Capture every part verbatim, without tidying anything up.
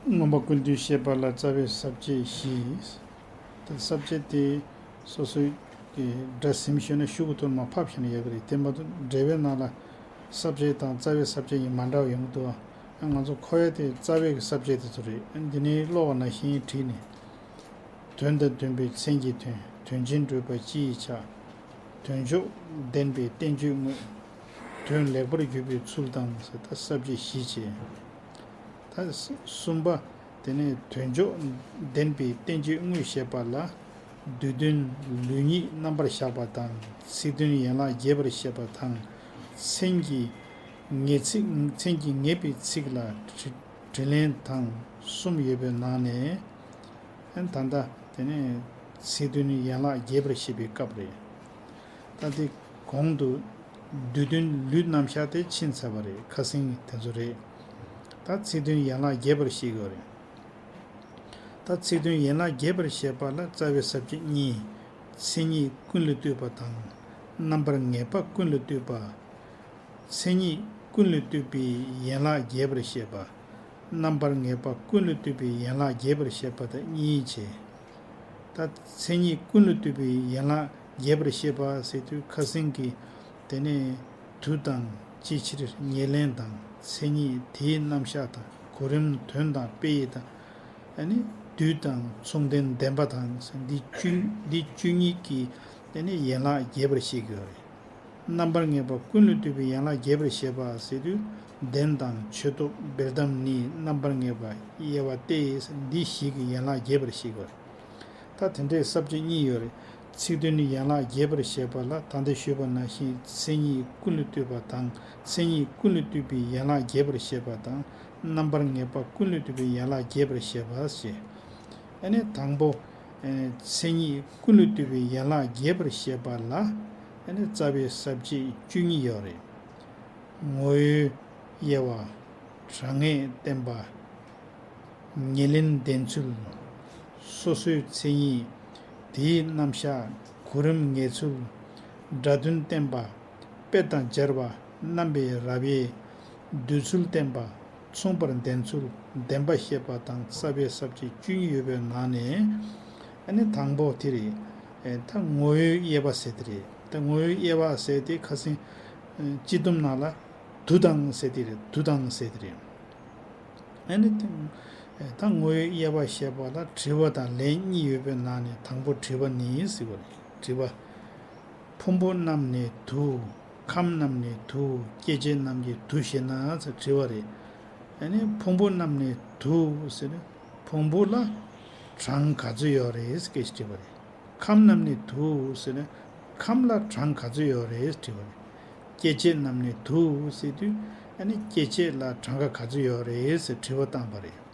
མངོན་པ་ཀུན་བཏུས་བཤད་པ་ལ་རྩ་བའི་ས་བཅད་བཞི། ད་ས་བཅད་དེ་སོ་སོའི་གི་སྒྲ་ཟིན་ཤེས་ན་ཤོག་གུ་ཐོག་མར་ཕབ་བཞག་ན་ཡག་གི་རེད། དེ་མ་གཏོགས་འགྲེལ་པའི་ནང་ལ་ས་བཅད་དང་རྩ་བའི་ས་བཅད་གཉིས་མ་འདྲ་བ་ཡོང་གི་འདུག་ཨ། ང་ཚོ་མཁོ་ཡ་དེ་རྩ་བའི་གི་ས་བཅད་དེ་ཚོ་རེད། ཨ། འདི་ནས་ཀློག་པ་ནང་བཞིན་བྲིས་ནས། དོན་དང་ལྡན་པའི་མཚན་གྱི་དོན། དོན་ཆེན་བསྒྲུབ་པ་སྤྱི་ཡི་ཆ། དོན་མཆོག་ལྡན་པའི་བསྟན་བཅོས་དངོས། དོན་ལེགས་པར་གྱུར་པའི་ཚུལ་དང་ཟེར། ད་ས་བཅད་བཞི་བྱས། ད་གསུམ་པ། དེ་ནས་དོན་མཆོག་ལྡན་པའི་བསྟན་བཅོས་དངོས་བཤད་པ་ལ། བསྡུས་དོན་ལུགས་གཉིས་རྣམ་པར་བཞག་པ་དང་། ཚིག་དོན་ཡན་ལག་རྒྱས་པར་བཤད་པ་དང་། མཚན་གྱི་ངེས་ཚིག་མཚན་གྱི་ངེས་པའི་ཚིག་ལ་དྲི་དྲི་ལན་དང་གསུམ་ཡོད་པའི་ནང་ནས། ཨན། ད་ལྟ་དེ་ནས་ཚིག་དོན་ཡན་ལག་རྒྱས་པར་བཤད་པའི་སྐབས་རེད། ད་དེ་གོང་དུ་བསྡུས་དོན་ལུས་རྣམ་གཞག་དེ་ཕྱིན་ཚར་བ་རེད། ཁ་སང་དེ་ཚོ་རེད། ད་ཚིག་དོན་ཡན་ལག་རྒྱས་པར་བཤད་དགོས་རེད། ད་ཚིག་དོན་ཡན་ལག་རྒྱས་པར་བཤད་པ་ལ་རྩ་བའི་ས་བཅད་གཉིས། མཚན་ཉིད་ཀུན་ལས་བཏུས་པ་དང་། རྣམ་པར་ངེས་པ་ཀུན་ལས་བཏུས་པ། མཚན་ཉིད་ཀུན་ལས་བཏུས་པའི་ཡན་ལག་རྒྱས་པར་བཤད་པ། རྣམ་པར་ངེས་པ་ཀུན་ལས་བཏུས་པའི་ཡན་ལག་རྒྱས་པར་བཤད་པ་དང་གཉིས་བྱས། ད་མཚན་ཉིད་ཀུན་ལས་བཏུས་པའི་ཡན་ལག་རྒྱས་པར་བཤད་པ་ཟེར་དུས་ཁ་སང་གི་དེ་ནས་དུས་དང་ཅིའི་ཕྱིར་ཉེར་ལེན་དང་མཚན་ཉིད་དེའི་རྣམ་གཞག་དང་གོ་རིམ་དོན་དང་དཔེ་ཡི་དང་། ཨ་ནི་དུས་དང་མཚུངས་ལྡན་ལྡན་པ་དང་འདི་བཅུ་འདི་བཅུ་གཉིས་ཀྱི་དེ་ནས་ཡན་ལག་རྒྱས་པར་བཤད་ཀྱི་ཡོད་རེད། རྣམ་པར་ངེས་པ་ཀུན་ལས་བཏུས་པའི་ཡན་ལག་རྒྱས་པར་བཤད་པ་ཟེར་དུས་བདེན་དང་ཆོས་སྟོབས་འབེལ་གཏམ་ནི་རྣམ་པར་ངེས་པ་དབྱེ་བ་སྟེ་འདི་བཞི་གི་ཡན་ལག་རྒྱས་པར་བཤད་ཀྱི་ཡོད་རེད། ད་དེ་འདྲའི་ས་བཅད་གཉིས་ཡོད་རེད། ཚིག་དོན་ནི་ཡན་ལག་རྒྱས་པར་བཤད་པ་ལ་ད་ལྟ་ཞུས་པ་ནང་བཞིན་མཚན་ཉིད་ཀུན་ལས་བཏུས་པ་དང་མཚན་ཉིད་ཀུན་ལས་བཏུས་པའི་ཡན་ལག་རྒྱས་པར་བཤད་པ་དང་རྣམ་པར་ངེས་པ་ཀུན་ལས་བཏུས་པའི་ཡན་ལག་རྒྱས་པར་བཤད་པ་ཞེས། ཨ་ནི་དང་པོ། ཨ་ནི་མཚན་ཉིད་ཀུན་ལས་བཏུས་པའི་ཡན་ལག་རྒྱས་པར་བཤད་པ་ལ། ཨ་ནི་རྩ་བའི་ས་བཅད་བཅུ་གཉིས་ཡོད་རེད། ངོ་བོའི་དབྱེ་བ། གྲངས་ངེས་བསྟན་པ། ཉེར་ལེན་ལྡན་ཚུལ། སོ་སོའི་མཚན་ཉིད། དེའི་རྣམ་གཞག་གོ་རིམ་ངེས་ཚུལ། སྒྲ་དོན་བསྟན་པ། དཔེ་དང་སྦྱར་བ། རྣམ་པའི་རབ་དབྱེ། འདོད་ཚུལ་བསྟན་པ། མཚུངས་པར་ལྡན་ཚུལ། བདེན་པ་བཤད་པ་དང་རྩ་བའི་ས་བཅད་བཅུ་གཉིས་ཡོད་པའི་ནང་ནས། ཨ་ནི་དང་པོ་དེ་རེད། ཨེ། ད་ངོ་བོའི་དབྱེ་བ་ཟེར་དེ་རེད། ད་ངོ་བོའི་དབྱེ་བ་ཟེར་དེ་ཁ་སང་། ཨེ། སྤྱི་སྡོམ་ནང་ལ་དུ་དང་ཟེར་དེ་རེད། དུ་དང་ཟེར་དེ་རེད། ཨ་ནི་དེ། ཨེ། ད་ངོ་བོའི་དབྱེ་བ་བཤད་པ་ལ་དྲི་བ་དང་ལན་གཉིས་ཡོད་པའི་ནང་ནས་དང་པོ་དྲི་བ་ནི་ཟེར་བ་རེད། དྲི་བ། ཕུང་པོ་རྣམས་ནི་དུ། ཁམས་རྣམས་ནི་དུ། སྐྱེ་མཆེད་རྣམས་ཀྱི་དུ་ཞེ་ན་ཟེར་དྲི་བ་རེད། ཨ་ནི་ཕུང་པོ་རྣམས་ནི་དུ་ཟེར་ན་ཕུང་པོ་ལ་གྲངས་ག་ཚོད་ཡོད་རེད་ཟེར་སྐད་ཆ་དྲིས་པ་རེད། ཁམས་རྣམས་ནི་དུ་ཟེར་ན་ཁམས་ལ་གྲངས་ག་ཚོད་ཡོད་རེད་དྲིས་པ་རེད། སྐྱེ་མཆེད་རྣམས་ནི་དུ་ཟེར་དུས་ཨ་ནི་སྐྱེ་མཆེད་ལ་གྲངས་ཀ་ག་ཚོད་ཡོད་རེད་ཟེར་དྲི་བ་བཏང་པ་རེད།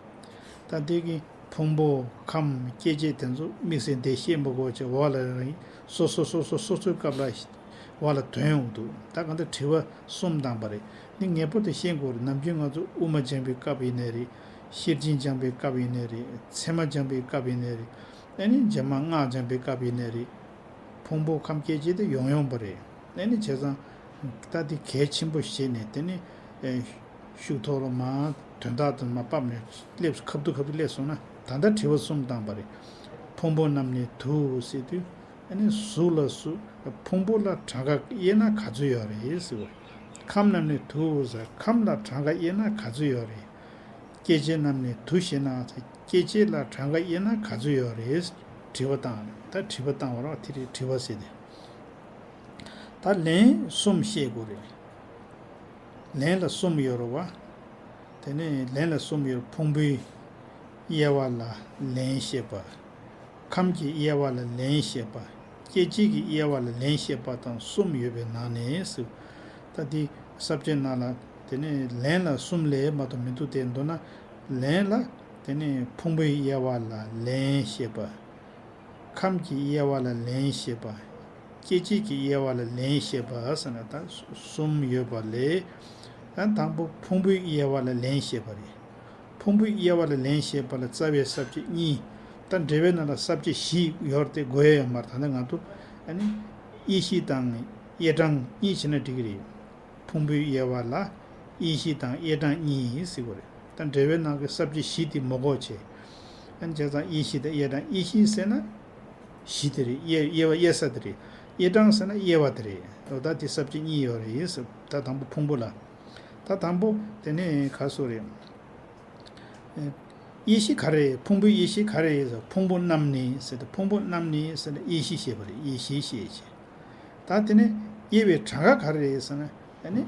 ད་དེ་གི་ཕུང་པོ་ཁམས་སྐྱེ་མཆེད་དེ་ཚོ་དམིགས་བསལ་འདི་ཤེས་མི་དགོས་ཀྱི་འོག་ལ་རང་སོ་སོ་སོ་སོ་སོ་སོའི་སྐབས་ལ་འོག་ལ་དོན་ཡོང་འདུག་ད་གང་ལྟར་དྲི་བ་གསུམ་བཏང་པ་རེད། འདི་ངེས་པར་དུ་ཤེས་དགོས་རེད། ནམ་རྒྱུན་ང་ཚོ་དབུ་མ་སྦྱང་པའི་སྐབས་ཡིན་ནའི་རེད། ཤེར་ཕྱིན་སྦྱང་པའི་སྐབས་ཡིན་ནའི་རེད། ཚད་མ་སྦྱང་པའི་སྐབས་ཡིན་ནའི་རེད། ཨ་ནི་རྗེས་མ་སྔགས་སྦྱང་པའི་སྐབས་ཡིན་ནའི་རེད། ཕུང་པོ་ཁམས་སྐྱེ་མཆེད་དེ་ཡོང་ཡོང་པ་རེད། ཨ་ནི་བྱས་ཙང་ད་དེ་གལ་ཆེན་པོ་བྱས་ནས་དེ་ནི་ཨེ་ཤུགས་ཐོག་ལ་མར་དོན་དག་དེ་མར་ཕབ་ནས་སླེབས་ཁ་བསྡུ་ཁ་བསྡུ་སླེབས་སོང་ན་ད་ལྟ་དྲི་བ་གསུམ་བཏང་པ་རེད། ཕུང་པོ་རྣམས་ནི་དུ་ཟེར་དུས་ཨ་ནི་གཟུགས་ལ་གཟུགས་ཕུང་པོ་ལ་གྲངས་ཀ་དབྱེ་ན་ག་ཚོད་ཡོད་རེད་ཟེར་བ། ཁམས་རྣམས་ནི་དུ་ཟེར་ཁམས་ལ་གྲངས་ཀ་དབྱེ་ན་ག་ཚོད་ཡོད་རེད། སྐྱེ་མཆེད་རྣམས་ནི་དུ་ཞེ་ན། སྐྱེ་མཆེད་ལ་གྲངས་ཀ་དབྱེ་ན་ག་ཚོད་ཡོད་རེད། དྲི་བ་བཏང་རེད། ད་དྲི་བ་བཏང་བ་རེད་བ། དེ་རེད་དྲི་བ་ཟེར་ཏེ། ད་ལན་གསུམ་བཤད་དགོས་རེད། ལན་ལ་གསུམ་ཡོད་རེད་བ། དེ་ནས་ལན་ལ་གསུམ་ཡོད། ཕུང་པོའི་དབྱེ་བ་ལ་ལན་བཤད་པ། ཁམས་ཀྱི་དབྱེ་བ་ལ་ལན་བཤད་པ། སྐྱེ་མཆེད་ཀྱི་དབྱེ་བ་ལ་ལན་བཤད་པ་དང་གསུམ་ཡོད་པའི་ནང་ནས་སུ། ད་འདི་ས་བཅད་ནང་ལ་དེ་ནས་ལན་ལ་གསུམ་ལས་མ་གཏོགས་མི་འདུག་དེ་མདོར་ན་ལན་ལ་དེ་ནས་ཕུང་པོའི་དབྱེ་བ་ལ་ལན་བཤད་པ། ཁམས་ཀྱི་དབྱེ་བ་ལ་ལན་བཤད་པ། སྐྱེ་མཆེད་ཀྱི་དབྱེ་བ་ལ་ལན་བཤད་པ་ཟེར་ན་ད་གསུམ་ཡོད་པ་ལས། ད་དང་པོ་ཕུང་པོའི་དབྱེ་བ་ལ་ལན་བཤད་པ་རེད། ཕུང་པོའི་དབྱེ་བ་ལ་ལན་བཤད་པ་ལ་རྩ་བའི་ས་བཅད་གཉིས། ད་འགྲེལ་པའི་ནང་ལ་ས་བཅད་བཞི་ཡོད་རེད་དེ་དགོས་ཡ་ཡོད་མ་རེད། ད་ནི་ང་ཚོ་ཨ་ནི་དབྱེ་གཞི་དང་དབྱེ་གྲངས་གཉིས་བྱས་ན་འགྲིག་གི་རེད། ཕུང་པོའི་དབྱེ་བ་ལ་དབྱེ་གཞི་དང་དབྱེ་གྲངས་གཉིས་ཟེར་དགོས་རེད། ད་འགྲེལ་པའི་ནང་གི་ས་བཅད་བཞི་དེ་མ་གོ་བྱས། ཨ་ནི་བྱས་ཙང་དབྱེ་གཞི་དང་དབྱེ་གྲངས། དབྱེ་གཞི་ཟེར་ན་བཞི་དེ་རེད། དབྱེ་དབྱེ་བ་དབྱེ་ས་དེ་རེད། དབྱེ་གྲངས་ཟེར་ན་དབྱེ་བ་དེ་རེད། འོ་ད་དེ་ས་བཅད་གཉིས་ཡོད་རེད་ཟེར། ད་དང་པོ་ཕུང་པོ་ལ། ད་དང་པོ་དེ་ནས་ག་སོ་རེད། ཨེ། དབྱེ་གཞི་ག་རེ་རེད། ཕུང་པོའི་དབྱེ་གཞི་ག་རེ་རེད་ཟེར། ཕུང་པོ་རྣམས་ནི་ཟེར་ཏེ། ཕུང་པོ་རྣམས་ནི་ཟེར་ན་དབྱེ་གཞི་བཤད་པ་རེད། དབྱེ་གཞི་བཤད་བྱས། ད་དེ་ནས་དབྱེ་བའི་གྲངས་ཀ་ག་རེ་རེད་ཟེར་ན། ཨ་ནི་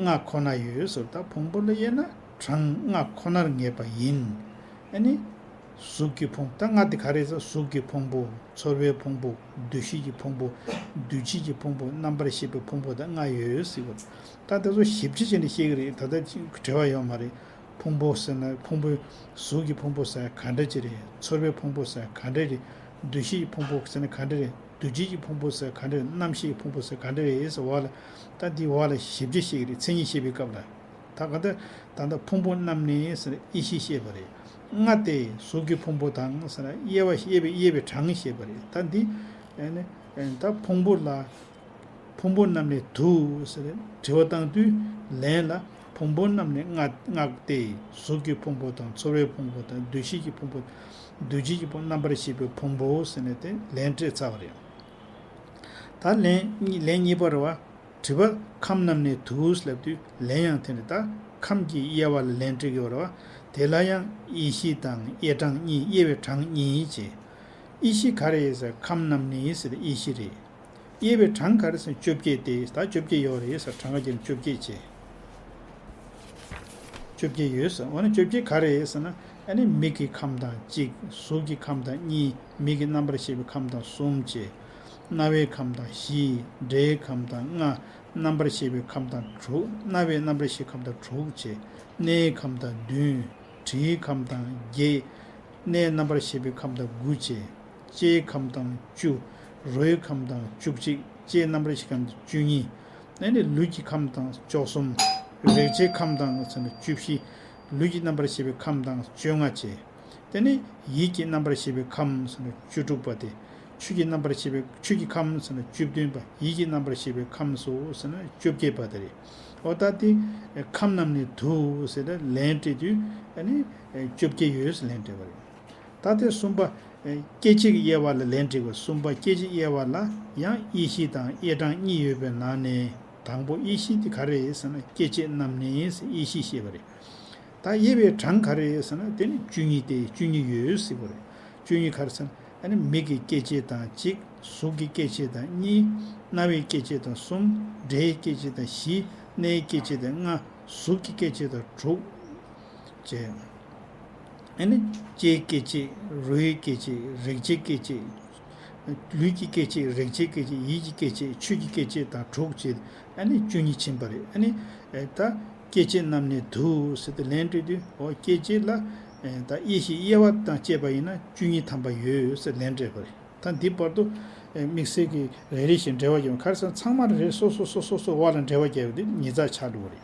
ལྔ་ཁོ་ན་ཡོད་ཟེར། ད་ཕུང་པོ་ལ་དབྱེ་ན་གྲངས་ལྔ་ཁོ་ནར་ངེས་པ་ཡིན། ཨ་ནི་གཟུགས་ཀྱི་ཕུང་། ད་ལྔ་དེ་ག་རེ་རེད་ཟེར། གཟུགས་ཀྱི་ཕུང་པོ། ཚོར་བའི་ཕུང་པོ། འདུ་ཤེས་ཀྱི་ཕུང་པོ། འདུ་བྱེད་ཀྱི་ཕུང་པོ། རྣམ་པར་ཤེས་པའི་ཕུང་པོ་དང་ལྔ་ཡོད་ཟེར་བ། ད་དེ་ཚོ་ཞིབ་ཆ་བྱས་ནས་བཤད་ཀྱི་རེད། ད་ལྟ་ཅིག་བྲེལ་བ་ཡོད་མ་རེད། ཕུང་པོ་ཟེར་ན་ཕུང་པོའི། གཟུགས་ཀྱི་ཕུང་པོ་ཟེར་ག་འདྲ་ཅིག་རེད། ཚོར་བའི་ཕུང་པོ་ཟེར་ག་འདྲ་རེད། འདུ་ཤེས་ཀྱི་ཕུང་པོ་ཟེར་ན་ག་འདྲ་རེད། འདུ་བྱེད་ཀྱི་ཕུང་པོ་ཟེར་ག་འདྲ་རེད། རྣམ་ཤེས་ཀྱི་ཕུང་པོ་ཟེར་ག་འདྲ་རེད་ཟེར་བ་ལ། ད་འདི་བ་ལ་ཞིབ་ཆ་བཤད་ཀྱི་རེད། མཚན་ཉིད་བཤད་པའི་སྐབས་ལ། ད་ག་ད་ད་ལྟ་ཕུང་པོ་རྣམས་ནི་ཟེར་དབྱེ་གཞི་བཤད་པ་རེད། ལྔ་སྟེ། གཟུགས་ཀྱི་ཕུང་པོ་དང་ཟེར་དབྱེ་བ། དབྱེ་བའི་དབྱེ་བའི་གྲངས་བཤད་པ་རེད། ད་འདི་ཨ་ནི་ད་ཕུང་པོ་ལ། ཕུང་པོ་རྣམས་ནི་དུ་ཟེར་དྲི་བ་བཏང་དུས་ལན་ལ། ཕུང་པོ་རྣམས་ནི་ལྔ་ལྔ་སྟེ། གཟུགས་ཀྱི་ཕུང་པོ་དང་། ཚོར་བའི་ཕུང་པོ་དང་། འདུ་ཤེས་ཀྱི་ཕུང་པོ། འདུ་བྱེད་ཀྱི་ཕུང་། རྣམ་པར་ཤེས་པའི་ཕུང་པོ་ཟེར་ནས་དེ་ལན་སྤྲད་ཚར་བ་རེད། ད་ལན་གཉིས། ལན་གཉིས་པ་རེད་བ། དྲི་བ། ཁམས་རྣམས་ནི་དུ་ལབ་དུས་ལན་ཡང་དེ་ནི་ད་ཁམས་ཀྱི་དབྱེ་བ་ལ་ལན་སྤྲད་ཀྱི་ཡོད་རེད་བ། དེ་ལ་ཡང་དབྱེ་གཞི་དང་དབྱེ་གྲངས་གཉིས། དབྱེ་བའི་གྲངས་གཉིས་བྱས། དབྱེ་གཞི་ག་རེ་ཟེར། ཁམས་རྣམས་ནི་ཟེར་དབྱེ་གཞི་རེད། དབྱེ་བའི་གྲངས་ག་རེ་ཟེར། བཅོ་བརྒྱད་དེ། ད་བཅོ་བརྒྱད་ཡོད་རེད་ཟེར། གྲངས་ཀ་བརྒྱབ་ནས་བཅོ་བརྒྱད་བྱས། བཅོ་བརྒྱད་ཡོད་ཟེར། འོ་ན་བཅོ་བརྒྱད་ག་རེ་ཟེར་ན། ཨ་ནི་མིག་གི་ཁམས་དང་གཅིག་གཟུགས་ཀྱི་ཁམས་དང་གཉིས། མིག་གི་རྣམ་པར་ཤེས་པའི་ཁམས་དང་གསུམ་བྱས། རྣ་བའི་ཁམས་དང་བཞི། སྒྲའི་ཁམས་དང་ལྔ། རྣམ་པར་ཤེས་པའི་ཁམས་དང་དྲུག་རྣ་བའི་རྣམ་པར་ཤེས་ཁམས་དང་དྲུག་བྱས། སྣའི་ཁམས་དང་བདུན། དྲིའི་ཁམས་དང་བརྒྱད། སྣའི་རྣམ་པར་ཤེས་པའི་ཁམས་དང་དགུ་བྱས། ལྕེའི་ཁམས་དང་བཅུ། རོའི་ཁམས་དང་བཅུ་གཅིག་ལྕེའི་རྣམ་པར་ཤེས་ཁམས་དང་བཅུ་གཉིས། ཨ་ནི་ལུས་ཀྱི་ཁམས་དང་བཅུ་གསུམ། རེག་བྱའི་ཁམས་དང་ཟེར་ན་བཅུ་བཞི། ལུས་ཀྱི་རྣམ་པར་ཤེས་པའི་ཁམས་དང་བཅོ་ལྔ་བྱས། དེ་ནས་ཡིད་ཀྱི་རྣམ་པར་ཤེས་པའི་ཁམས་ཟེར་ན་བཅུ་དྲུག་པ་དེ། ཆོས་ཀྱི་རྣམ་པར་ཤེས་པའི། ཆོས་ཀྱི་ཁམས་ཟེར་ན་བཅུ་བདུན་པ། ཡིད་ཀྱི་རྣམ་པར་ཤེས་པའི་ཁམས་སོ་ཟེར་ན་བཅོ་བརྒྱད་པ་དེ་རེད། འོ་ད་དེ་ཁམས་རྣམས་ནི་དུ་ཟེར་ཏེ་ལན་སྤྲད་དུས་ཨ་ནི་བཅོ་བརྒྱད་ཡོད་ཟེར་ལན་སྤྲད་པ་རེད། ད་དེ་གསུམ་པ། སྐྱེ་མཆེད་ཀྱི་དབྱེ་བ་ལ་ལན་སྤྲད་པ། གསུམ་པ་སྐྱེ་མཆེད་དབྱེ་བ་ལ་ཡང་དབྱེ་གཞི་དང་དབྱེ་གྲངས་གཉིས་ཡོད་པའི་ནང་ནས་དང་པོ་དབྱེ་གཞི་དེ་ག་རེ་རེད་ཟེར་ན། སྐྱེ་མཆེད་རྣམས་ནི་ཟེར་དབྱེ་གཞི་བཤད་པ་རེད། ད་དབྱེ་བའི་གྲངས་ག་རེ་རེད་ཟེར་ན། དེ་ནི་བཅུ་གཉིས་ཏེ། བཅུ་གཉིས་ཡོད་ཟེར་བ་རེད། བཅུ་གཉིས་ག་རེ་ཟེར་ན། ཨ་ནི་མིག་གི་སྐྱེ་མཆེད་དང་གཅིག་གཟུགས་ཀྱི་སྐྱེ་མཆེད་དང་གཉིས། རྣ་བའི་སྐྱེ་མཆེད་དང་གསུམ། སྒྲའི་སྐྱེ་མཆེད་དང་བཞི། སྣའི་སྐྱེ་མཆེད་དང་ལྔ། གཟུགས་ཀྱི་སྐྱེ་མཆེད་དང་དྲུག་བྱས། ཨ་ནི་ལྕེའི་སྐྱེ་མཆེད། རོའི་སྐྱེ་མཆེད། རེག་བྱའི་སྐྱེ་མཆེད། ལུས་ཀྱི་སྐྱེ་མཆེད། རེག་བྱའི་སྐྱེ་མཆེད། ཡིད་ཀྱི་སྐྱེ་མཆེད། ཆོས་ཀྱི་སྐྱེ་མཆེད་དང་དྲུག་བྱས། ཨ་ནི་བཅུ་གཉིས་ཕྱིན་པ་རེད། ཨ་ནི་ད་སྐྱེ་མཆེད་རྣམས་ནི་དུ་ཟེར་ཏེ་ལན་སྤྲད་དུས། འོ་སྐྱེ་མཆེད་ལ་ད་དབྱེ་གཞི་དབྱེ་བ་དང་བཅས་པ་ཡིན་ན་བཅུ་གཉིས་ཐམ་པ་ཡོད་ཟེར་ལན་སྤྲད་པ་རེད། ད་འདི་བར་དུ་དམིགས་བསལ་གྱི་རེ་རེ་བཞིན་འགྲེལ་བ་རྒྱབ། ག་རེ་ཟེར་ན་ཚང་མ་རེ་རེ་སོ་སོ་སོ་སོ་སོ་བ་ལ་འགྲེལ་བ་རྒྱབ་ཡོད་དེ་ཉིས་བརྩེགས་ཆགས་འགྲོ་གི་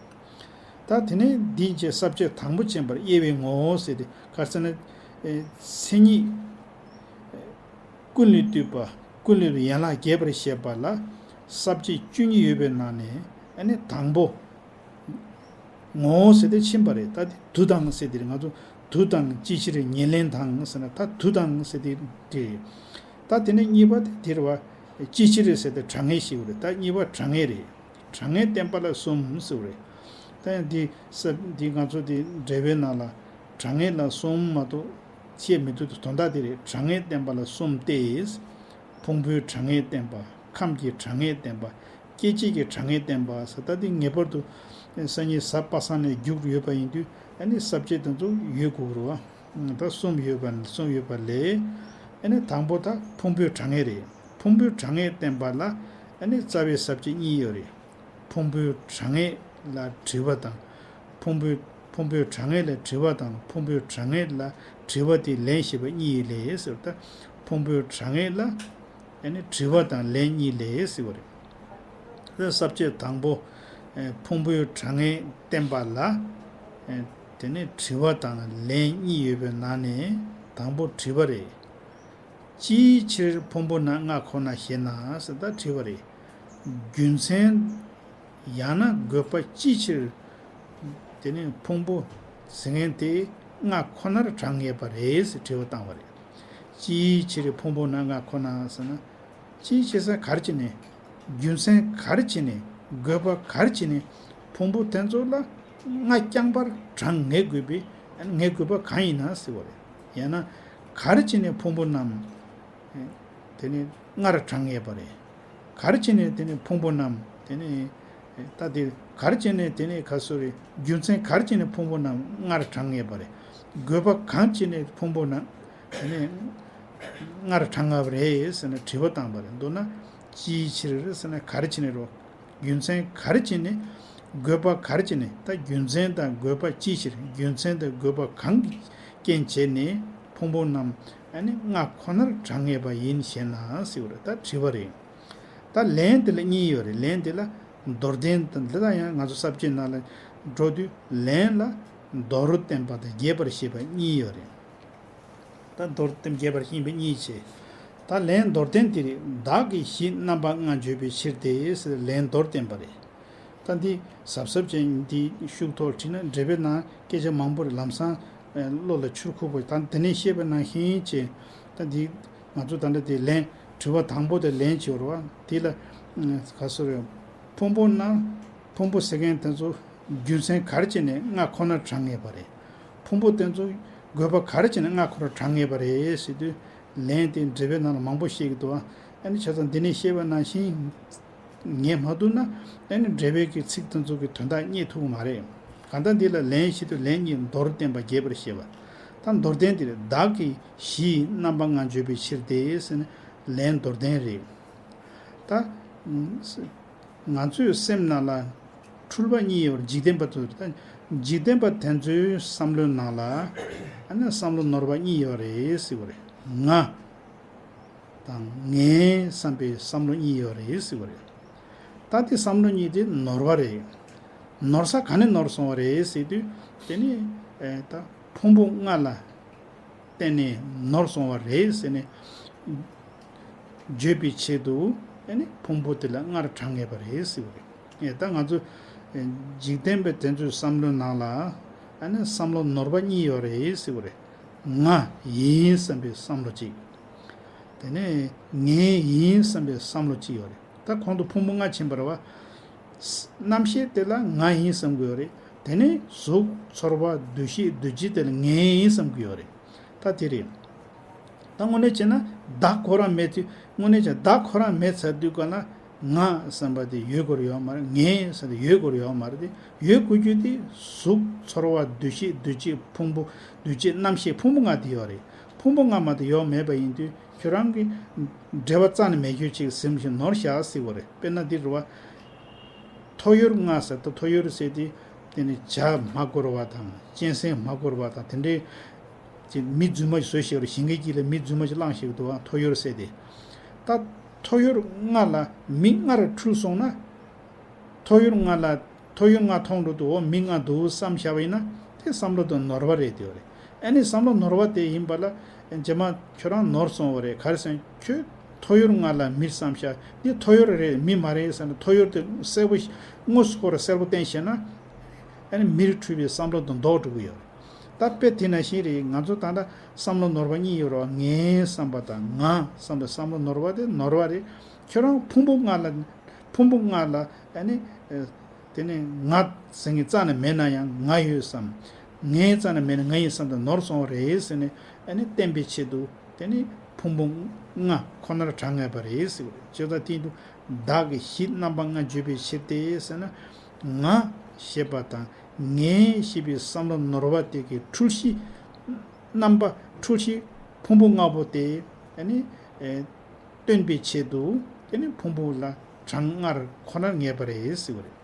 རེད། ད་དེ་ནས་འདིའི་རྗེས་ས་བཅད་དང་པོ་ཕྱིན་པར་དབྱེ་བའི་ངོ་བོ་ཟེར་ཏེ། ག་རེ་ཟེར་ན་མཚན་ཉིད་ཀུན་ལས་བཏུས་པ། ཀུན་ལས་ཡན་ལག་བརྒྱད་པར་བཤད་པ་ལ་ས་བཅད་བཅུ་གཉིས་ཡོད་པའི་ནང་ནས་ཨ་ནི་དང་པོ། ངོ་བོ་ཟེར་ཏེ་ཕྱིན་པ་རེད། ད་དེ་དུ་དང་ཟེར་དེ་རེད། ང་ཚོ་དུ་དང་ཅི་ཕྱིར་ཉེར་ལེན་དང་ཟེར་ན། ད་དུ་དང་ཟེར་དེ་དེ་རེད། ད་དེ་ནས་གཉིས་པ་དེ་དེ་རེད་བ། ཅི་ཕྱིར་ཟེར་ཏེ་གྲངས་ངེས་ཞིག་རེད། ད་གཉིས་པ་གྲངས་ངེས་རེད། གྲངས་ངེས་བསྟན་པ་ལ་གསུམ་ཟེར་བ་རེད། ད་ཡང་འདི་ས་འདི་ང་ཚོ་འདི་འགྲེལ་པའི་ནང་ལ་གྲངས་ངེས་ལ་གསུམ་མ་གཏོགས་བཤད་མི་འདུག་དོན་དག་དེ་རེད། གྲངས་ངེས་བསྟན་པ་ལ་གསུམ་སྟེ། ཕུང་པོའི་གྲངས་ངེས་བསྟན་པ། ཁམས་ཀྱི་གྲངས་ངེས་བསྟན་པ། སྐྱེ་མཆེད་ཀྱི་གྲངས་ངེས་བསྟན་པ་ཟེར། ད་འདི་ངེས་པར་དུ་སང་ཉིན་གཟའ་པ་སངས་ནས་རྒྱུགས་ཡོད་པ་ཡིན་དུས་ཨ་ནི་ས་བཅད་དེ་ཚོ་ཡོད་དགོས་རེད་བ། ད་གསུམ་ཡོད་པ་གསུམ་ཡོད་པ་ལས། ཨ་ནི་དང་པོ་ད་ཕུང་པོའི་གྲངས་ངེས་རེད། ཕུང་པོའི་གྲངས་ངེས་བསྟན་པ་ལ་ཨ་ནི་རྩ་བའི་ས་བཅད་གཉིས་ཡོད་རེད། ཕུང་པོའི་གྲངས་ངེས་ལ་དྲི་བ་དང་། ཕུང་པོའི་ཕུང་པོའི་གྲངས་ངེས་ལ་དྲི་བ་དང་། ཕུང་པོའི་གྲངས་ངེས་ལ་དྲི་བ་དེའི་ལན་བཤད་པ་གཉིས་ལས་ཟེར། ད་ཕུང་པོའི་གྲངས་ངེས་ལ་ཨ་ནི་དྲི་བ་དང་ལན་གཉིས་ལས་ཟེར་བ་རེད། ས་བཅད་དང་པོ། ཕུང་པོའི་གྲངས་ངེས་བསྟན་པ་ལ། དེ་ནས་དྲི་བ་དང་ལན་གཉིས་ཡོད་པའི་ནང་ནས་དང་པོ་དྲི་བ་རེད། ཅིའི་ཕྱིར་ཕུང་པོ་རྣམས་ལྔ་ཁོ་ན་ཞེ་ན་ཟེར། ད་དྲི་བ་རེད། རྒྱུ་མཚན་ཡང་ན་དགོས་པ་ཅིའི་ཕྱིར། དེ་ནས་ཕུང་པོ་ ཟེར་མཁན་དེ་ང་ཁོ་ནར་གྲངས་ངེས་པ་རེད་ཟེར་དྲི་བ་བཏང་བ་རེད། ཅིའི་ཕྱིར་ཕུང་པོ་ན་ང་ཁོ་ན་ཟེར་ན། ཅིའི་ཕྱིར་ཟེར་ག་རེ་བྱས་ནས། རྒྱུ་མཚན་ག་རེ་བྱས་ནས། དགོས་པ་ག་རེ་བྱས་ནས། ཕུང་པོ་དེ་ཚོ་ལ་ང་རྐྱང་པར་གྲངས་ངེས་དགོས་པའི་ངེས་དགོས་པ་གང་ཡིན་ན་ཟེར་བ་རེད། ཡང་ན་ག་རེ་བྱས་ནས་ཕུང་པོ་རྣམས། དེ་ནི་སྔར་གྲངས་ངེས་པ་རེད། ག་རེ་བྱས་ནས་དེ་ནི་ཕུང་པོ་རྣམས་དེ་ནི། ད་དེ་ག་རེ་བྱས་ནས་དེ་ནི་ག་སོ་རེད། རྒྱུ་མཚན་ག་རེ་བྱས་ནས་ཕུང་པོ་རྣམས་སྔར་གྲངས་ངེས་པ་རེད། དགོས་པ་གང་བྱས་ནས་ཕུང་པོ་རྣམས་དེ་ནི་སྔར་གྲངས་ངེས་པ་རེད་ཟེར་ནས་དྲི་བ་བཏང་པ་རེད། མདོར་ན་ཅིའི་ཕྱིར་ཟེར་ན་ག་རེ་བྱས་ནས་རོ། རྒྱུ་མཚན་ག་རེ་བྱས་ནས། དགོས་པ་ག་རེ་བྱས་ནས། ད་རྒྱུ་མཚན་དང་དགོས་པ་ཅིའི་ཕྱིར། རྒྱུ་མཚན་དང་དགོས་པ་གང་གི་རྐྱེན་བྱས་ནས་ཕུང་པོ་རྣམས་ཨ་ནི་སྔ་ཁོ་ནར་གྲངས་ངེས་པ་ཡིན་ཞེ་ན་ཟེར་བ་རེད། ད་དྲི་བ་རེད། ད་ལན་དེ་ལ་གཉིས་ཡོད་རེད། ལན་དེ་ལ་མདོར་བསྟན་དང་འདི་དག་ཡང་ང་ཚོ་ས་བཅད་ནང་ལ་འགྲོ་དུས་ལན་ལ་མདོར་བསྟན་པ་དང་རྒྱས་པར་བཤད་པ་གཉིས་ཡོད་རེད། ད་མདོར་བསྟན་རྒྱས་པར་བཤད་པ་གཉིས་བྱས། ད་ལན་མདོར་བསྟན་དེ་རེད། བདག་གི་གཞི་རྣམ་པ་ལྔ་བརྗོད་པའི་ཕྱིར་ཏེ་ཟེར། ལན་མདོར་བསྟན་པ་རེད། ད་འདི་གཟབ་གཟབ་བྱས་འདི་ཤུགས་ཐོག་བྲིས་ན་འགྲེལ་པའི་ནང་སྐད་ཆ་མང་པོ་རེད། ལམ་སང་བློ་ལ་ཆུར་ཁུག་པ། ད་འདི་ནས་བཤད་པ་ནང་བཞིན་བྱས། ད་འདི་ང་ཚོ་ད་ལྟ་དེ་ལན་དྲི་བ་དང་པོ་དེ་ལན་བྱེད་རོགས། དེ་ལ་ག་སོ་རེད། ཕུང་པོ་ན་ཕུང་པོ་ཟེར་མཁན་དེ་ཚོ་རྒྱུ་མཚན་ག་རེ་བྱས་ནས་སྔ་ཁོ་ནར་གྲངས་ངེས་པ་རེད། ཕུང་པོ་དེ་ཚོ་དགོས་པ་ག་རེ་བྱས་ནས་སྔ་ཁོ་ནར་གྲངས་ངེས་པ་རེད་ཟེར་དུས། ལན་དེ་འགྲེལ་པའི་ནང་ལ་མང་པོ་བཤད་ཀྱི་འདུག་ཨ། ཨ་ནི་བྱས་ཙང་འདི་ནས་བཤད་པ་ནང་བཞིན་ངེས་མ་ཐུབ་ན་ཨ་ནི་འགྲེལ་པའི་གི་ཚིག་དེ་ཚོ་གི་དོན་དག་རྙེད་ཐུབ་ཀྱི་མ་རེད། གང་ལྟར་འདི་ལ་ལན་བཤད་དུས་ལན་གཉིས། མདོར་བསྟན་པ། རྒྱས་པར་བཤད་པ། ད་མདོར་བསྟན་འདིར་བདག་གི་གཞིའི་རྣམ་པ་ལྔ་བརྗོད་པའི་ཕྱིར་ཏེ་ཟེར་ནས་ལན་མདོར་བསྟན་རེད། ད། ང་ཚོའི་སེམས་ནང་ལ་འཁྲུལ་པ་གཉིས་ཡོད་རེད། འཇིག་རྟེན་པ་ཚོ་རེད། ད་འཇིག་རྟེན་པ་དེ་ཚོའི་བསམ་བློའི་ནང་ལ་ཨ་ནི་བསམ་བློ་ནོར་བ་གཉིས་ཡོད་རེད་ཟེར་བ་རེད། ང་དང་ངའི་བསམ་པའི་བསམ་བློ་གཉིས་ཡོད་རེད་ཟེར་བ་རེད། ད་དེ་བསམ་བློ་གཉིས་དེ་ནོར་བ་རེད། ནོར་ས་ག་ནས་ནོར་སོང་བ་རེད་ཟེར་དུས། དེ་ནི་ཨེ་ད་ཕུང་པོ་ལྔ་ལ་བརྟེན་ནས་ནོར་སོང་བ་རེད་ཟེར་ནས་བརྗོད་པའི་ཆེད་དུ་ཨ་ནི་ཕུང་པོ་དེ་ལ་སྔར་གྲངས་ངེས་པ་རེད་ཟེར་བ་རེད། ཨེ་ད་ང་ཚོ་ཨེ་འཇིག་རྟེན་པའི་དེ་ཚོའི་བསམ་བློའི་ནང་ལ་ཨ་ནི་བསམ་བློ་ནོར་བ་གཉིས་ཡོད་རེད་ཟེར་བ་རེད། ང་ཡིན་བསམ་པའི་བསམ་བློ་གཅིག་དེ་ནས་ངའི་ཡིན་བསམ་པའི་བསམ་བློ་གཅིག་ཡོད་རེད། ད་གོང་དུ་ཕུང་པོ་ལྔ་ཕྱིན་པ་རེད་བ། རྣམ་ཤེས་དེ་ལ་ང་ཡིན་བསམ་གྱི་ཡོད་རེད། དེ་ནས་གཟུགས་ཚོར་བ་འདུ་ཤེས་འདུ་བྱེད་དེ་ལ་ངའི་ཡིན་བསམ་གྱི་ཡོད་རེད། ད་དེ་རེད། ད་དངོས་གནས་བྱས་ན་བདག་ཁོ་རང་མེད་དུས། དངོས་གནས་བྱས་བདག་ཁོ་རང་མེད་ཚར་དུས་ག་ལ་ང་བསམ་པ་དེ་ཡོད་དགོས་ཡོད་མ་རེད། ངའི་བསམ་དེ་ཡོད་དགོས་ཡོད་མ་རེད། དེ་ཡོད་དགོས་རྒྱུ་དེ་གཟུགས་ཚོར་བ་འདུ་ཤེས་འདུ་བྱེད་ཕུང་པོ་འདུ་བྱེད་རྣམ་ཤེས་ཕུང་པོ་ལྔ་དེ་ཡོད་རེད། ཕུང་པོ་ལྔ་མ་གཏོགས་ཡོད་མེད་པ་ཡིན་དུས། ཁྱོད་རང་གི་འབྲེལ་བ་རྩ་ནས་མེད་རྒྱུ་ཅིག་སེམས་ཤིག་ནོར་བཞག་ཟེར་བ་རེད། དཔེར་ན་འདི་རུ་བ། ཐོ་ཡོར་ལྔ་ཟེར་ད། ཐོ་ཡོར་ཟེར་དེ་དེ་ནི་ཇ་མ་བསྐོལ་བ་དང་གཅན་གཟན་མ་བསྐོལ་བ་དང་དེ་འདྲའི་ཅིག་མི་རྫུན་མ་ཞིག་བཟོས་བཞག་རེད། ཞིང་ཁའི་དཀྱིལ་ལ་མི་རྫུན་མ་ཞིག་བླངས་བཞག་འདུག་བ། ཐོ་ཡོར་ཟེར་དེ། ད་ཐོ་ཡོར་ལྔ་ལ་མི་ལྔ་རེ་འཁྲུལ་སོང་ན། ཐོ་ཡོར་ལྔ་ལ། ཐོ་ཡོར་ལྔ་མཐོང་འགྲོ་དུས་འོ་མི་ལྔ་འདུག་བསམ་བཞག་པ་ཡིན་ན། དེ་བསམ་བློ་དང་ནོར་བ་རེད་དེ་བ་རེད། ཨ་ནི་བསམ་བློ་ནོར་བ་དེ་ཡིན་པ་ལ་རྗེས་མ་ཁྱོད་རང་ནོར་སོང་བ་རེད། ག་རེ་ཟེར་ན་ཁྱོད་ཐོ་ཡོར་ལྔ་ལ་མི་བསམ་བཞག་འདི་ཐོ་ཡོར་རེད་མི་མ་རེད་ཟེར་ན། ཐོ་ཡོར་དེ་གསལ་པོ་དངོས་སུ་ཁོ་ར་གསལ་པོ་བསྟན་བཞག་ན། ཨ་ནི་མིར་འཁྲུལ་པའི་བསམ་བློ་དང་ལྡོག་འགྲོ་གི་ཡོད་རེད། ད་དཔེ་དེ་ནང་བཞིན་རེད། ང་ཚོ་ད་ལྟ་བསམ་བློ་ནོར་བ་གཉིས་ཡོད་རེད་བ། ངའི་བསམ་པ་དང་ང་བསམ་པའི་བསམ་བློ་ནོར་བ་དེ་ནོར་བ་རེད། ཁྱོད་རང་ཕུང་པོ་ལྔ་ལ། ཕུང་པོ་ལྔ་ལ་ཨ་ནི། དེ་ནས་ང་ཟེར་མཁན་རྩ་ནས་མེད་ན་ཡང་ང་ཡོད་བསམ། ངའི་རྩ་ནས་མེད་ན་ང་ཡིན་བསམ་དང་ནོར་སོང་བ་རེད་ཟེར་ནས་ཨ་ནི་བསྟན་པའི་ཆེད་དུ་དེ་ནི་ཕུང་པོ་ལྔ་ཁོ་ནར་གྲངས་ངེས་པ་རེད་ཟེར་བ་རེད། བྱས་ཙང་དེ་ཡིན་དུས་བདག་གི་གཞི་རྣམ་པ་ལྔ་བརྗོད་པའི་ཕྱིར་ཏེ་ཟེར་ན། ང་ཞེས་པ་དང་ངའི་ཞེས་པའི་བསམ་བློ་ནོར་བ་དེ་གི་འཁྲུལ་གཞི། རྣམ་པ་འཁྲུལ་གཞི་ཕུང་པོ་ལྔ་པོ་དེ་ཨ་ནི། སྟོན་པའི་ཆེད་དུ་དེ་ནི་ཕུང་པོ་ལ་གྲངས་སྔར་ཁོ་ནར་ངེས་པ་རེད་ཟེར་བ་རེད།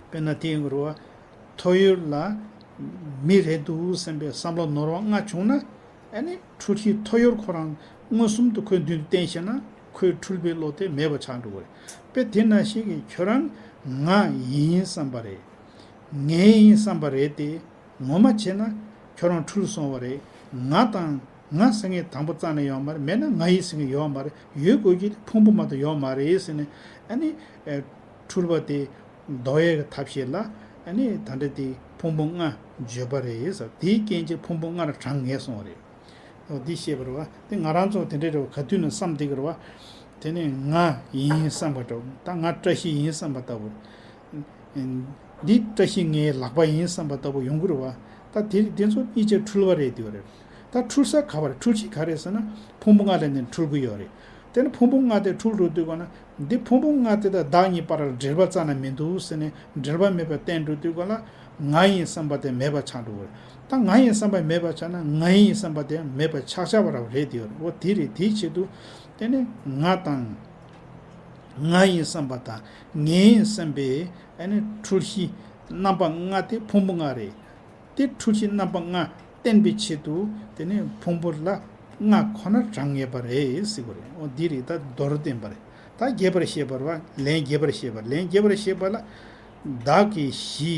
དཔེར་ན་དེ་ཡིན་དགོས་རེད་བ། ཐོ་ཡོར་ལ་མི་རེད་འདུག་བསམ་པའི་བསམ་བློ་ནོར་བ་ལྔ་བྱུང་ན། ཨ་ནི་འཁྲུལ་གཞི་ཐོ་ཡོར་ཁོ་རང་མངོན་སུམ་དུ་ཁོའི་མདུན་དུ་བསྟན་ཤེ་ན་ཁོའི་འཁྲུལ་པའི་བློ་དེ་མེད་པ་ཆགས་འགྲོ་གི་རེད། དཔེ་དེ་ནང་བཞིན་གྱི་ཁྱོད་རང་ང་ཡིན་བསམ་པ་རེད། ངའི་ཡིན་བསམ་པ་རེད་དེ། ངོ་མ་བྱས་ན་ཁྱོད་རང་འཁྲུལ་སོང་བ་རེད། ང་དང་ང་ཟེར་མཁན་དང་པོ་རྩ་ནས་ཡོད་མ་རེད། མེད་ན་ང་ཡིན་ཟེར་མཁན་ཡོད་མ་རེད། ཡོད་དགོས་ཀྱི་དེ་ཕུང་པོ་མ་གཏོགས་ཡོད་མ་རེད་ཟེར་ནས་ཨ་ནི། ཨེ། འཁྲུལ་པ་དེ་ཟློག་ཡས་ཀྱི་ཐབས་ཤེས་ལ་ ཨ་ནི་ད་འདྲ་དེ་ཕུང་པོ་ལྔ་བརྗོད་པ་རེད་ཟེར། དེའི་རྐྱེན་གྱིས་ཕུང་པོ་ལྔར་གྲངས་ངེས་སོང་བ་རེད། འོ་འདི་བཤད་པ་རེད་བ། དེ་ང་རང་ཚོ་དེ་འདྲ་རེད་བ། ག་དུས་ནས་བསམ་བསྡད་ཀྱི་རེད་བ། དེ་ནས་ང་ཡིན་བསམ་པ་འདྲ་བོ། ད་ང་བཀྲ་ཤིས་ཡིན་བསམ་པ་ལྟ་བུ། འདི་བཀྲ་ཤིས་ངའི་ལག་པ་ཡིན་བསམ་པ་ལྟ་བུ་ཡོང་གི་རེད་བ། ད་དེ་དེ་ཚོ་གཉིས་ཆ་འཁྲུལ་བ་རེད་དེ་བ་རེད། ད་འཁྲུལ་ས་ག་བ་རེད། འཁྲུལ་གཞི་ག་རེད་ཟེར་ན། ཕུང་པོ་ལྔ་ལས་ནི་འཁྲུལ་གྱི་ཡོད་རེད། དེ་ནི་ཕུང་པོ་ལྔ་དེ་འཁྲུལ་འགྲོ་དུས་ག་ན། འདི་ཕུང་པོ་ལྔ་དེ་དང་བདག་གཉིས་བར་ལ་འབྲེལ་བ་རྩ་ནས་མི་འདུག་ཟེར་ནས་འབྲེལ་བ་མེད་པར་བསྟན་འགྲོ་དུས་ག་ལ། ང་ཡིན་བསམ་པ་དེ་མེད་པ་ཆགས་འགྲོ་གི་རེད། ད་ང་ཡིན་བསམ་པ་མེད་པ་ཆགས་ན་ང་ཡིན་བསམ་པ་དེ་མེད་པ་ཆགས་ཆགས་པ་ར་རེད་དེ་ཡོད་རེད། འོ་དེ་རེད། དེའི་ཆེད་དུ་དེ་ནི་ང་དང་། ང་ཡིན་བསམ་པ་དང་ངའི་ཡིན་བསམ་པའི་ཨ་ནི་འཁྲུལ་གཞི་རྣམ་པ་ལྔ་དེ་ཕུང་པོ་ལྔ་རེད། དེ་འཁྲུལ་གཞི་རྣམ་པ་ལྔ་བསྟན་པའི་ཆེད་དུ་དེ་ནི་ཕུང་པོ་ལྔ་ཁོ་ན་གྲངས་ངེས་པ་རེད་ཟེར་གྱི་རེད། འོ་འདི་རེད། ད་མདོར་བསྟན་པ་རེད། ད་རྒྱས་པར་བཤད་པ་རེད་བ། ལན་རྒྱས་པར་བཤད་པ། ལན་རྒྱས་པར་བཤད་པ་ལ། བདག་གི་གཞི།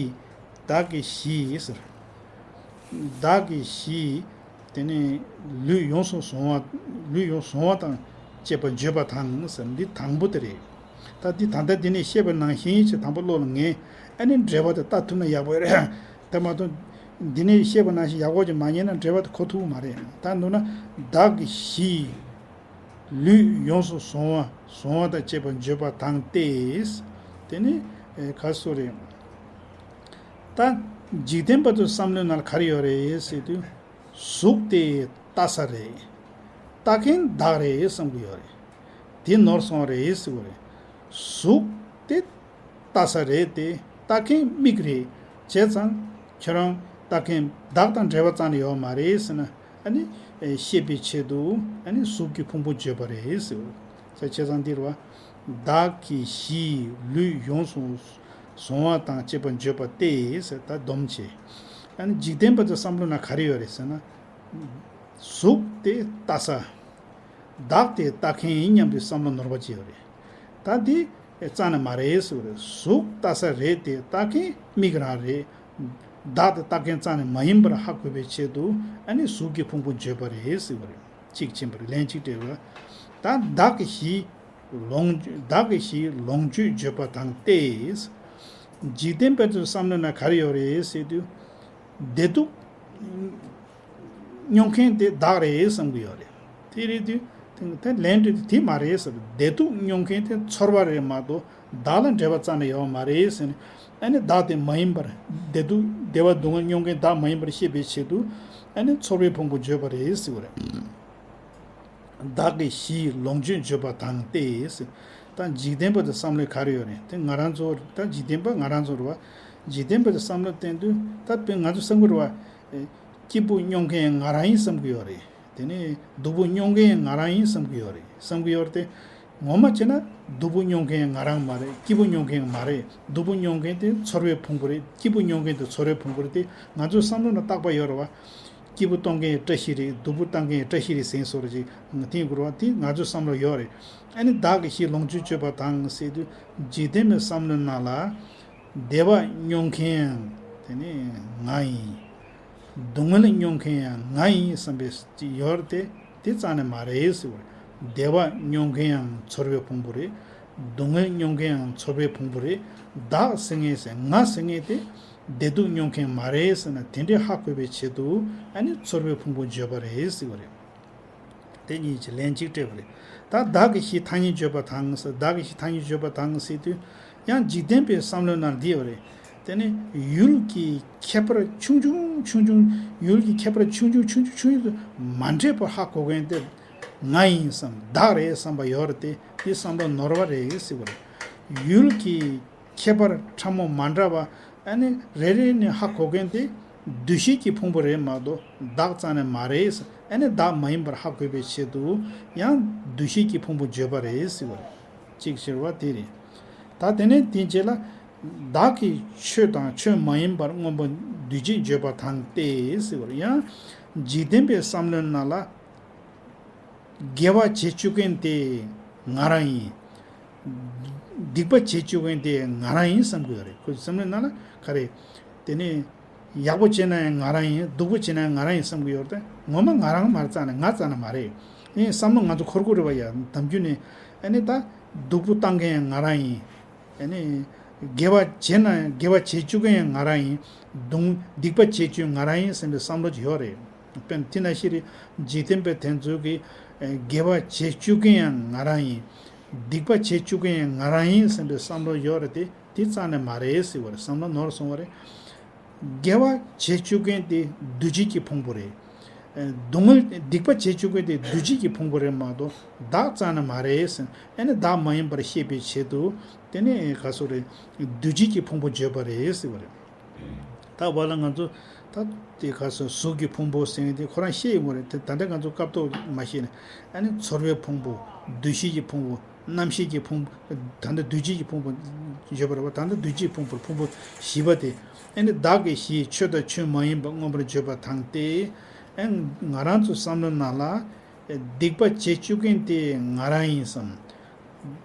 བདག་གི་གཞི་ཟེར། བདག་གི་གཞི། དེ་ནས་ལུས་ཡོངས་སུ་བཟུང་བ། ལུས་ཡོངས་བཟུང་བ་དང་བཅས་པ་བརྗོད་པ་དང་ཟེར། འདི་དང་པོ་དེ་རེད། ད་འདི་ད་ལྟ་འདི་ནས་བཤད་པ་ནང་བཞིན་ཅིག་དང་པོ་བློ་ལ་ངེས། ཨ་ནི་འགྲེལ་པ་དེ་ལྟ་ཐུབ་ན་ཡག་པོ་རེད། དེ་མ་གཏོགས་འདི་ནས་བཤད་པ་ནང་བཞིན་ཡག་པོ་ཅིག་མ་ཉན་ན་འགྲེལ་པ་དེ་གོ་ཐུབ་ཀྱི་མ་རེད། ད་འདུག་ན། བདག་གི་གཞི། ལུས་ཡོངས་སུ་བཟུང་བ། བཟུང་བ་དང་བཅས་པ་བརྗོད་པ་དང་སྟེ། དེ་ནི་ཨེ་ག་སོ་རེད། ད་འཇིག་རྟེན་པ་ཚོའི་བསམ་བློའི་ནང་ལ་ག་རེ་ཡོད་རེད་ཟེར་དུས། གཟུགས་དེ་ལྟ་ས་རེད། ལྟ་མཁན་བདག་རེད་བསམ་གྱི་ཡོད་རེད། དེ་ནོར་སོང་བ་རེད་ཟེར་བ་རེད། གཟུགས་དེ་ལྟ་ས་རེད་དེ། ལྟ་མཁན་མིག་རེད། བྱས་ཙང་ཁྱོད་རང་ལྟ་མཁན་བདག་དང་འབྲེལ་བ་རྩ་ནས་ཡོད་མ་རེད་ཟེར་ན། ཨ་ནི་ཨེ་ཤེས་པའི་ཆེད་དུ་ཨ་ནི་གཟུགས་ཀྱི་ཕུང་པོ་བརྗོད་པ་རེད་ཟེར། ས་བྱས་ཙང་འདིར་བ། བདག་གི་གཞི་ལུས་ཡོངས་སུ་བཟུང་བ་དང་བཅས་པ་བརྗོད་པ་སྟེ་ཟེར། ད་སྡོམ་བྱེད། ཨ་ནི་འཇིག་རྟེན་པ་ཚོའི་བསམ་བློ་ན་ག་རེ་ཡོད་རེད་ཟེར་ན། གཟུགས་དེ་ལྟ་ས། བདག་དེ་ལྟ་མཁན་ཡིན་སྙམ་པའི་བསམ་བློ་ནོར་བ་ཅིག་ཡོད་རེད། ད་འདི་རྩ་ནས་མ་རེད་ཟེར་བ་རེད། གཟུགས་ལྟ་ས་རེད་དེ། ལྟ་མཁན་མིག་རང་རེད། བདག་དེ་ལྟ་མཁན་རྩ་ནས་མ་ཡིན་པར་ཧ་གོ་བའི་ཆེད་དུ་ཨ་ནི་གཟུགས་ཀྱི་ཕུང་པོ་བརྗོད་པ་རེད་ཟེར་བ་རེད། གཅིག་ཕྱིན་པར་ལན་གཅིག་སྤྲད་པ། ད་བདག་གི་གཞི་ལོངས། བདག་གི་གཞི་ལོངས་སྤྱོད་བརྗོད་པ་དང་སྟེ། འཇིག་རྟེན་པ་ཚོའི་བསམ་བློ་ན་ག་རེ་ཡོད་རེད་ཟེར་དུས། བདེ་སྡུག་མྱོང་མཁན་དེ་བདག་རེད་བསམ་གྱི་ཡོད་རེད། དེ་རེད་དུས་དེ་ལན་སྤྲད་དུས་དེ་མ་རེད་ཟེར། བདེ་སྡུག་མྱོང་མཁན་དེ་ཚོར་བ་རེད་མ་གཏོགས་བདག་ལ་འབྲེལ་བ་རྩ་ནས་ཡོད་མ་རེད་ཟེར་ནས། ཨ་ནི་བདག་དེ་མ་ཡིན་པར། བདེ་སྡུག་བདེ་བ་སྡུག་བསྔལ་མྱོང་མཁན་བདག་མ་ཡིན་པར་ཤེས་པའི་ཆེད་དུ་ཨ་ནི་ཚོར་བའི་ཕུང་པོ་བརྗོད་པ་རེད་ཟེར་བ་རེད། བདག་གི་གཞི་ལོངས་སྤྱོད་བརྗོད་པ་དང་སྟེ། ད་འཇིག་རྟེན་པ་དེ་བསམ་བློའི་ག་རེ་ཡོད་རེད། དེ་ང་རང་ཚོ། ད་འཇིག་རྟེན་པ་ང་རང་ཚོ་རེད་བ། འཇིག་རྟེན་པ་དེ་བསམ་བློ་བསྟན་དུས་ད་དཔེ་ང་ཚོ་བསམ་གྱི་རེད་བ། སྐྱིད་པོ་མྱོང་མཁན་ང་རང་ཡིན་བསམ་གྱི་ཡོད་རེད། དེ་ནས་སྡུག་པོ་མྱོང་མཁན་ང་རང་ཡིན་བསམ་གྱི་ཡོད་རེད། བསམ་གྱི་ཡོད་རེད་དེ། ངོ་མ་བྱས་ན་སྡུག་པོ་མྱོང་མཁན་ང་རང་མ་རེད། སྐྱིད་པོ་མྱོང་མཁན་མ་རེད། སྡུག་པོ་མྱོང་མཁན་དེ་ཚོར་བའི་ཕུང་པོ་རེད། སྐྱིད་པོ་མྱོང་མཁན་དེ་ཚོར་བའི་ཕུང་པོ་རེད་དེ། ང་ཚོའི་བསམ་བློ་ན་རྟག་པ་ཡོད་རེད་བ། སྐྱིད་པོ་གཏོང་མཁན་བཀྲ་ཤིས་རེད། སྡུག་པོ་བཏང་མཁན་བཀྲ་ཤིས་རེད་ཟེར་བཟོ་འདྲ་ཅིག་ང་དེང་གུར་བ་དེ་ང་ཚོའི་བསམ་བློ་ཡོད་རེད། ཨ་ནི་བདག་གི་གཞི་ལོངས་སྤྱོད་བརྗོད་པ་དང་ཟེར་དུས་འཇིག་རྟེན་པའི་བསམ་བློའི་ནང་ལ་བདེ་བ་མྱོང་མཁན་ཡང་དེ་ནི་ང་ཡིན། སྡུག་བསྔལ་མྱོང་མཁན་ཡང་ང་ཡིན་བསམ་པའི་ཅིག་ཡོད་རེད་དེ། དེ་རྩ་ནས་མ་རེད་ཟེར་བ་རེད། བདེ་བ་མྱོང་མཁན་ཡང་ཚོར་བའི་ཕུང་པོ་རེད། སྡུག་བསྔལ་མྱོང་མཁན་ཡང་ཚོར་བའི་ཕུང་པོ་རེད། བདག་ཟེར་མཁན་ཟེར་ང་ཟེར་མཁན་དེ་བདེ་སྡུག་མྱོང་མཁན་མ་རེད་ཟེར་ན། དེ་འདྲའི་ཧ་གོ་བའི་ཆེད་དུ་ཨ་ནི་ཚོར་བའི་ཕུང་པོ་བརྗོད་པ་རེད་ཟེར་བ་རེད། དེ་གཉིས་ཀྱི་ལན་གཅིག་སྤྲད་པ་རེད། ད་བདག་གི་གཞི་ཐ་སྙད་བརྗོད་པ་དང་ཟེར། བདག་གི་གཞི་ཐ་སྙད་བརྗོད་པ་དང་ཟེར་དུས་ཡང་འཇིག་རྟེན་པའི་བསམ་བློའི་ནང་འདི་ཡོད་རེད། དེ་ནི་ཡུལ་གྱི་ཁྱད་པར་ཆུང་ཆུང་ཆུང་ཆུང་། ཡུལ་གྱི་ཁྱད་པར་ཆུང་ཆུང་ཆུང་ཆུང་ཆུང་ཆུང་དུ་མ་འདྲེས་པར་ཧ་གོ་མཁན་དེ་ང་ཡིན་བསམ། བདག་རེད་བསམ་པ་ཡོད་རེད་དེ། དེ་བསམ་བློ་ནོར་བ་རེད་ཟེར་བ་རེད། ཡུལ་གྱི་ཁྱད་པར་ཕྲ་མོ་མ་འདྲ་བ་ཨ་ནི་རེ་རེ་ནས་ཧ་གོ་མཁན་དེ་འདུ་ཤེས་ཀྱི་ཕུང་པོ་རེད་མ་གཏོགས་བདག་རྩ་ནས་མ་རེད། ཨ་ནི་བདག་མ་ཡིན་པར་ཧ་གོ་བའི་ཆེད་དུ་ཡང་འདུ་ཤེས་ཀྱི་ཕུང་པོ་བརྗོད་པ་རེད་ཟེར་བ་རེད། གཅིག་ཟེར་བ་དེ་རེད། ད་དེ་ནས་དེའི་རྗེས་ལ་བདག་གི་ཆོས་དང་ཆོས་མ་ཡིན་པར་སྔོན་པོ་འདུས་བྱས་བརྗོད་པ་དང་སྟེ་ཟེར་བ་རེད། ཡང་འཇིག་རྟེན་པའི་བསམ་བློའི་ནང་ལ། དགེ་བ་བྱེད་བཅུག་མཁན་དེ་ང་རང་ཡིན། སྡིག་པ་བྱེད་བཅུག་མཁན་དེ་ང་རང་ཡིན་བསམ་གྱི་ཡོད་རེད། ཁོའི་བསམ་བློའི་ནང་ལ་ག་རེ། དེ་ནས་ཡག་པོ་བྱས་ན་ཡང་ང་རང་ཡིན། སྡུག་པོ་བྱས་ན་ཡང་ང་རང་ཡིན་བསམ་གྱི་ཡོད་རེད། ངོ་མ་ང་རང་མ་རེད། རྩ་ནས་ང་རྩ་ནས་མ་རེད། ཨེ་བསམ་བློ་ང་ཚོ་འཁོར་གྱི་རེད་བ། ཡ་གདམ་རྒྱུ་ནས་ཨ་ནི་ད་སྡུག་པོ་བཏང་མཁན་ཡང་ང་རང་ཡིན། ཨ་ནི་ དགེ་བ་བྱས་ན་ཡང་དགེ་བ་བྱེད་བཅུག་མཁན་ཡང་ང་རང་ཡིན། སྡུག་སྡིག་པ་བྱེད་བཅུག་ང་རང་ཡིན་བསམ་པའི་བསམ་བློ་ཅིག་ཡོད་རེད། དཔེར་ན་དེ་ནང་བཞིན་རེད། འཇིག་རྟེན་པའི་དེ་ཚོ་གིས་དགེ་བ་བྱེད་བཅུག་མཁན་ཡང་ང་རང་ཡིན། སྡིག་པ་བྱེད་བཅུག་མཁན་ཡང་ང་རང་ཡིན་བསམ་པའི་བསམ་བློ་ཡོད་རེད་དེ། དེ་རྩ་ནས་མ་རེད་ཟེར་བ་རེད། བསམ་བློ་ནོར་སོང་བ་རེད། དགེ་བ་བྱེད་བཅུག་མཁན་དེ་འདུ་བྱེད་ཀྱི་ཕུང་པོ་རེད། སྡུག་བསྔལ་སྡིག་པ་བྱེད་བཅུག་མཁན་དེ་འདུ་བྱེད་ཀྱི་ཕུང་པོ་རེད་མ་གཏོགས་བདག་རྩ་ནས་མ་རེད་ཟེར། ཨ་ནི་བདག་མ་ཡིན་པར་ཤེས་པའི་ཆེད་དུ་དེ་ནི་ག་སོ་རེད། འདུ་བྱེད་ཀྱི་ཕུང་པོ་བརྗོད་པ་རེད་ཟེར་བ་རེད། ད་བར་ལ་ང་ཚོ་ད་དེ་ག་སོ་གཟུགས་ཀྱི་ཕུང་པོ་ཟེར་མཁན་དེ་ཁོ་རང་ཤེས་ཡོང་གི་རེད་དེ། ད་ལྟ་ང་ཚོ་སྐབས་ཐོག་མ་ཤེས་ནས་ཨ་ནི་ཚོར་བའི་ཕུང་པོ། འདུ་ཤེས་ཀྱི་ཕུང་པོ། རྣམ་ཤེས་ཀྱི་ཕུང་པོ། ད་ལྟ་འདུ་བྱེད་ཀྱི་ཕུང་པོ་བརྗོད་པ་རེད་བ། ད་ལྟ་འདུ་བྱེད་ཕུང་པོ་ཕུང་པོ་བཞི་པ་དེ། ཨ་ནི་བདག་གི་གཞི་ཆོས་དང་ཆོས་མ་ཡིན་པ་མངོན་པར་བརྗོད་པ་དང་སྟེ། ཨ་ནི་ང་རང་ཚོའི་བསམ་བློ་ནང་ལ་སྡིག་པ་བྱེད་བཅུག་མཁན་དེ་ང་རང་ཡིན་བསམ།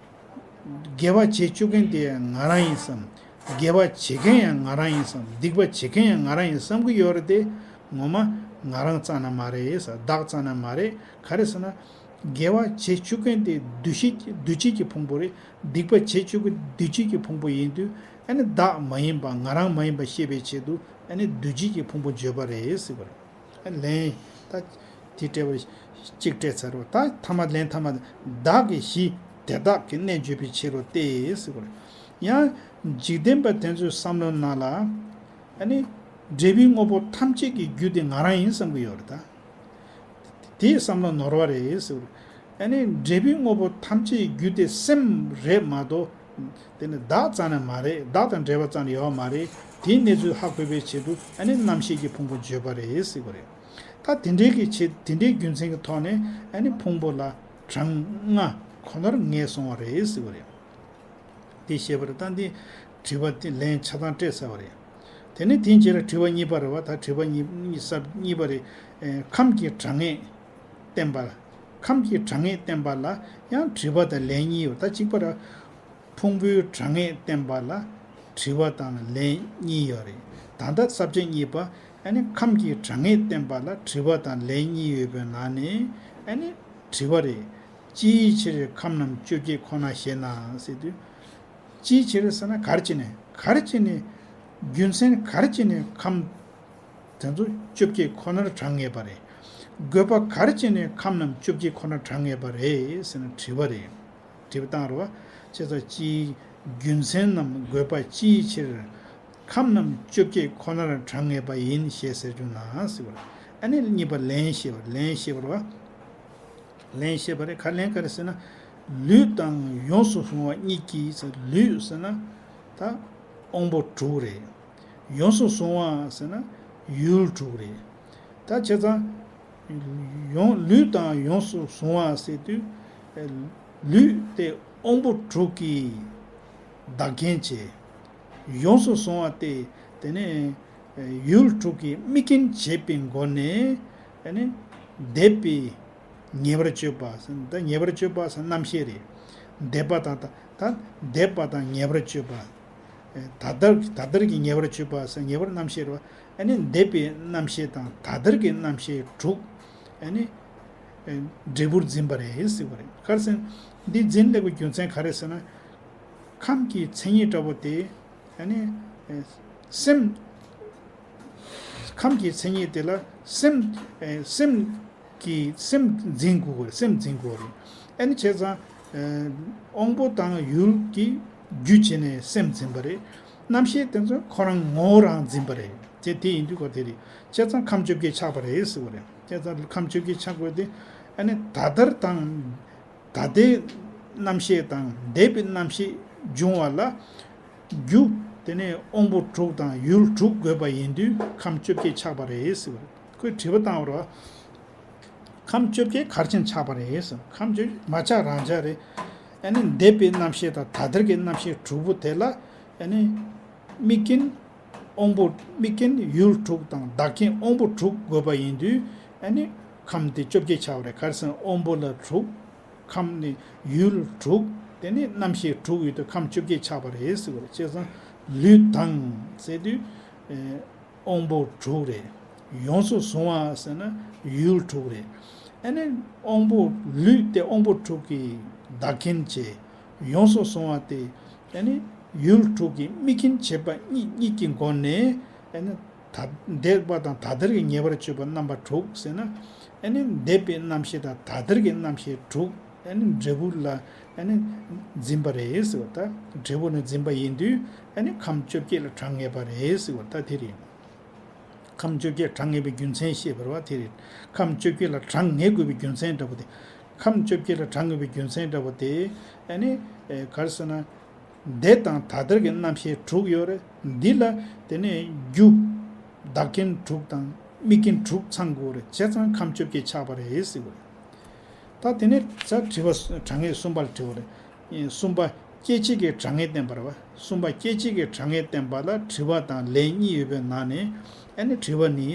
དགེ་བ་བྱེད་བཅུག་མཁན་དེ་ང་རང་ཡིན་བསམ། དགེ་བ་བྱེད་མཁན་ཡང་ང་རང་ཡིན་བསམ། སྡིག་པ་བྱེད་མཁན་ཡང་ང་རང་ཡིན་བསམ་གྱི་ཡོད་རེད་དེ། ངོ་མ་ང་རང་རྩ་ནས་མ་རེད་ཟེར། བདག་རྩ་ནས་མ་རེད། ག་རེ་ཟེར་ན། དགེ་བ་བྱེད་བཅུག་མཁན་དེ་འདུ་ཤེས་འདུ་བྱེད་ཀྱི་ཕུང་པོ་རེད། སྡིག་པ་བྱེད་བཅུག་མཁན་འདུ་བྱེད་ཀྱི་ཕུང་པོ་ཡིན་དུས། ཨ་ནི་བདག་མ་ཡིན་པ་ང་རང་མ་ཡིན་པ་ཤེས་པའི་ཆེད་དུ་ཨ་ནི་འདུ་བྱེད་ཀྱི་ཕུང་པོ་བརྗོད་པ་རེད་ཟེར་བ་རེད། ཨ་ལན་ད་དེ་སྤྲད་པ་གཅིག་སྤྲད་ཚར་རོ། ད་ཐ་མ་ལན་ཐ་མ་བདག་གི་གཞི་དེ་དག་གི་གནས་བརྗོད་པའི་ཕྱིར་རོ་སྟེ་ཟེར་བ་རེད། ཡང་འཇིག་རྟེན་པ་དེ་ཚོའི་བསམ་བློ་ནང་ལ། ཨ་ནི་འབྲས་བུའི་དངོས་པོ་ཐམས་ཅད་ཀྱི་རྒྱུ་དེ་ང་རང་ཡིན་བསམ་གྱི་ཡོད་རེད་ད། དེའི་བསམ་བློ་ནོར་བ་རེད་ཟེར། ཨ་ནི་འབྲས་བུའི་དངོས་པོ་ཐམས་ཅད་ཀྱི་རྒྱུ་དེ་སེམས་རེད་མ་གཏོགས། དེ་ནི་བདག་རྩ་ནས་མ་རེད། བདག་དང་འབྲེལ་བ་རྩ་ནས་ཡོད་མ་རེད། དེའི་གནས་ཚུལ་ཧ་གོ་བའི་ཆེད་དུ་ཨ་ནི་རྣམ་ཤེས་ཀྱི་ཕུང་པོ་བརྗོད་པ་རེད་ཟེར་བ་རེད། ད་དེ་འདྲའི་གི་ཆེད་དེ་འདྲའི་རྒྱུ་མཚན་གྱི་ཐོག་ནས་ཨ་ནི་ཕུང་པོ་ལ་གྲངས་ལྔ་ཁོ་ནར་ངེས་སོང་བ་རེད་ཟེར་བ་རེད། དེ་བཤད་པ་རེད། ད་འདི་དྲི་བ་དེ་ལན་ཆ་ཚང་སྤྲད་ཚར་བ་རེད། དེ་ནས་དེའི་རྗེས་ལ་དྲི་བ་གཉིས་པ་རེད་བ། ད་དྲི་བ་གཉིས་གཉིས་ས་གཉིས་པ་རེད། ཨེ། ཁམས་ཀྱི་གྲངས་ངེས་བསྟན་པ། ཁམས་ཀྱི་གྲངས་ངེས་བསྟན་པ་ལ་ཡང་དྲི་བ་དང་ལན་གཉིས་ཡོད། ད་གཅིག་པ་རེད། ཕུང་པོའི་གྲངས་ངེས་བསྟན་པ་ལ་དྲི་བ་དང་ལན་གཉིས་ཡོད་རེད། ད་ལྟ་ས་བཅད་གཉིས་པ། ཨ་ནི་ཁམས་ཀྱི་གྲངས་ངེས་བསྟན་པ་ལ་དྲི་བ་དང་ལན་གཉིས་ཡོད་པའི་ནང་ནས། ཨ་ནི་དྲི་བ་རེད། ཅིའི་ཕྱིར་ཁམས་རྣམས་བཅོ་བརྒྱད་ཁོ་ན་ཞེ་ན་ཟེར་དུས། ཅིའི་ཕྱིར་ཟེར་ན། ག་རེ་བྱས་ནས་ག་རེ་བྱས་ནས་རྒྱུ་མཚན་ག་རེ་བྱས་ནས་ཁམས་དེ་ཚོ་བཅོ་བརྒྱད་ཁོ་ནར་གྲངས་ངེས་པ་རེད། དགོས་པ་ག་རེ་བྱས་ནས་ཁམས་རྣམས་བཅོ་བརྒྱད་ཁོ་ནར་གྲངས་ངེས་པ་རེད་ཟེར་ན་དྲི་བ་རེད། དྲི་བ་བཏང་རོགས། བྱས་ཙང་ཅིའི་རྒྱུ་མཚན་ནམ་དགོས་པ་ཅིའི་ཕྱིར་ཁམས་རྣམས་བཅོ་བརྒྱད་ཁོ་ནར་གྲངས་ངེས་པ་ཡིན་ཞེས་ཟེར་རྒྱུ་ན་ཟེར་བ་རེད། ཨ་ནི་གཉིས་པ་ལན་བཤད་པ། ལན་བཤད་པ་རེད་བ། ལན་བཤད་པ་རེད། ག་ལན་ག་རེ་ཟེར་ན། ལུས་དང་ཡོངས་སུ་བཟུང་བ་གཉིས་ཀྱིས་ཟེར། ལུས་ཟེར་ན་ད་དབང་པོ་དྲུག་རེད། ཡོངས་སུ་བཟུང་བ་ཟེར་ན་ཡུལ་དྲུག་རེད། ད་བྱས་ཙང་ཡོངས་ལུས་དང་ཡོངས་སུ་བཟུང་བ་ཟེར་དུས། ལུས་དེ་དབང་པོ་དྲུག་གིས་བདག་རྐྱེན་བྱས། ཡོངས་སུ་བཟུང་བ་དེ་དེ་ནས་ཡུལ་དྲུག་གིས་དམིགས་རྐྱེན་བྱས་པའི་སྒོ་ནས། ཨ་ནི་འདས་པའི་ཉེ་བར་སྤྱོད་པ་ཟེར། ད་ཉེ་བར་སྤྱོད་པ་ཟེར་རྣམ་ཤེས་རེད། འདས་པ་དང་ད་ད་འདས་པ་དང་ཉེ་བར་སྤྱོད་པ། ཨེ། ད་ལྟར་ད་ལྟར་གྱི་ཉེ་བར་སྤྱོད་པ་ཟེར་ཉེ་བར་རྣམ་ཤེས་རེད་བ། ཨ་ནི་འདས་པའི་རྣམ་ཤེས་དང་ད་ལྟར་གྱི་རྣམ་ཤེས་དྲུག་ཨ་ནི་ཨེ་འབྲས་བུར་འཛིན་པ་རེད་ཟེར་བ་རེད། ག་རེ་ཟེར་ན། འདི་འཛིན་སླེབས་པའི་རྒྱུ་མཚན་ག་རེ་ཟེར་ན། ཁམས་ཀྱི་མཚན་ཉིད་འདྲ་པོ་དེ་ཨ་ནི་ཨེ་སེམས། ཁམས་ཀྱི་མཚན་ཉིད་དེ་ལ་སེམས། ཨེ་སེམས་ཀྱིས་སེམས་འཛིན་དགོས་པ་རེད། སེམས་འཛིན་དགོས་པ་རེད། ཨ་ནི་བྱས་ཙང་། ཨེ་དབང་པོ་དང་ཡུལ་གྱི་རྒྱུ་བྱས་ནས་སེམས་འཛིན་པ་རེད། རྣམ་ཤེས་དེ་ཚོ་ཁོ་རང་ངོ་བོ་རང་འཛིན་པ་རེད། དེ་དེ་ཡིན་དུས་གོ་དེ་རེད། བྱས་ཙང་ཁམས་བཅོ་བརྒྱད་ཆགས་པ་རེད་ཟེར་བ་རེད། བྱས་ཙང་ཁམས་བཅོ་བརྒྱད་ཆགས་དགོས་ཏེ། ཨ་ནི་ད་ལྟར་དང་། ད་ལྟའི་རྣམ་ཤེས་དང་འདས་པའི་རྣམ་ཤེས་འབྱུང་བ་ལ་རྒྱུ། དེ་ནས་དབང་པོ་དྲུག་དང་ཡུལ་དྲུག་དགོས་པ་ཡིན་དུས་ཁམས་བཅོ་བརྒྱད་ཆགས་པ་རེད་ཟེར་བ་རེད། ཁོས་དྲི་བ་བཏང་བ་རེད། ཁམས་བཅོ་བརྒྱད་ག་རེ་བྱས་ནས་ཆགས་པ་རེད་ཟེར། ཁམས་བཅོ་བརྒྱད་མ་ཆགས་རང་ཆགས་རེད། ཨ་ནི་འདས་པའི་རྣམ་ཤེས་དང་ད་ལྟར་གྱི་རྣམ་ཤེས་དྲུག་པོ་དེ་ལ་ཨ་ནི་དམིགས་རྐྱེན། དབང་པོ་དམིགས་རྐྱེན་ཡུལ་དྲུག་དང་བདག་རྐྱེན་དབང་པོ་དྲུག་དགོས་པ་ཡིན་དུས། ཨ་ནི་ཁམས་དེ་བཅོ་བརྒྱད་ཆགས་པ་རེད། ག་རེ་ཟེར་ན་དབང་པོ་ལ་དྲུག་ཁམས་ནི་ཡུལ་དྲུག་དེ་ནི་རྣམ་ཤེས་དྲུག་ཡོད་དུས་ཁམས་བཅོ་བརྒྱད་ཆགས་པ་རེད་ཟེར་བ་རེད། བྱས་ཙང་ལུས་དང་ཟེར་དུས། ཨེ་དབང་པོ་དྲུག་རེད། ཡོངས་སུ་བཟུང་བ་ཟེར་ན་ཡུལ་དྲུག་རེད། ཨ་ནི་དབང་པོ་ལུས་དེ་དབང་པོ་དྲུག་གིས་བདག་རྐྱེན་བྱས། ཡོངས་སུ་བཟུང་བ་དེ་ཨ་ནི་ ཡུལ་དྲུག་གི་དམིགས་རྐྱེན་བྱེད་པ་གཉིས་གཉིས་ཀྱི་སྒོ་ནས་ཨ་ནི་ད་འདས་པ་དང་ད་ལྟར་གྱི་ངེས་པར་དཔྱོད་པ་རྣམ་པ་དྲུག་ཟེར་ན། ཨ་ནི་འདས་པའི་རྣམ་ཤེས་དང་ད་ལྟར་གྱི་རྣམ་ཤེས་དྲུག་ཨ་ནི་འབྲས་བུ་ལ་ཨ་ནི་འཛིན་པ་རེད་ཟེར་བ་དང་། འབྲས་བུ་ནི་འཛིན་པ་ཡིན་དུས་ཨ་ནི་ཁམས་བཅོ་བརྒྱད་ལ་གྲངས་ངེས་པ་རེད་ཟེར་བ་ད་དེ་རེད། ཁམས་བཅོ་བརྒྱད་གྲངས་ངེས་པའི་རྒྱུ་མཚན་བཤད་པ་རེད་བ་དེ་རེད། ཁམས་བཅོ་བརྒྱད་ལ་གྲངས་ངེས་དགོས་པའི་རྒྱུ་མཚན་འདྲ་པོ་དེ། ཁམས་བཅོ་བརྒྱད་ལ་གྲངས་ངེས་པའི་རྒྱུ་མཚན་འདྲ་པོ་དེ་ཨ་ནི་ག་རེ་ཟེར་ན། འདས་དང་ད་ལྟར་གྱི་རྣམ་ཤེས་དྲུག་ཡོད་རེད། འདི་ལ་དེ་ནས་རྒྱུ་བདག་རྐྱེན་དྲུག་དང་དམིགས་རྐྱེན་དྲུག་ཚང་དགོས་རེད། བྱས་ཙང་ཁམས་བཅོ་བརྒྱད་ཆགས་པ་རེད་ཟེར་དགོས་རེད། ད་དེ་ནས་ད་དྲི་བ་གྲངས་ངེས་གསུམ་པ་ལ་དྲི་བ་རེད། གསུམ་པ་སྐྱེད་བྱེད་ཀྱི་གྲངས་ངེས་བསྟན་པ་རེད་བ། གསུམ་པ་སྐྱེད་བྱེད་ཀྱི་གྲངས་ངེས་བསྟན་པ་ལ་དྲི་བ་དང་ལན་གཉིས་ཡོད་པའི་ནང་ནས་ཨ་ནི་དྲི་བ་ནི་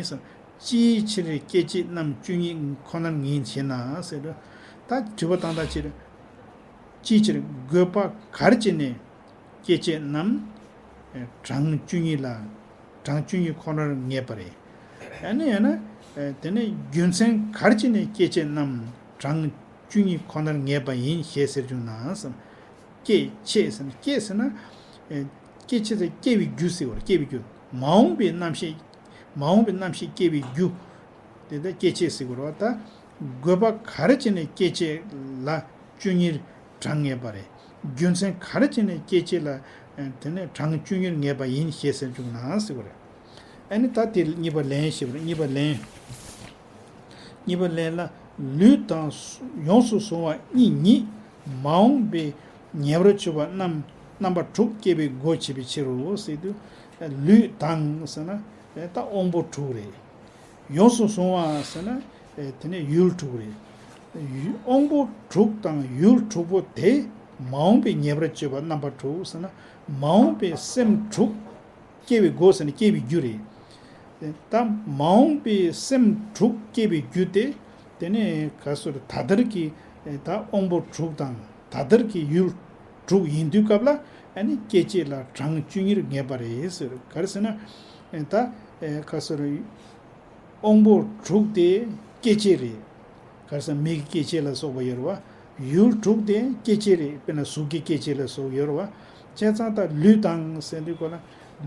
ཅིའི་ཕྱིར་སྐྱེད་བྱེད་རྣམ་བཅུ་གཉིས་ཁོ་ནར་ངེས་ཞེ་ན་ཟེར། ད་དྲི་བ་དང་ད་ཕྱིར། ཅིའི་ཕྱིར་དགོས་པ་ག་རེ་བྱས་ནས་སྐྱེད་བྱེད་རྣམས་གྲངས་བཅུ་གཉིས་ལ་གྲངས་བཅུ་གཉིས་ཁོ་ནར་ངེས་པ་རེད། ཨ་ནི་ཡང་ན་དེ་ནས་རྒྱུ་མཚན་ག་རེ་བྱས་ནས་སྐྱེད་བྱེད་རྣམས་གྲངས་བཅུ་གཉིས་ཁོ་ནར་ངེས་པ་ཡིན་ཞེས་ཟེར་བྱུང་ན་བསམ། སྐྱེད་བྱེད་ཟེར་ན་སྐྱེད་ཟེར་ན། སྐྱེད་བྱེད་ཟེར་སྐྱེ་བའི་རྒྱུ་ཟེར་བ་རེད། སྐྱེ་བའི་རྒྱུ། མ་འོངས་པའི་རྣམ་ཤེས། མ་འོངས་པའི་རྣམ་ཤེས་སྐྱེ་བའི་རྒྱུ། དེ་ལྟར་སྐྱེད་བྱེད་ཟེར་དགོས་རེད་བ། ད་དགོས་པ་ག་རེ་བྱས་ནས་སྐྱེད་བྱེད་ལ་བཅུ་གཉིས་གྲངས་ངེས་པ་རེད། རྒྱུ་མཚན་ག་རེ་བྱས་ནས་སྐྱེད་བྱེད་ལ་དེ་ནས་གྲངས་བཅུ་གཉིས་ངེས་པ་ཡིན་ཞེས་ཟེར་བྱུང་ན་ཟེར་བ་རེད། ཨ་ནི་ད་དེ་གཉིས་པ་ལན་ཞེས་པ་རེད། གཉིས་པ་ལན། གཉིས་པ་ལན་ལ། ལུས་དང་ཡོངས་སུ་བཟུང་བ་གཉིས་ཉིད་མ་འོངས་པའི་ངེས་པར་དཔྱོད་པ་རྣམ་རྣམ་པ་དྲུག་སྐྱེད་པའི་སྒོ་བྱེད་པའི་ཕྱིར་རོ་ཟེར་དུས། ལུས་དང་ཟེར་ན་ད་དབང་པོ་དྲུག་རེད། ཡོངས་སུ་བཟུང་བ་ཟེར་ན་དེ་ནས་ཡུལ་དྲུག་རེད། དབང་པོ་དྲུག་དང་ཡུལ་དྲུག་པོ་དེ་མ་འོངས་པའི་ངེས་པར་དཔྱོད་པ་རྣམ་པ་དྲུག་ཟེར་ན་མ་འོངས་པའི་སེམས་དྲུག་སྐྱེ་བའི་སྒོ་ཟེར་ན་སྐྱེ་བའི་རྒྱུ་རེད། ད་མ་འོངས་པའི་སེམས་དྲུག་སྐྱེ་བའི་རྒྱུ་དེ། དེ་ནས་ག་སོར་ད་ལྟར་གྱི་ད་དབང་པོ་དྲུག་དང་ད་ལྟར་གྱི་ཡུལ་དྲུག་ཡིན་དུས་སྐབས་ལ་ཨ་ནི་སྐྱེད་བྱེད་ལ་གྲངས་བཅུ་གཉིས་ངེས་པ་རེད་ཟེར། ག་རེ་ཟེར་ན། ད་ག་སོར་དབང་པོ་དྲུག་དེ་སྐྱེད་བྱེད་རེད། ག་རེ་ཟེར་མིག་གི་སྐྱེད་བྱེད་ལ་སོགས་པ་ཡོད་རེད་བ། ཡུལ་དྲུག་དེ་སྐྱེད་བྱེད་རེད། དཔེར་ན་གཟུགས་ཀྱི་སྐྱེད་བྱེད་ལ་སོགས་ཡོད་རེད་བ། བྱས་ཙང་ད་ལུས་དང་ཟེར་དུས་གོ་ལ།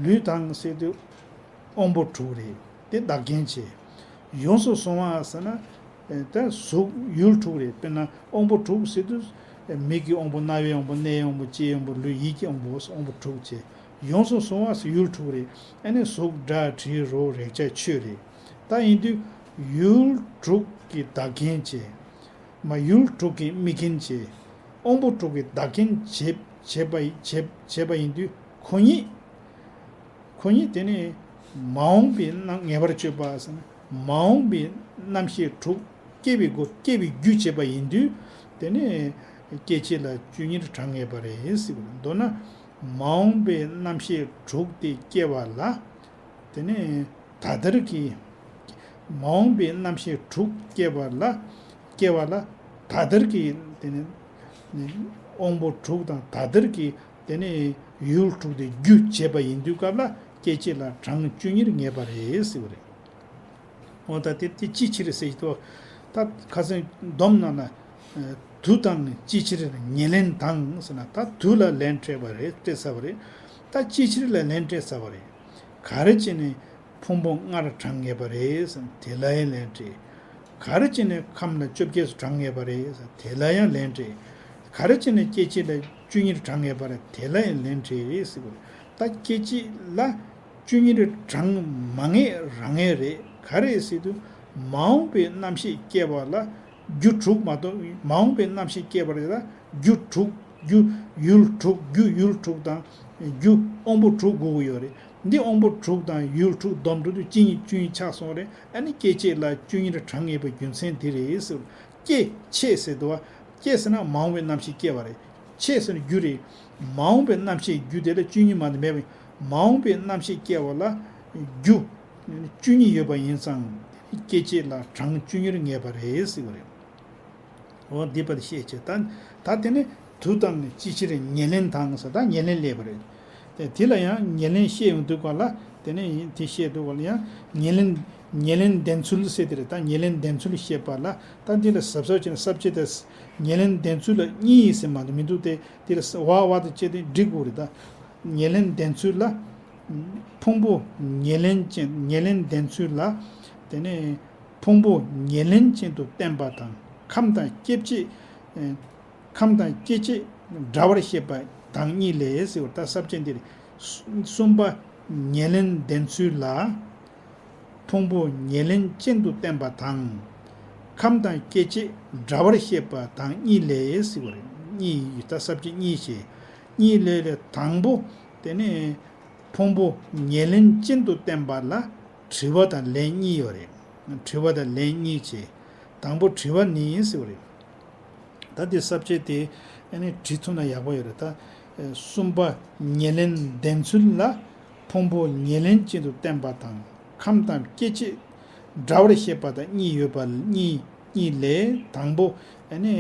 ལུས་དང་ཟེར་དུས་དབང་པོ་དྲུག་རེད། དེ་བདག་རྐྱེན་བྱེད། ཡོངས་སུ་བཟུང་བ་ཟེར་ན། ད་གཟུགས་ཡུལ་དྲུག་རེད། དཔེར་ན་དབང་པོ་དྲུག་ཟེར་དུས། མིག་གི་དབང་པོ། རྣ་བའི་དབང་པོ། སྣའི་དབང་པོ། ལྕེའི་དབང་པོ། ལུས་ཡིད་ཀྱི་དབང་པོ། དབང་པོ་དྲུག་བྱས། ཡོངས་སུ་བཟུང་བ་ཟེར་ཡུལ་དྲུག་རེད། ཨ་ནི་གཟུགས་སྒྲ་དྲི་རོ་རེག་བྱ་ཆོས་རེད། ད་ཡིན་དུས་ཡུལ་དྲུག་གི་བདག་རྐྱེན་བྱེད། མ་ཡུལ་དྲུག་གི་དམིགས་རྐྱེན་བྱེད། དབང་པོ་དྲུག་གི་བདག་རྐྱེན་བྱེད་བྱེད་པ་ཡི་བྱེད་བྱེད་པ་ཡིན་དུས་ཁོ་ཉིད། ཁོ་ཉིད་དེ་ནི་མ་འོངས་པའི་རྣམ་ངེས་པར་དཔྱོད་པ་ཟེར་ན་མ་འོངས་པའི་རྣམ་ཤེས་དྲུག་སྐྱེ་བའི་སྒོ་སྐྱེ་བའི་རྒྱུ་བྱེད་པ་ཡིན་དུས། དེ་ནི་སྐྱེད་བྱེད་ལ་བཅུ་གཉིས་གྲངས་ངེས་པ་རེད་ཟེར་བ་རེད། མདོར་ན་མ་འོངས་པའི་རྣམ་ཤེས་དྲུག་དེ་སྐྱེ་བ་ལ། དེ་ནས་ད་ལྟར་གྱི་མ་འོངས་པའི་རྣམ་ཤེས་དྲུག་སྐྱེ་བ་ལ། སྐྱེ་བ་ལ་ད་ལྟར་གྱི་དེ་ནས་དབང་པོ་དྲུག་དང་ད་ལྟར་གྱི་དེ་ནས་ཡུལ་དྲུག་དེ་རྒྱུ་བྱེད་པ་ཡིན་དུས་སྐབས་ལ་སྐྱེད་བྱེད་ལ་གྲངས་བཅུ་གཉིས་ངེས་པ་རེད་ཟེར་བ་རེད། འོ་ད་དེ་དེ་ཅིའི་ཕྱིར་ཟེར་གྱི་འདུག་ད་ཁ་སང་སྡོམ་ནང་ལ། དུ་དང་ཅིའི་ཕྱིར་ཉེར་ལེན་དང་ཟེར་ན་ད་དུ་ལ་ལན་སྤྲད་པ་རེད། སྤྲད་ཚར་བ་རེད། ད་ཅིའི་ཕྱིར་ལ་ལན་སྤྲད་ཚར་བ་རེད། ག་རེ་བྱས་ནས་ཕུང་པོ་ལྔར་གྲངས་ངེས་པ་རེད་ཟེར་ན་དེ་ལ་ཡང་ལན་སྤྲད། ག་རེ་བྱས་ནས་ཁམས་ལ་བཅོ་བརྒྱད་སུ་གྲངས་ངེས་པ་རེད་ཟེར་ན་དེ་ལ་ཡང་ལན་སྤྲད། ག་རེ་བྱས་ནས་སྐྱེད་བྱེད་ལ་བཅུ་གཉིས་གྲངས་ངེས་པ་རེད། དེ་ལ་ཡང་ལན་སྤྲད་ཟེར་བ་རེད། ད་སྐྱེད་བྱེད་ལ་བཅུ་གཉིས་རེ་གྲངས་མ་ངེས་རང་ངེས་རེད། ག་རེ་ཟེར་དུས་མ་འོངས་པའི་རྣམ་ཤེས་སྐྱེ་བ་ལ་རྒྱུ་དྲུག་མ་གཏོགས་མ་འོངས་པའི་རྣམ་ཤེས་སྐྱེ་བ་རེད་ལ་རྒྱུ་དྲུག་རྒྱུ་ཡུལ་དྲུག་རྒྱུ་ཡུལ་དྲུག་དང་རྒྱུ་དབང་པོ་དྲུག་དགོས་ཀྱི་ཡོད་རེད། འདི་དབང་པོ་དྲུག་དང་ཡུལ་དྲུག་བསྡོམས་འགྲོ་དུས་གཅིག་གཉིས་བཅུ་གཉིས་ཆགས་སོང་རེད། ཨ་ནི་སྐྱེད་བྱེད་ལ་བཅུ་གཉིས་རེ་གྲངས་ངེས་པའི་རྒྱུ་མཚན་འདི་རེད་ཟེར། སྐྱེད་བྱེད་ཟེར་དུས་བ། སྐྱེད་ཟེར་ན་མ་འོངས་པའི་རྣམ་ཤེས་སྐྱེ་བ་རེད། བྱེད་ཟེར་ན་རྒྱུ་རེད། མ་འོངས་པའི་རྣམ་ཤེས་རྒྱུ་དེ་ལ་བཅུ་གཉིས་མ་གཏོགས་མེད་པས་མ་འོངས་པའི་རྣམ་ཤེས་སྐྱེ་བ་ལ་རྒྱུ་བཅུ་གཉིས་ཡོད་པ་ཡིན་ཙང་སྐྱེད་བྱེད་ལ་གྲངས་བཅུ་གཉིས་ངེས་པ་རེད་ཟེར་བ་རེད། འོ་འདི་པར་བཤད་བྱས་ད་ད་དེ་ནི་དུ་དང་ཅིའི་ཕྱིར་ཉེར་ལེན་དང་ཟེར་ད་ཉེར་ལེན་སླེབས་པ་རེད། དེ་དེ་ལ་ཡང་ཉེར་ལེན་བཤད་ཡོང་དུས་ག་ལ་དེ་ནི་དེ་བཤད་དུས་ག་ལ་ཡང་ཉེར་ལེན་ཉེར་ལེན་ལྡན་ཚུལ་ཟེར་དེ་རེད། ད་ཉེར་ལེན་ལྡན་ཚུལ་བཤད་པ་ལ་ད་འདི་ལ་ཟབ་ཟབ་བྱས་ན་ཟབ་བྱེད་དེ་ཉེར་ལེན་ལྡན་ཚུལ་ལ་གཉིས་ཡིན་ཟེར་མ་གཏོགས་མི་འདུག་སྟེ། དེ་ལ་ས་བ་བ་དང་བཅས་ཏེ་འགྲིག་དགོས་རེད་ད། ཉེར་ལེན་ལྡན་ཚུལ་ལ། ཕུང་པོ་ཉེར་ལེན་ཅན། ཉེར་ལེན་ལྡན་ཚུལ་ལ། དེ་ནས་ཕུང་པོ་ཉེར་ལེན་ཅན་དུ་བསྟན་པ་དང་། ཁམས་དང་སྐྱེ་མཆེད། ཁམས་དང་སྐྱེ་མཆེད་འདྲ་བར་བཤད་པ་དང་གཉིས་ལས་ཟེར་བ། ད་ས་བཅད་འདིར། གསུམ་པ་ཉེར་ལེན་ལྡན་ཚུལ་ལ། ཕུང་པོ་ཉེར་ལེན་ཅན་དུ་བསྟན་པ་དང་། ཁམས་དང་སྐྱེ་མཆེད་འདྲ་བར་བཤད་པ་དང་གཉིས་ལས་ཟེར་བ་རེད། གཉིས། ད་ས་བཅད་གཉིས་བྱས། གཉིས་ལས་ལས་དང་པོ། དེ་ནས་ཕུང་པོ་ཉེར་ལེན་ཅན་དུ་བསྟན་པ་ལ་དྲི་བ་དང་ལན་གཉིས་ཡོད་རེད། དྲི་བ་དང་ལན་གཉིས་བྱས། དང་པོ་དྲི་བ་ནི་ཟེར་བ་རེད། ད་འདི་ས་བཅད་དེ་ཨ་ནི་བྲིས་ཐུབ་ན་ཡག་པོ་ཡོད་རེད། ད་གསུམ་པ་ཉེར་ལེན་ལྡན་ཚུལ་ལ། ཕུང་པོ་ཉེར་ལེན་ཅན་དུ་བསྟན་པ་དང་། ཁམས་དང་སྐྱེ་མཆེད་འདྲ་བར་བཤད་པ་དང་གཉིས་ཡོད་པ། གཉིས། གཉིས་ལས་དང་པོ་ཨ་ནི་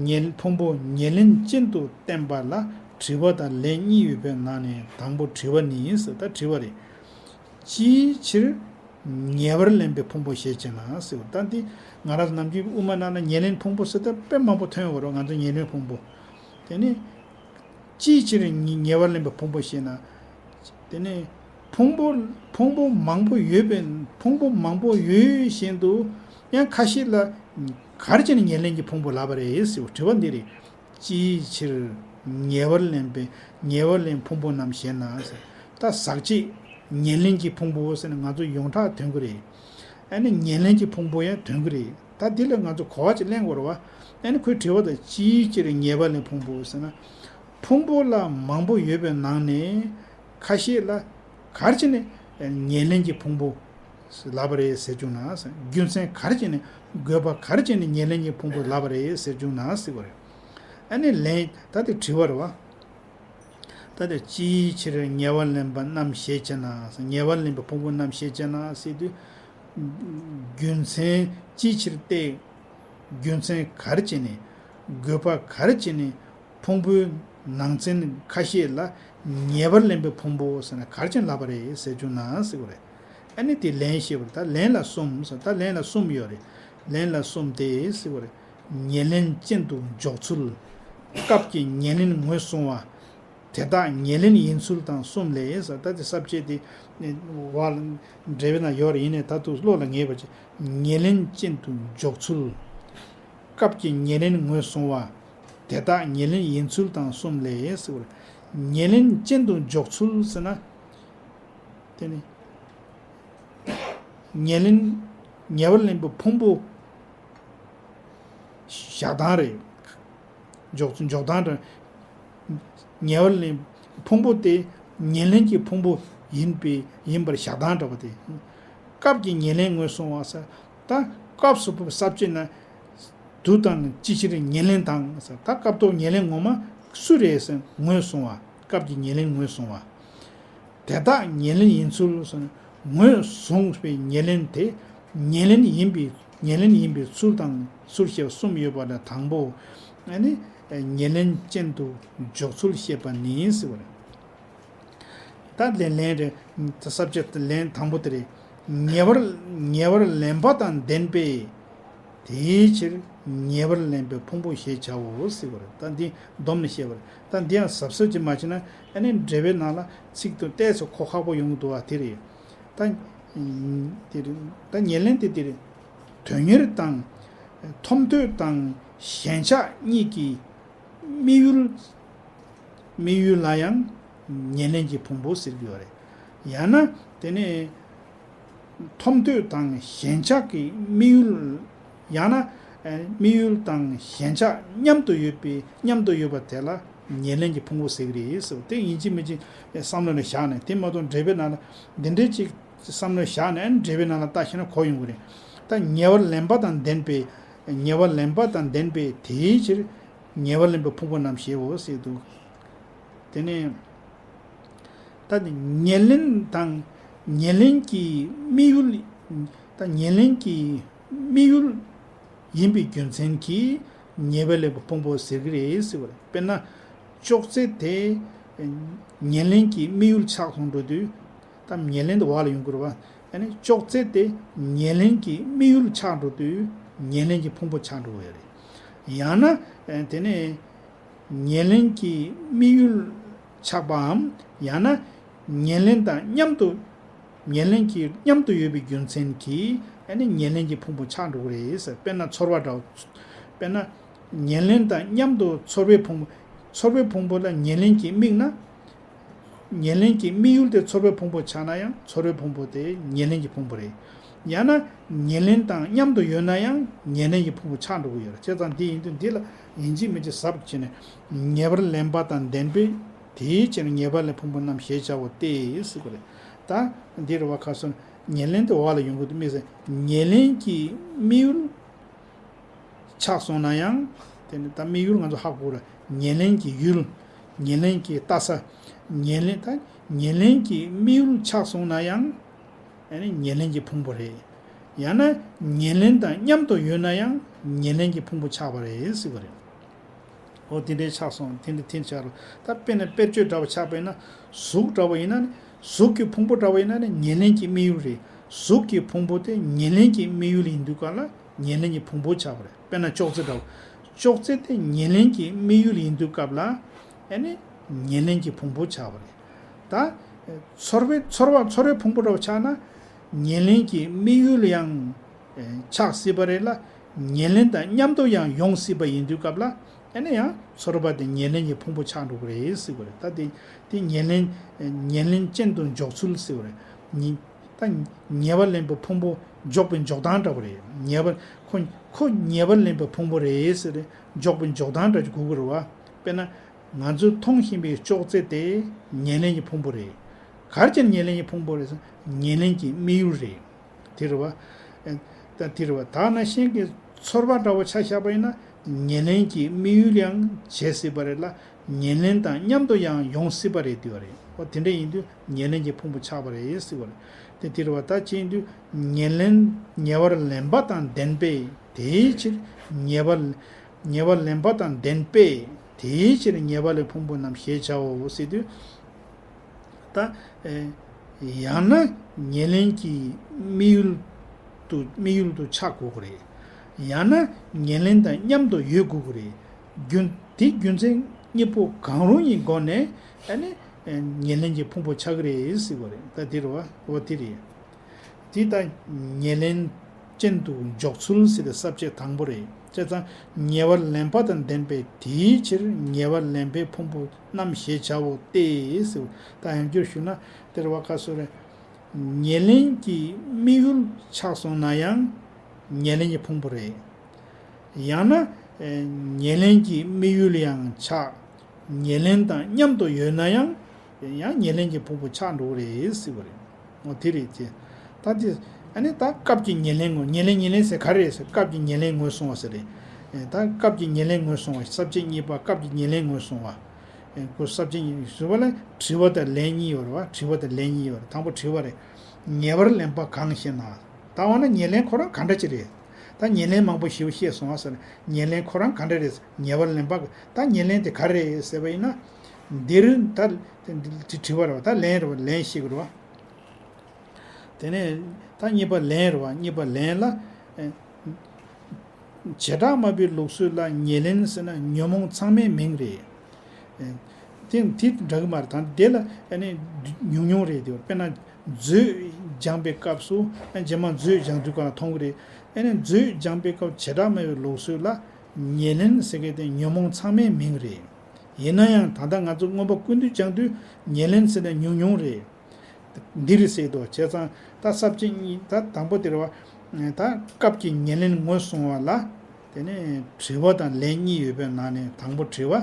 ཉེར། ཕུང་པོ་ཉེར་ལེན་ཅན་དུ་བསྟན་པ་ལ་དྲི་བ་དང་ལན་གཉིས་ཡོད་པའི་ནང་ནས་དང་པོ་དྲི་བ་ནི་ཟེར། ད་དྲི་བ་རེད། ཅིའི་ཕྱིར་ཉེ་བར་ལེན་པའི་ཕུང་པོ་ཞེས་བྱ་ན་ཟེར་བ། ད་འདི་ང་རང་ནམ་རྒྱུན་དབུ་མ་ནང་ན་ཉེར་ལེན་ཕུང་པོ་ཟེར་ད་དཔེ་མང་པོ་ཐོན་ཡོད་རེད། ང་ཚོ་ཉེར་ལེན་ཕུང་པོ། དེ་ནི་ཅིའི་ཕྱིར་ཉེ་ཉེ་བར་ལེན་པའི་ཕུང་པོ་ཞེས་ན། དེ་ནི་ཕུང་པོ། ཕུང་པོ་མང་པོ་ཡོད་པའི། ཕུང་པོ་མང་པོ་ཡོད་བཞིན་དུ་ཡང་ཁ་ཤས་ལ་ག་རེ་བྱས་ནས་ཉེར་ལེན་གྱི་ཕུང་པོ་ལབ་པ་རེད་ཟེར་བ། དྲི་བ་འདི་རེད། ཅིའི་ཕྱིར་ཉེ་བར་ལེན་པའི། ཉེ་བར་ལེན་ཕུང་པོ་རྣམས་ཞེ་ན་ཟེར། ད་ཟག་བཅས་ཉེར་ལེན་གྱི་ཕུང་པོ་ཟེར་ན་ང་ཚོ་ཡོངས་གྲགས་ཐོན་གྱི་རེད། ཨ་ནི་ཉེར་ལེན་གྱི་ཕུང་པོ་ཡང་ཐོན་གྱི་རེད། ད་འདི་ལ་ང་ཚོ་གོ་བ་ཅིག་ལེན་དགོས་རེད་བ། ཨ་ནི་ཁོའི་དྲི་བ་དང་། ཅིའི་ཕྱིར་ཉེ་བར་ལེན་ཕུང་པོ་ཟེར་ན། ཕུང་པོ་ལ་མང་པོ་ཡོད་པའི་ནང་ནས་ཁ་ཤས་ལ་ག་རེ་བྱས་ནས་ཉེར་ལེན་གྱི་ཕུང་པོ་ལབ་པ་རེད་ཟེར་བྱུང་ན། རྒྱུ་མཚན་ག་རེ་བྱས་ནས། དགོས་པ་ག་རེ་བྱས་ནས་ཉེར་ལེན་གྱི་ཕུང་པོ་ལབ་པ་རེད་ཟེར་བྱུང་ན་ཟེར་བ་རེད། ཨ་ནི་ལན། ད་དེ་དྲི་བ་རེད་བ། ད་དེ་ཅིའི་ཕྱིར་ཉེ་བར་ལེན་པ་རྣམས་ཞེས་བྱ་ན། ཉེ་བར་ལེན་པའི་ཕུང་པོ་རྣམས་ཞེས་བྱ་ན་ཟེར་དུས། རྒྱུ་མཚན་ཅིའི་ཕྱིར་ཏེ། རྒྱུ་མཚན་ག་རེ་བྱས་ནས། དགོས་པ་ག་རེ་བྱས་ནས། ཕུང་པོའི་ནང་ཚན་ཁ་ཤས་ལ་ཉེ་བར་ལེན་པའི་ཕུང་པོ་ཟེར་ན་ག་རེ་བྱས་ནས་ལབ་པ་རེད་ཟེར་བྱུང་ན་ཟེར་བ་རེད། ཨ་ནི་དེ་ལན་བཤད་པ་རེད། ད་ལན་ལ་གསུམ་ཟེར། ད་ལན་ལ་གསུམ་ཡོད་རེད། ལན་ལ་གསུམ་སྟེ་ཟེར་བ་རེད། ཉེར་ལེན་ཅན་དུ་འཇོག་ཚུལ། སྐབས་ཀྱི་ཉེར་ལེན་ངོས་བཟུང་བ། དེ་དག་ཉེར་ལེན་ཡིན་ཚུལ་དང་གསུམ་ལས་ཟེར། ད་དེ་ས་བཅད་དེ་བ་ལ་འགྲེལ་པའི་ནང་ཡོད་རེད། ཡིན་ནའི་ད་དུང་བློ་ལ་ངེས་པ་ཅིག་ཉེར་ལེན་ཅན་དུ་འཇོག་ཚུལ། སྐབས་ཀྱི་ཉེར་ལེན་ངོས་བཟུང་བ། དེ་དག་ཉེར་ལེན་ཡིན་ཚུལ་དང་གསུམ་ལས་ཟེར་བ་རེད། ཉེར་ལེན་ཅན་དུ་འཇོག་ཚུལ་ཟེར་ན། དེ་ནི་ཉེར་ལེན། ཉེ་བར་ལེན་པའི་ཕུང་པོ་བཞག་སྟངས་རེད། འཇོག་ཚུལ། འཇོག་སྟངས་རེད། ཉེ་བར་ལེན། ཕུང་པོ་དེ་ཉེར་ལེན་གྱི་ཕུང་པོ་ཡིན་པའི། ཡིན་པར་བཞག་སྟངས་འདྲ་བ་དེ། སྐབས་ཀྱི་ཉེར་ལེན་ངོས་བཟུང་བ་ཟེར། ད་སྐབས་སུ་བབས་ས་བཅད་ན། དུ་དང་ཅིའི་ཕྱིར་ཉེར་ལེན་དང་ཟེར། ད་སྐབས་ཐོག་ཉེར་ལེན་ངོ་མ་སུ་རེད་ཟེར་ངོས་བཟུང་བ། སྐབས་ཀྱི་ཉེར་ལེན་ངོས་བཟུང་བ། དེ་དག་ཉེར་ལེན་ཡིན་ཚུལ་ཟེར་ན། ངོས་བཟུང་བའི་ཉེར་ལེན་དེ་ཉེར་ལེན་ཡིན་པའི། ཉེར་ལེན་ཡིན་པའི་ཚུལ་དང་། ཚུལ་བཤད་གསུམ་ཡོད་པ་ལས་དང་པོ། ཨ་ནི་ཉེར་ལེན་ཅན་དུ་འཇོག་ཚུལ་བཤད་པ་ནི་ཟེར་བ་རེད། ད་ལན། ལན་རེད། ས་བཅད་ལན་དང་པོ་དེ་རེད། ཉེ་བར། ཉེ་བར་ལེན་པ་དང་ལྡན་པས། དེའི་ཕྱིར་ཉེ་བར་ལེན་པའི་ཕུང་པོ་ཞེས་བྱའོ་ཟེར་བ་རེད། ད་འདི་སྡོམ་ནས་བཤད་པ་རེད། ད་འདི་ཡང་གཟབ་གཟབ་ཅིག་མ་བྱས་ན། ཨ་ནི་འགྲེལ་པའི་ནང་ལ་ཚིག་དེ་ཏོག་ཙམ་གོ་ཁག་པོ་ཡོང་གི་འདུག་བ། དེ་རེད། ད་དེ་རེད། ད་ཉེར་ལེན་དེ་དེ་རེད། དོན་གཉེར་དང་། ཐོབ་འདོད་དང་ཞེན་ཆགས་གཉིས་ཀྱི་དམིགས་ཡུལ། དམིགས་ཡུལ་ལ་ཡང་ཉེར་ལེན་གྱི་ཕུང་པོ་ཟེར་གྱི་ཡོད་རེད། ཡང་ན་དེ་ནས་ཐོབ་འདོད་དང་ཞེན་ཆགས་ཀྱི་དམིགས་ཡུལ། ཡང་ན་ཨ་དམིགས་ཡུལ་དང་ཞེན་ཆགས་མཉམ་དུ་ཡོད་པའི། མཉམ་དུ་ཡོད་པ་དེ་ལ་ཉེར་ལེན་གྱི་ཕུང་པོ་ཟེར་གྱི་རེད་ཟེར་བ་དེ་ཡིན་གཅིག་མིན་གཅིག་བསམ་བློ་ནས་བཞག་ནས། དེ་མ་གཏོགས་འགྲེལ་པའི་ནང་ལ་འདི་འདྲའི་ཅིག་བསམ་བློ་བཞག་ནས། ཨ་ནི་འགྲེལ་པའི་ནང་ལ་ལྟ་ཤེས་ན་གོ་ཡོང་གི་རེད། ད་ཉེ་བར་ལེན་པ་དང་ལྡན་པའི། ཉེ་བར་ལེན་པ་དང་ལྡན་པས་དེའི་ཕྱིར་ཉེ་བར་ལེན་པའི་ཕུང་པོ་རྣམས་ཞེའོ་ཟེར་འདུག་དེ་ནས་ད་ནི་ཉེར་ལེན་དང་། ཉེར་ལེན་གྱི་དམིགས་ཡུལ། ད་ཉེར་ལེན་གྱི་དམིགས་ཡུལ་ཡིན་པའི་རྒྱུ་མཚན་གྱིས་ཉེ་བར་ལེན་པའི་ཕུང་པོ་ཟེར་གྱི་རེད་ཟེར་བ་རེད། དཔེར་ན་ཅོག་ཙེ་དེ་ཉེར་ལེན་གྱི་དམིགས་ཡུལ་ཆགས་སོང་འགྲོ་དུས། ད་ཉེར་ལེན་དེ་འོག་ལ་ཡོང་གི་རེད་བ། ཨ་ནི་ཅོག་ཙེ་དེ་ཉེར་ལེན་གྱི་དམིགས་ཡུལ་ཆགས་འགྲོ་དུས་ཉེར་ལེན་གྱི་ཕུང་པོ་ཆགས་འགྲོ་གི་ཡོད་རེད། ཡང་ན་ཨ་དེ་ནས་ཉེར་ལེན་གྱི་དམིགས་ཡུལ་ ཆགས་པའམ། ཡང་ན་ཉེར་ལེན་དང་མཉམ་དུ། ཉེར་ལེན་གྱི་མཉམ་དུ་ཡོད་པའི་རྒྱུ་མཚན་གྱིས་ཨ་ནི་ཉེར་ལེན་གྱི་ཕུང་པོ་ཆགས་འགྲོ་གི་རེད་ཟེར། དཔེར་ན་ཚོར་བ་འདྲ་བོ། དཔེར་ན་ཉེར་ལེན་དང་མཉམ་དུ་ཚོར་བའི་ཕུང་པོ། ཚོར་བའི་ཕུང་པོ་ལ་ཉེར་ལེན་གྱིས་དམིགས་ན། ཉེར་ལེན་གྱི་དམིགས་ཡུལ་དེ་ཚོར་བའི་ཕུང་པོ་ཆགས་ན་ཡང་ཚོར་བའི་ཕུང་པོ་དེ་ཉེར་ལེན་གྱི་ཕུང་པོ་རེད། ཡང་ན་ཉེར་ལེན་དང་མཉམ་དུ་ཡོད་ན་ཡང་ཉེར་ལེན་གྱི་ཕུང་པོ་ཆགས་འགྲོ་གི་ཡོད་རེད། བྱས་ཙང་འདི་ཡིན་དུས་འདི་ལ་ཡིན་གཅིག་མིན་གཅིག་ཟབ་བྱས་ནས། ཉེ་བར་ལེན་པ་དང་ལྡན་པས་དེའི་ཕྱིར་ཉེ་བར་ལེན་ཕུང་པོ་རྣམས་ཞེས་བྱའོ་སྟེ་ཟེར་གི་རེད། ད་འདི་རེད་བ། ཁ་སང་ཉེར་ལེན་དེ་འོག་ལ་ཡོང་གི་འདུག་དམིགས་བསལ་ཉེར་ལེན་གྱི་དམིགས་ཡུལ་ཆགས་སོང་ན་ཡང་། དེ་ནི་ད་དམིགས་ཡུལ་ང་ཚོ་ཧ་གོ་ར། ཉེར་ལེན་གྱི་ཡུལ། ཉེར་ལེན་གྱི་ལྟ་ས། ཉེར་ལེན་ད་ཉེར་ལེན་གྱི་དམིགས་ཡུལ་ཆགས་སོང་ན་ཡང་། ཨ་ནི་ཉེར་ལེན་གྱི་ཕུང་པོ་རེད། ཡང་ན་ཉེར་ལེན་དང་མཉམ་དུ་ཡོད་ན་ཡང་ཉེར་ལེན་གྱི་ཕུང་པོ་ཆགས་པ་རེད་ཟེར་བ་རེད། འོ་དེ་འདྲའི་ཆགས་སོང་། དེ་འདྲ་དེ་ཆགས་རོ། ད་དཔེར་ན་དཔེར་བརྗོད་འདྲ་བོ་ཆགས་པ་ཡིན་ན། གཟུགས་འདྲ་བོ་ཡིན་ན་ནི། གཟུགས་ཀྱི་ཕུང་པོ་འདྲ་བོ་ཡིན་ན་ནི་ཉེར་ལེན་གྱི་དམིགས་ཡུལ་རེད། གཟུགས་ཀྱི་ཕུང་པོ་དེ་ཉེར་ལེན་གྱི་དམིགས་ཡུལ་ཡིན་དུས་ག་ལ་ཉེར་ལེན་གྱི་ཕུང་པོ་ཆགས་པ་རེད། དཔེར་ན་ཅོག་ཙེ་འདྲ་བོ། ཅོག་ཙེ་དེ་ཉེར་ལེན་གྱི་དམིགས་ཡུལ་ཡིན་དུས་སྐབས་ལ་ཨ་ནི་ཉེར་ལེན་གྱི་ཕུང་པོ་ཆགས་པ་རེད། ད་ཚོར་བའི་ཚོར་བ་ཚོར་བའི་ཕུང་པོ་འདྲ་བོ་ཆགས་ན་ཉེར་ལེན་གྱི་དམིགས་ཡུལ་ཡང་ཆགས་སྲིད་པ་རེད་ལ། ཉེར་ལེན་དང་མཉམ་དུ་ཡང་ཡོང་སྲིད་པ་ཡིན་དུས་སྐབས་ལ་ཨ་ནི་ཡང་ཚོར་བ་དེ་ཉེར་ལེན་གྱི་ཕུང་པོ་ཆགས་འགྲོ་གི་རེད་ཟེར་གི་རེད། ད་དེ་དེ་ཉེར་ལེན་ཉེར་ལེན་ཅན་དུ་འཇོག་ཚུལ་ཟེར་གི་རེད། ཉེ་ད་ཉེ་བར་ལེན་པའི་ཕུང་པོ་འཇོག་པའི་འཇོག་སྟངས་འདྲ་བོ་རེད། ཉེ་བར་ཁོ་ཁོ་ཉེ་བར་ལེན་པའི་ཕུང་པོ་རེད་ཟེར་རེད། འཇོག་པའི་འཇོག་སྟངས་འདྲ་ཅིག་དགོས་ཀྱི་རེད་བ། དཔེར་ན། ང་ཚོས་མཐོང་བཞིན་པའི་ཅོག་ཙེ་དེ་ཉེར་ལེན་གྱི་ཕུང་པོ་རེད། ག་རེ་བྱས་ནས་ཉེར་ལེན་གྱི་ཕུང་པོ་རེད་ཟེར་ན་ཉེར་ལེན་གྱི་དམིགས་ཡུལ་རེད། དེ་རེད་བ། ཨེ། ད་དེ་རེད་བ། ད་ནང་བཞིན་གྱི་ཚོར་བ་འདྲ་བོ་ཆ་བཞག་པ་ཡིན་ན་ཉེར་ལེན་གྱི་དམིགས་ཡུལ་ཡང་བྱེད་སྲིད་པ་རེད་ལ། ཉེར་ལེན་དང་མཉམ་དུ་ཡང་ཡོང་སྲིད་པ་རེད་དེ་བ་རེད། འོ་དེ་འདྲ་ཡིན་དུས་ཉེར་ལེན་གྱི་ཕུང་པོ་ཆགས་པ་རེད་ཟེར་བ་རེད། དེ་དེ་རེད་བ། ད་ཅི་ཡིན་དུས་ཉེར་ལེན་ཉེ་བར་ལེན་པ་དང་ལྡན་པས་དེའི་ཕྱིར་ཉེ་བར་ཉེ་བར་ལེན་པ་དང་ལྡན་པས་དེའི་ཕྱིར་ཉེ་བར་ལེན་ཕུང་པོ་རྣམས་ཞེས་བྱའོ་ཟེར་དུས། ད་ཨེ། ཡང་ན་ཉེར་ལེན་གྱི་དམིགས་ཡུལ་དུ་དམིགས་ཡུལ་དུ་ཆགས་དགོས་ཀྱི་རེད། ཡང་ན་ཉེར་ལེན་དང་མཉམ་དུ་ཡོད་དགོས་ཀྱི་རེད། རྒྱུ་དེ་རྒྱུ་མཚན་གཉིས་པོ་གང་རུང་གི་སྒོ་ནས་ཨ་ནི་ཉེར་ལེན་གྱི་ཕུང་པོ་ཆགས་ཀྱི་རེད་ཟེར་བ་རེད། ད་དེ་རེད་བ། འོ་དེ་རེད། དེ་ལྟར་ཉེར་ལེན་ཅན་དུ་འཇོག་ཚུལ་ཟེར་བའི་ས་བཅད་དང་པོ་རེད། བྱས་ཙང་ཉེ་བར་ལེན་པ་དང་ལྡན་པས་དེའི་ཕྱིར་ཉེ་བར་ལེན་པའི་ཕུང་པོ་རྣམས་ཞེས་བྱའོ་སྟེ་ཟེར། ད་ཡང་བསྐྱར་ཞུ་ན་དེ་རེད་བ། ཁ་སོ་རེ། ཉེར་ལེན་གྱི་དམིགས་ཡུལ་ཆགས་སོང་ན་ཡང་ཉེར་ལེན་གྱི་ཕུང་པོ་རེད། ཡང་ན་ཉེར་ལེན་གྱི་དམིགས་ཡུལ་ཡང་ཆགས། ཉེར་ལེན་དང་མཉམ་དུ་ཡོད་ན་ཡང་ཡང་ཉེར་ལེན་གྱི་ཕུང་པོ་ཆགས་འགྲོ་གི་རེད་ཟེར་བ་རེད། འོ་དེ་རེད་ཅེ། ད་དེ་ཨ་ནི་ད་སྐབས་ཀྱི་ཉེར་ལེན་ངོས། ཉེར་ལེན་ཉེར་ལེན་ཟེར་ག་རེ་རེད་ཟེར། སྐབས་ཀྱི་ཉེར་ལེན་ངོས་བཟུང་བ་ཟེར་རེད། ད་སྐབས་ཀྱི་ཉེར་ལེན་ངོས་བཟུང་བ། ས་བཅད་གཉིས་པ་སྐབས་ཀྱི་ཉེར་ལེན་ངོས་བཟུང་བ། ཁོ་ས་བཅད་གཉིས་ཟེར་བ་ལ་དྲི་བ་དང་ལན་གཉིས་ཡོད་རེད་བ། དྲི་བ་དང་ལན་གཉིས་ཡོད་རེད། དང་པོ་དྲི་བ་རེད། ཉེ་བར་ལེན་པ་གང་ཞེ་ན། ད་འོ་ན་ཉེར་ལེན་ཁོ་རང་ག་འདྲ་ཅིག་རེད། ད་ཉེར་ལེན་མང་པོ་ཞེ་པོ་བཤད་སོང་བ་ཟེར། ཉེར་ལེན་ཁོ་རང་ག་འདྲ་རེད། ཉེ་བར་ལེན་པ་ད་ཉེར་ལེན་དེ་ག་རེ་རེད་ཟེར་བ་ཡིན་ན། འདིར་ད་དེ་དྲི་བ་རེད་བ། ད་ལན་རེད་བ། ལན་ཞིག་རེད་བ། དེ་ནས་ད་གཉིས་པ་ལན་རེད་བ། གཉིས་པ་ལན་ལ། བྱེ་བྲག་སྨྲ་བའི་ལུགས་སྲོལ་ལ་ཉེར་ལེན་ཟེར་ན་ཉོན་མོངས་ཚང་མའི་མིང་རེད། དེ་དེ་འདྲ་གི་མ་རེད། ད་དེ་ལ་ཨ་ནི་ཉུང་ཉུང་རེད་དེ། དཔེར་ན་མཛོད་སྦྱང་པའི་སྐབས་སུ་ཨ་རྗེས་མ་མཛོད་སྦྱང་དུས་གང་མཐོང་གི་རེད། ཨ་ནི་མཛོད་སྦྱང་པའི་སྐབས་བྱེ་བྲག་སྨྲ་བའི་ལུགས་སྲོལ་ལ་ཉེར་ལེན་ཟེར་མཁན་དེ་ཉོན་མོངས་ཚང་མའི་མིང་རེད། ཡིན་ན་ཡང་ད་ལྟ་ང་ཚོ་མངོན་པ་ཀུན་བཏུས་སྦྱང་དུས་ཉེར་ལེན་ཟེར་ན་ཉུང་ཉུང་རེད། འདིར་ཟེར་དོ། བྱས་ཙང་ད་ས་བཅད་གཉིས། ད་དང་པོ་དེ་རེད་བ། ད་སྐབས་ཀྱི་ཉེར་ལེན་ངོས་བཟུང་བ་ལ། དེ་ནས་དྲི་བ་དང་ལན་གཉིས་ཡོད་པའི་ནང་ནས་དང་པོ་དྲི་བ།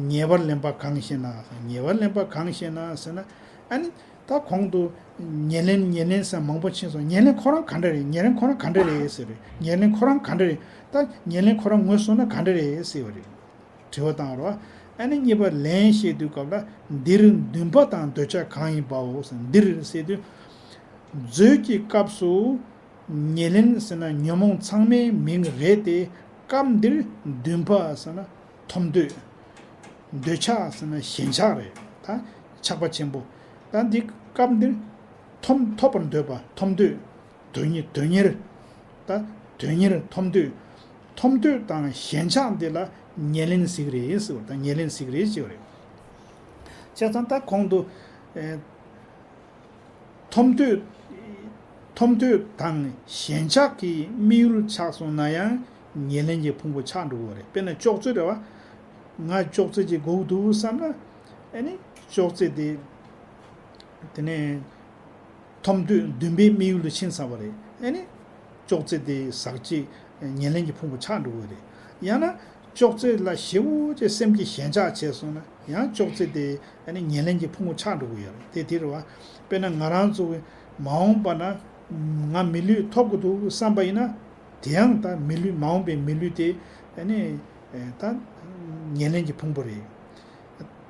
ཉེ་བར་ལེན་པ་གང་ཞེ་ན། ཉེ་བར་ལེན་པ་གང་ཞེ་ན་ཟེར་ན། ཨ་ནི་ད་གོང་དུ་ཉེར་ལེན་ཉེར་ལེན་ཟེར་མང་པོ་ཕྱིན་སོང་། ཉེར་ལེན་ཁོ་རང་ག་འདྲ་རེད། ཉེར་ལེན་ཁོ་རང་ག་འདྲ་རེད་ཟེར་རེད། ཉེར་ལེན་ཁོ་རང་ག་འདྲ་རེད། ད་ཉེར་ལེན་ཁོ་རང་ངོས་བཟུང་ན་ག་འདྲ་རེད་ཟེར་བ་རེད། དྲི་བ་བཏང་རོགས། ཨ་ནི་གཉིས་པ་ལན་བཤད་དུས་སྐབས་ལ། འདིར་འདུན་པ་དང་འདོད་ཆགས་གང་ཡིན་པའོ་ཟེར། འདིར་ཟེར་དུས། མཛོད་ཀྱི་སྐབས་སུ་ཉེར་ལེན་ཟེར་ན་ཉོན་མོངས་ཚང་མའི་མིང་རེད་དེ། སྐབས་འདིར་འདུན་པ་ཟེར་ན་ཐོབ་འདོད། འདོད་ཆགས་ཟེར་ན་ཞེན་ཆགས་རེད། ད་ཆགས་པ་ཆེན་པོ། ད་འདི་སྐབས་འདིར་ཐོབ་ཐོབ་པར་འདོད་པ། ཐོབ་འདོད། དོན་གཉེར། དོན་གཉེར། ད་དོན་གཉེར་ཐོབ་འདོད། ཐོབ་འདོད་དང་ཞེན་ཆགས་འདི་ལ་ཉེར་ལེན་ཟེར་གི་རེད་ཟེར་བ་དང་། ཉེར་ལེན་ཟེར་གི་རེད་ཅེས་པ་རེད། བྱས་ཙང་ད་གོང་དུ། ཨེ། ཐོབ་འདོད། ཐོབ་འདོད་དང་ཞེན་ཆགས་ཀྱི་དམིགས་ཡུལ་ཆགས་སོང་ན་ཡང་ཉེར་ལེན་གྱི་ཕུང་པོ་ཆགས་འགྲོ་གི་རེད། དཔེར་ན་ཅོག་ཙེ་རེད་བ། ང་ཅོག་ཙེ་ཅིག་དགོས་འདུག་བསམ་ན། ཨ་ནི་ཅོག་ཙེ་དེ། དེ་ནས། ཐོབ་འདོད་འདུན་པའི་དམིགས་ཡུལ་དུ་ཕྱིན་ཚར་བ་རེད། ཨ་ནི། ཅོག་ཙེ་དེ་ཟག་བཅས་ཉེར་ལེན་གྱི་ཕུང་པོ་ཆགས་འགྲོ་གི་རེད། ཡང་ན། ཅོག་ཙེ་ལ་ཞེ་པོ་ཅིག་སེམས་ཀྱི་ཞེན་ཆགས་བྱས་སོང་ན་ཡང་ཅོག་ཙེ་དེ་ཨ་ནི་ཉེར་ལེན་གྱི་ཕུང་པོ་ཆགས་འགྲོ་གི་ཡོད་རེད། དེ་དེ་རེད་བ། དཔེར་ན་ང་རང་ཚོ་གི་མ་འོངས་པ་ན་ང་མི་ལུས་ཐོབ་དགོས་འདུག་བསམ་པ་ཡིན་ན། དེ་ཡང་ད་མི་ལུས་མ་འོངས་པའི་མི་ལུས་དེ་ཨ་ནི་ད་ཉེར་ལེན་གྱི་ཕུང་པོ་རེད།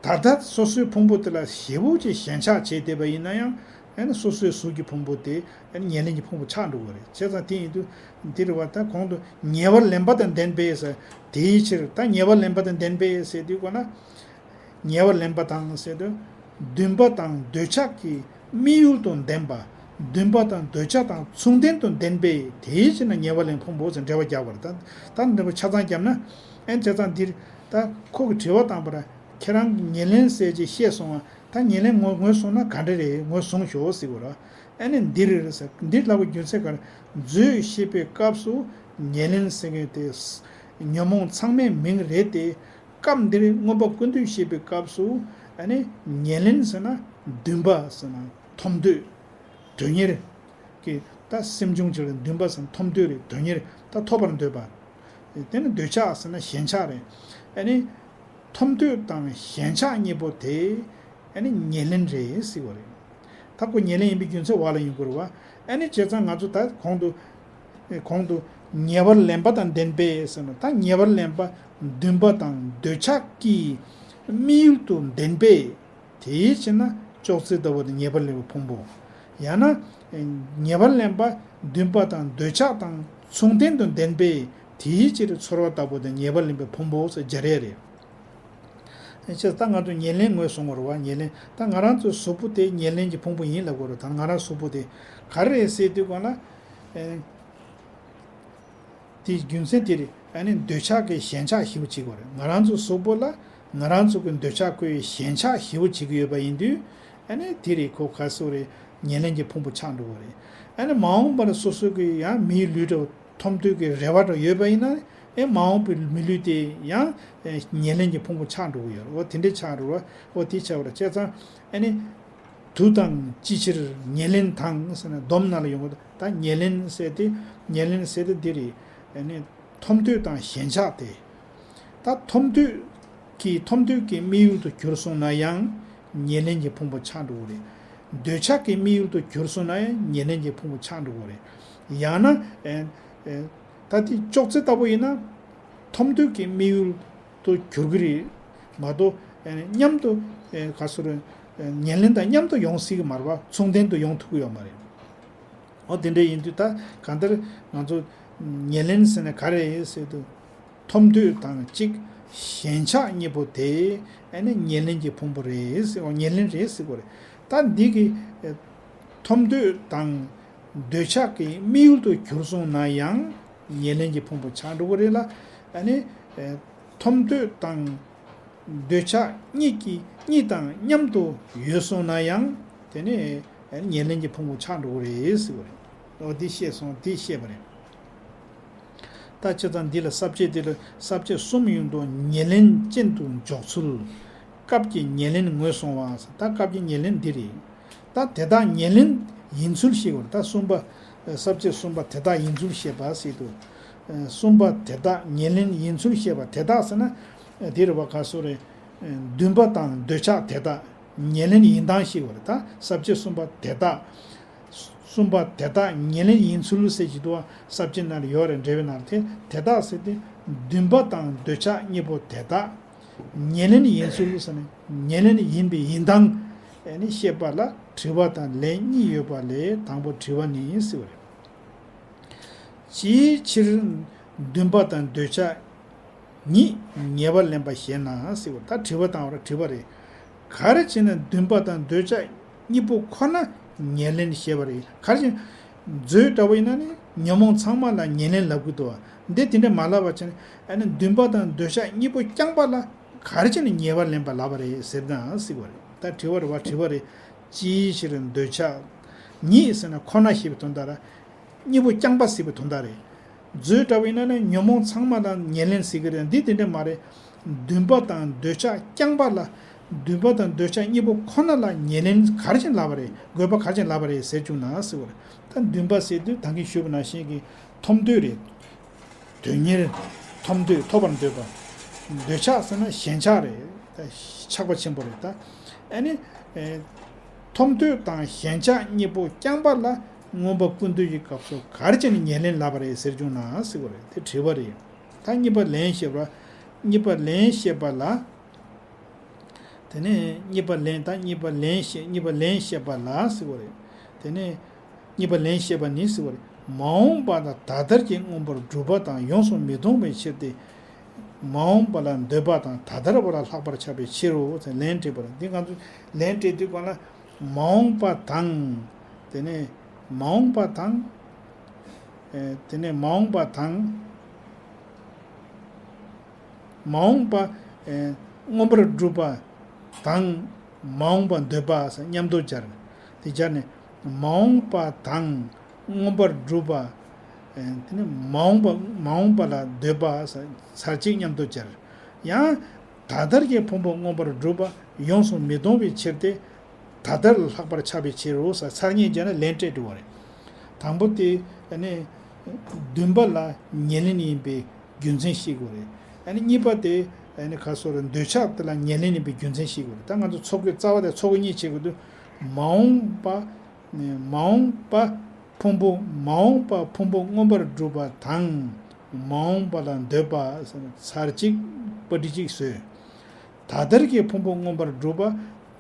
ད་ལྟ་སོ་སོའི་ཕུང་པོ་དེ་ལ་ཞེ་པོ་ཅིག་ཞེན་ཆགས་བྱས་བསྡད་པ་ཡིན་ན་ཡང་། ཨ་ནི་སོ་སོའི་གཟུགས་ཀྱི་ཕུང་པོ་དེ་ཨ་ནི་ཉེར་ལེན་གྱི་ཕུང་པོ་ཆགས་འགྲོ་གི་རེད། བྱས་ཙང་དེ་ཡིན་དུས་འདི་རེད་བ། ད་གོང་དུ་ཉེ་བར་ལེན་པ་དང་ལྡན་པས་ཟེར། དེའི་ཕྱིར་ད་ཉེ་བར་ལེན་པ་དང་ལྡན་པས་ཟེར་དུས་གོ་ན། ཉེ་བར་ལེན་པ་དང་ཟེར་དུས། འདུན་པ་དང་འདོད་ཆགས་ཀྱི་དམིགས་ཡུལ་དུ་ལྡན་པ། འདུན་པ་དང་འདོད་ཆགས་དང་མཚུངས་ལྡན་དུ་ལྡན་པས་དེའི་ཕྱིར་ན་ཉེ་བར་ལེན་ཕུང་པོ་ཟེར་འགྲེལ་པ་རྒྱག་པ་རེད། ད་ད་འདི་འདྲ་ཆ་ཚང་བརྒྱབ་ན། ཨེ་བྱས་ཙང་འདིར་ད་ཁོ་གི་དྲི་བ་བཏང་པ་ར། ཁྱེད་རང་གིས་ཉེར་ལེན་ཟེར་ཅིག་བཤད་སོང་བ། ད་ཉེར་ལེན་ངོས་ངོས་བཟུང་ན་ག་འདྲ་རེད། ངོས་བཟུང་ཤོག་ཟེར་བ་ར། ཨ་ནི་འདི་རེད་ཟེར། འདི་ལབ་པའི་རྒྱུ་མཚན་ག་རེ། མཛོད་ཞེས་པའི་སྐབས་སུ་ཉེར་ལེན་ཟེར་མཁན་དེ་ཉོན་མོངས་ཚང་མའི་མིང་རེད་དེ། སྐབས་འདིར་མངོན་པ་ཀུན་བཏུས་ཞེས་པའི་སྐབས་སུ་ཨ་ནི་ཉེར་ལེན་ཟེར་ན་འདུན་པ་ཟེར་ན་ཐོབ་འདོད། དོན་གཉེར་གྱི་ད་སེམས་བྱུང་ཅིག་ལ་འདུན་པ་ཟེར་ན་ཐོབ་འདོད་རེད། དོན་གཉེར་ད་ཐོབ་པར་འདོད་པ། དེ་ནི་འདོད་ཆགས་ཟེར་ན་ཞེན་ཆགས་རེད། ཨ་ནི་ཐོབ་འདོད་དང་ཞེན་ཆགས་གཉིས་པོ་དེ་ཨ་ནི་ཉེར་ལེན་རེད་ཟེར་བ་རེད། ད་ཁོ་ཉེར་ལེན་ཡིན་པའི་རྒྱུ་མཚན་འོག་ལ་ཡོང་གི་རེད་བ། ཨ་ནི་བྱས་ཙང་ང་ཚོ་ད་གོང་དུ། གོང་དུ་ཉེ་བར་ལེན་པ་དང་ལྡན་པས་ཟེར་ན། ད་ཉེ་བར་ལེན་པ་འདུན་པ་དང་འདོད་ཆགས་ཀྱི་དམིགས་ཡུལ་དུ་ལྡན་པས། དེའི་ཕྱིར་ན་ཅོག་ཙེ་ལྟ་བུ་དེ་ཉེ་བར་ལེན་པའི་ཕུང་པོ། ཡང་ན། ཉེ་བར་ལེན་པ་འདུན་པ་དང་འདོད་ཆགས་དང་མཚུངས་ལྡན་དུ་ལྡན་པས། དེའི་ཕྱིར་ཚོར་བ་ལྟ་བུ་དེ་ཉེ་བར་ལེན་པའི་ཕུང་པོ་ཟེར་སྦྱར་ཡས་རེད། ཅེས་ད་ང་ཚོ་ཉེར་ལེན་ངོས་བཟུང་བ་རེད་བ། ཉེར་ལེན། ད་ང་རང་ཚོའི་གཟུགས་པོ་དེ་ཉེར་ལེན་གྱི་ཕུང་པོ་ཡིན་ལབ་དགོས་རེད། ད་ང་རང་གཟུགས་པོ་དེ་ག་རེ་རེད་ཟེར་དུས་གོང་ལ། ཨེ། དེའི་རྒྱུ་མཚན་དེ་རེད། ཨ་ནི་འདོད་ཆགས་ཀྱི་ཞེན་ཆགས་ཞེ་པོ་བྱེད་དགོས་རེད། ང་རང་ཚོའི་གཟུགས་པོ་ལ་ང་རང་ཚོ་གི་འདོད་ཆགས་ཀྱི་ཞེན་ཆགས་ཞེ་པོ་བྱེད་ཀྱི་ཡོད་པ་ཡིན་དུས། ཨ་ནི་དེ་རེད། ཁོ་ག་སོ་རེད། ཉེར་ལེན་གྱི་ཕུང་པོ་ཆགས་འགྲོ་གི་རེད། ཨ་ནི་མ་འོངས་པར་སོ་སོ་གི་ཡང་མིའི་ལུས་འདྲ་བོ་ཐོབ་འདོད་ཀྱི་རེ་བ་འདྲ་ཡོད་པ་ཡིན་ན། ཨེ་མ་འོངས་པའི་མི་ལུས་དེ་ཡང་ཉེར་ལེན་གྱི་ཕུང་པོ་ཆགས་འགྲོ་གི་ཡོད་རེད། འོ་དེ་འདྲའི་ཆགས་འགྲོ་རེད། འོ་དེ་ཆགས་པ་རེད། བྱས་ཙང་ཨ་ནི། དུ་དང་ཅི་ཕྱིར་ཉེར་ལེན་དང་ཟེར་ན་སྡོམ་ནང་ལ་ཡོང་གི་འདུག་ད་ཉེར་ལེན་ཟེར་དེ། ཉེར་ལེན་ཟེར་དེ་འདི་རེད། ཨ་ནི་ཐོབ་འདོད་དང་ཞེན་ཆགས་དེ། ད་ཐོབ་འདོད་ཀྱི་ཐོབ་འདོད་ཀྱི་དམིགས་ཡུལ་དུ་གྱུར་སོང་ན་ཡང་ཉེར་ལེན་གྱི་ཕུང་པོ་ཆགས་འགྲོ་གི་རེད། འདོད་ཆགས་ཀྱི་དམིགས་ཡུལ་དུ་གྱུར་སོང་ན་ཡང་ཉེར་ལེན་གྱི་ཕུང་པོ་ཆགས་འགྲོ་གི་རེད། ཡང་ན། ཨེ་ཨེ་ད་དེ་ཅོག་ཙེ་ལྟ་བུ་ཡིན་ན། ཐོབ་འདོད་ཀྱི་དམིགས་ཡུལ་དུ་གྱུར་གྱི་རེད་མ་གཏོགས། ཨེ་མཉམ་དུ། ཨེ་ག་སོ་རེད། ཨེ་ཉེར་ལེན་དང་མཉམ་དུ་ཡོང་སྲིད་ཀྱི་མ་རེད་པ། མཚུངས་ལྡན་དུ་ཡོང་ཐུབ་ཀྱི་ཡོད་མ་རེད། འོ་དེ་འདྲ་ཡིན་དུས་ད་གང་ལྟར་ང་ཚོ་ཉེར་ལེན་ཟེར་ན་ག་རེ་ཟེར་དུས། ཐོབ་འདོད་དང་གཅིག་ཞེན་ཆགས་གཉིས་པོ་དེ་ཨ་ནི་ཉེར་ལེན་གྱི་ཕུང་པོ་རེད་ཟེར། འོ་ཉེར་ལེན་རེད་ཟེར་དགོས་རེད། ད་འདི་གི་ཨེ་ཐོབ་འདོད་དང་འདོད་ཆགས་ཀྱི་དམིགས་ཡུལ་དུ་གྱུར་སོང་ན་ཡང་ཉེར་ལེན་གྱི་ཕུང་པོ་ཆགས་འགྲོ་གི་རེད་ལ། ཨ་ནི་ཨེ་ཐོབ་འདོད་དང་འདོད་ཆགས་གཉིས་ཀྱི་གཉིས་དང་མཉམ་དུ་ཡོད་སོང་ན་ཡང་དེ་ནི་ཨེ་ཉེར་ལེན་གྱི་ཕུང་པོ་ཆགས་འགྲོ་གི་རེད་ཟེར་བ་རེད། འོ་འདི་བཤད་སོང་། འདི་བཤད་པ་རེད། ད་བྱས་ཙང་འདི་ལ་ས་བཅད་འདི་ལ་ས་བཅད་གསུམ་ཡོང་དུས་ཉེར་ལེན་ཅན་དུ་འཇོག་ཚུལ། སྐབས་ཀྱི་ཉེར་ལེན་ངོས་བཟུང་བ། ད་སྐབས་ཀྱི་ཉེར་ལེན་འདི་རེད། ད་དེ་དག་ཉེར་ལེན་ཡིན་ཚུལ་བཤད་དགོས། ད་གསུམ་པ། ས་བཅད་གསུམ་པ་དེ་དག་ཡིན་ཚུལ་བཤད་པ་ཟེར་དུས། གསུམ་པ་དེ་དག་ཉེར་ལེན་ཡིན་ཚུལ་བཤད་པ། དེ་དག་ཟེར་ན་འདི་རེད་པ། ག་སོ་རེད། འདུན་པ་དང་འདོད་ཆགས་དེ་དག་ཉེར་ལེན་ཡིན་སྟངས་བཤད་དགོས་རེད། ད་ས་བཅད་གསུམ་པ་དེ་དག་གསུམ་པ་དེ་དག་ཉེར་ལེན་ཡིན་ཚུལ་ཟེར་གྱི་འདུག་བ། ས་བཅད་ནང་ལ་ཡོད་རེད། འགྲེལ་པའི་ནང་ལ། དེ་དེ་དག་ཟེར་ཏེ་འདུན་པ་དང་འདོད་ཆགས་གཉིས་པོ་དེ་དག་ཉེར་ལེན་ཡིན་ཚུལ་ཟེར་ནས། ཉེར་ལེན་ཡིན་པའི་ཡིན་སྟངས་ནི་བཤད་པ་ལ་དྲི་བ་དང་ལན་གཉིས་ཡོད་པ་ལས་དང་པོ་དྲི་བ་ནི་ཟེར་བ་རེད། ཅིའི་ཕྱིར་འདུན་པ་དང་འདོད་ཆགས་ཉིད་ཉེ་བར་ལེན་པ་ཞེ་ན་ཟེར་བ། ད་དྲི་བ་བཏང་བར་དྲི་བ་རེད། ག་རེ་བྱས་ན་འདུན་པ་དང་འདོད་ཆགས་གཉིས་པོ་ཁོ་ན་ཉེར་ལེན་ཞེས་པ་རེད། ག་རེ་བྱས་ན་མཛོད་འདྲ་བོ་ཡིན་ན་ནི་ཉོན་མོངས་ཚང་མ་ལ་ཉེར་ལེན་ལབ་ཀྱི་འདུག་བ། འདི་དེ་འདྲ་མ་ལབ་པ་བྱས་ན་ཨ་ནི་འདུན་པ་དང་འདོད་ཆགས་གཉིས་པོ་རྐྱང་པ་ལ་ག་རེ་བྱས་ན་ཉེ་བར་ལེན་པ་ལབ་པ་རེད་ཟེར་ན་ཟེར་བ་རེད། ད་དྲི་བ་རེད་བ། དྲི་བ་རེད། ཅིའི་ཕྱིར་འདོད་ཆགས། ཉིད་ཟེར་ན་ཁོ་ན་ཞེས་པའི་དོན་དག་རེད། གཉིས་པོ་རྐྱང་པ་ཟེར་བའི་དོན་དག་རེད། མཛོད་འདྲ་བོ་ཡིན་ན་ནི་ཉོན་མོངས་ཚང་མ་ལ་ཉེར་ལེན་ཟེར་གྱི་རེད། འདི་དེ་འདྲ་མ་རེད། འདུན་པ་དང་འདོད་ཆགས་རྐྱང་པ་ལ། འདུན་པ་དང་འདོད་ཆགས་གཉིས་པོ་ཁོ་ན་ལ་ཉེར་ལེན་ག་རེ་བྱས་ལབ་པ་རེད། དགོས་པ་ག་རེ་བྱས་ལབ་པ་རེད་ཟེར་བྱུང་ན་ཟེར་བ་རེད། ད་འདུན་པ་ཟེར་དུས་ད་གིན་ཞུས་པ་ནང་བཞིན་གྱི་ཐོབ་འདོད་རེད། དོན་གཉེར། ཐོབ་འདོད། ཐོབ་པར་འདོད་པ། འདོད་ཆགས་ཟེར་ན་ཞེན་ཆགས་རེད། ད་ཆགས་པ་ཆེན་པོ་རེད་ད། ཨ་ནི། ཨེ། ཐོབ་འདོད་དང་ཞེན་ཆགས་གཉིས་པོ་རྐྱང་པ་ལ་མངོན་པ་ཀུན་བཏུས་ཀྱི་སྐབས་སུ་ག་རེ་བྱས་ནས་ཉེར་ལེན་ལབ་པ་རེད་ཟེར་བྱུང་ན་ཟེར་བ་རེད། དེ་དྲི་བ་རེད། ད་གཉིས་པ་ལན་བཤད་པ། གཉིས་པ་ལན་བཤད་པ་ལ། དེ་ནས་གཉིས་པ་ལན། ད་གཉིས་པ་ལན་བཤད། གཉིས་པ་ལན་བཤད་པ་ལ་ཟེར་བ་རེད། དེ་ནས་གཉིས་པ་ལན་བཤད་པ་ནི་ཟེར་བ་རེད། མ་འོངས་པ་ལ་ད་ལྟར་གྱི་མངོན་པར་སྒྲུབ་པ་དང་ཡོངས་སུ་མི་གཏོང་བའི་ཕྱིར་ཏེ། མ་འོངས་པ་ལ་འདོད་པ་དང་ད་ལྟར་བ་ལ་ལྷག་པར་ཆགས་པའི་ཕྱིར་རོ། ལན་སྤྲད་པ་རེད། འདི་ང་ཚོ་ལན་སྤྲད་དུས་གང་ལ། མ་འོངས་པ་དང་། དེ་ནས་མ་འོངས་པ་དང་། ཨེ། དེ་ནས་མ་འོངས་པ་དང་། མ་འོངས་པ། ཨེ། མངོན་པར་སྒྲུབ་པ་དང་། མ་འོངས་པ་འདོད་པ་ཟེར་མཉམ་དུ་སྦྱར། དེ་སྦྱར་ནས་མ་འོངས་པ་དང་མངོན་པར་སྒྲུབ་པ། ཨེ། དེ་ནས་མ་འོངས་པ། མ་འོངས་པ་ལ་འདོད་པ་ཟེར་ཚར་གཅིག་མཉམ་དུ་སྦྱར། ཡང་ད་ལྟར་གྱི་ཕུང་པོ་མངོན་པར་སྒྲུབ་པ་ཡོངས་སུ་མི་གཏོང་བའི་ཕྱིར་ཏེ། ད་ལྟར་ལ་ལྷག་པར་ཆགས་པའི་ཕྱིར་རོ་ཟེར་ཚར་གཉིས་སྦྱར་ན་ལན་སྤྲད་འགྲོ་བ་རེད། དང་པོ་དེ་ནི་འདུན་པ་ལ་ཉེར་ལེན་ཡིན་པའི་རྒྱུ་མཚན་ཤེས་དགོས་རེད། ཨ་ནི་གཉིས་པ་དེ་ཨ་ནི་ག་སོ་རེད། འདོད་ཆགས་དེ་ལ་ཉེར་ལེན་ཡིན་པའི་རྒྱུ་མཚན་ཤེས་དགོས་རེད། ད་ང་ཚོ་ཚོགས་ཀྱི་རྩ་བ་དེ་ཚོགས་ཀྱི་གཉིས་བྱེད་དགོས་དུས། མ་འོངས་པ། མ་འོངས་པ་ཕུང་པོ། མ་འོངས་པ་ཕུང་པོ་མངོན་པར་སྒྲུབ་པ་དང་། མ་འོངས་པ་ལ་འདོད་པ་ཟེར་ཚར་གཅིག་པ་ཏི་གཅིག་བཟོས། ད་ལྟར་གྱི་ཕུང་པོ་མངོན་པར་སྒྲུབ་པ་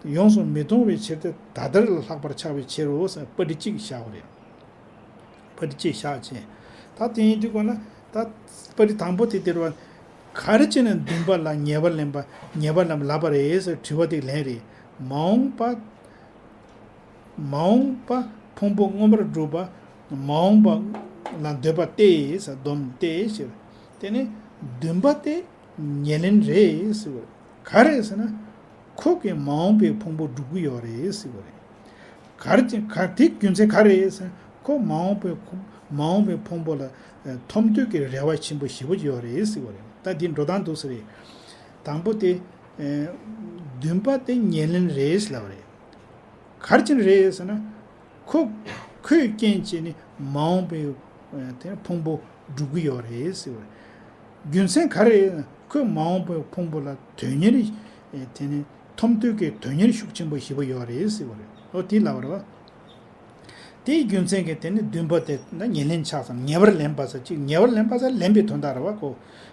ཡོངས་སུ་མི་གཏོང་བའི་ཕྱིར་ཏེ། ད་ལྟར་ལ་ལྷག་པར་ཆགས་པའི་ཕྱིར་རོ་ཟེར་པ་ཏི་གཅིག་བཞག་པ་རེད། པ་ཏི་གཅིག་བཞག་བྱས། ད་དེ་ཡིན་དུས་གོ་ན། ད་པ་ཏི་དང་པོ་དེ་དེ་རུ་བ། ག་རེ་བྱས་ནས་འདུན་པ་ལ་ཉེ་བར་ལེན་པ། ཉེ་བར་ལེན་པ་ལབ་པ་རེད་ཟེར་དྲི་བ་དེ་ལན་རེད། མ་འོངས་པ། མ་འོངས་པ་ཕུང་པོ་མངོན་པར་སྒྲུབ་པ། མ་འོངས་པ་ལ་འདོད་པ་སྟེ་ཟེར། སྡོམ་སྟེ་ཟེར། དེ་ནི་འདུན་པ་དེ་ཉེར་ལེན་རེད་ཟེར་བ་རེད། ག་རེ་ཟེར་ན། ཁོ་གིས་མ་འོངས་པའི་ཕུང་པོ་སྒྲུབ་ཀྱི་ཡོད་རེད་ཟེར་བ་རེད། ག་རེ་བྱས། ག་དེ་རྒྱུ་མཚན་ག་རེ་ཟེར་ན། ཁོ་མ་འོངས་པའི་ཁོ་མ་འོངས་པའི་ཕུང་པོ་ལ་ཐོབ་འདོད་ཀྱི་རེ་བ་ཆེན་པོ་ཞེ་པོ་ཡོད་རེད་ཟེར་བ་རེད། ད་འདི་འགྲོ་སྟངས་འདུག་ཟེར་རེད། དང་པོ་དེ། འདུན་པ་དེ་ཉེར་ལེན་རེད་ལབ་པ་རེད། ག་རེ་བྱས་ནས་རེད་ཟེར་ན། ཁོ། ཁོས་རྐྱེན་བྱས་ནས་མ་འོངས་པའི་དེ་ཕུང་པོ་སྒྲུབ་ཀྱི་ཡོད་རེད་ཟེར་བ་རེད། རྒྱུ་མཚན་ག་རེ་རེད། ཁོས་མ་འོངས་པའི་ཕུང་པོ་ལ་དོན་གཉེར། དེ་ནི་ཐོབ་འདོད་ཀྱི་དོན་གཉེར་ཤུགས་ཆེན་པོ་ཞེ་པོ་ཡོད་རེད་ཟེར་བ་རེད། འོ་དེ་ལབ་པ་རེད་བ། དེའི་རྒྱུ་མཚན་གྱིས་དེ་ནི་འདུན་པ་དེ་ན་ཉེར་ལེན་ཆགས་སམ། ཉེ་བར་ལེན་པ་ཟེར་ཅིག་ཉེ་བར་ལེན་པ་ཟེར་ལེན་པའི་དོན་དག་རེད་བ་ཁོ།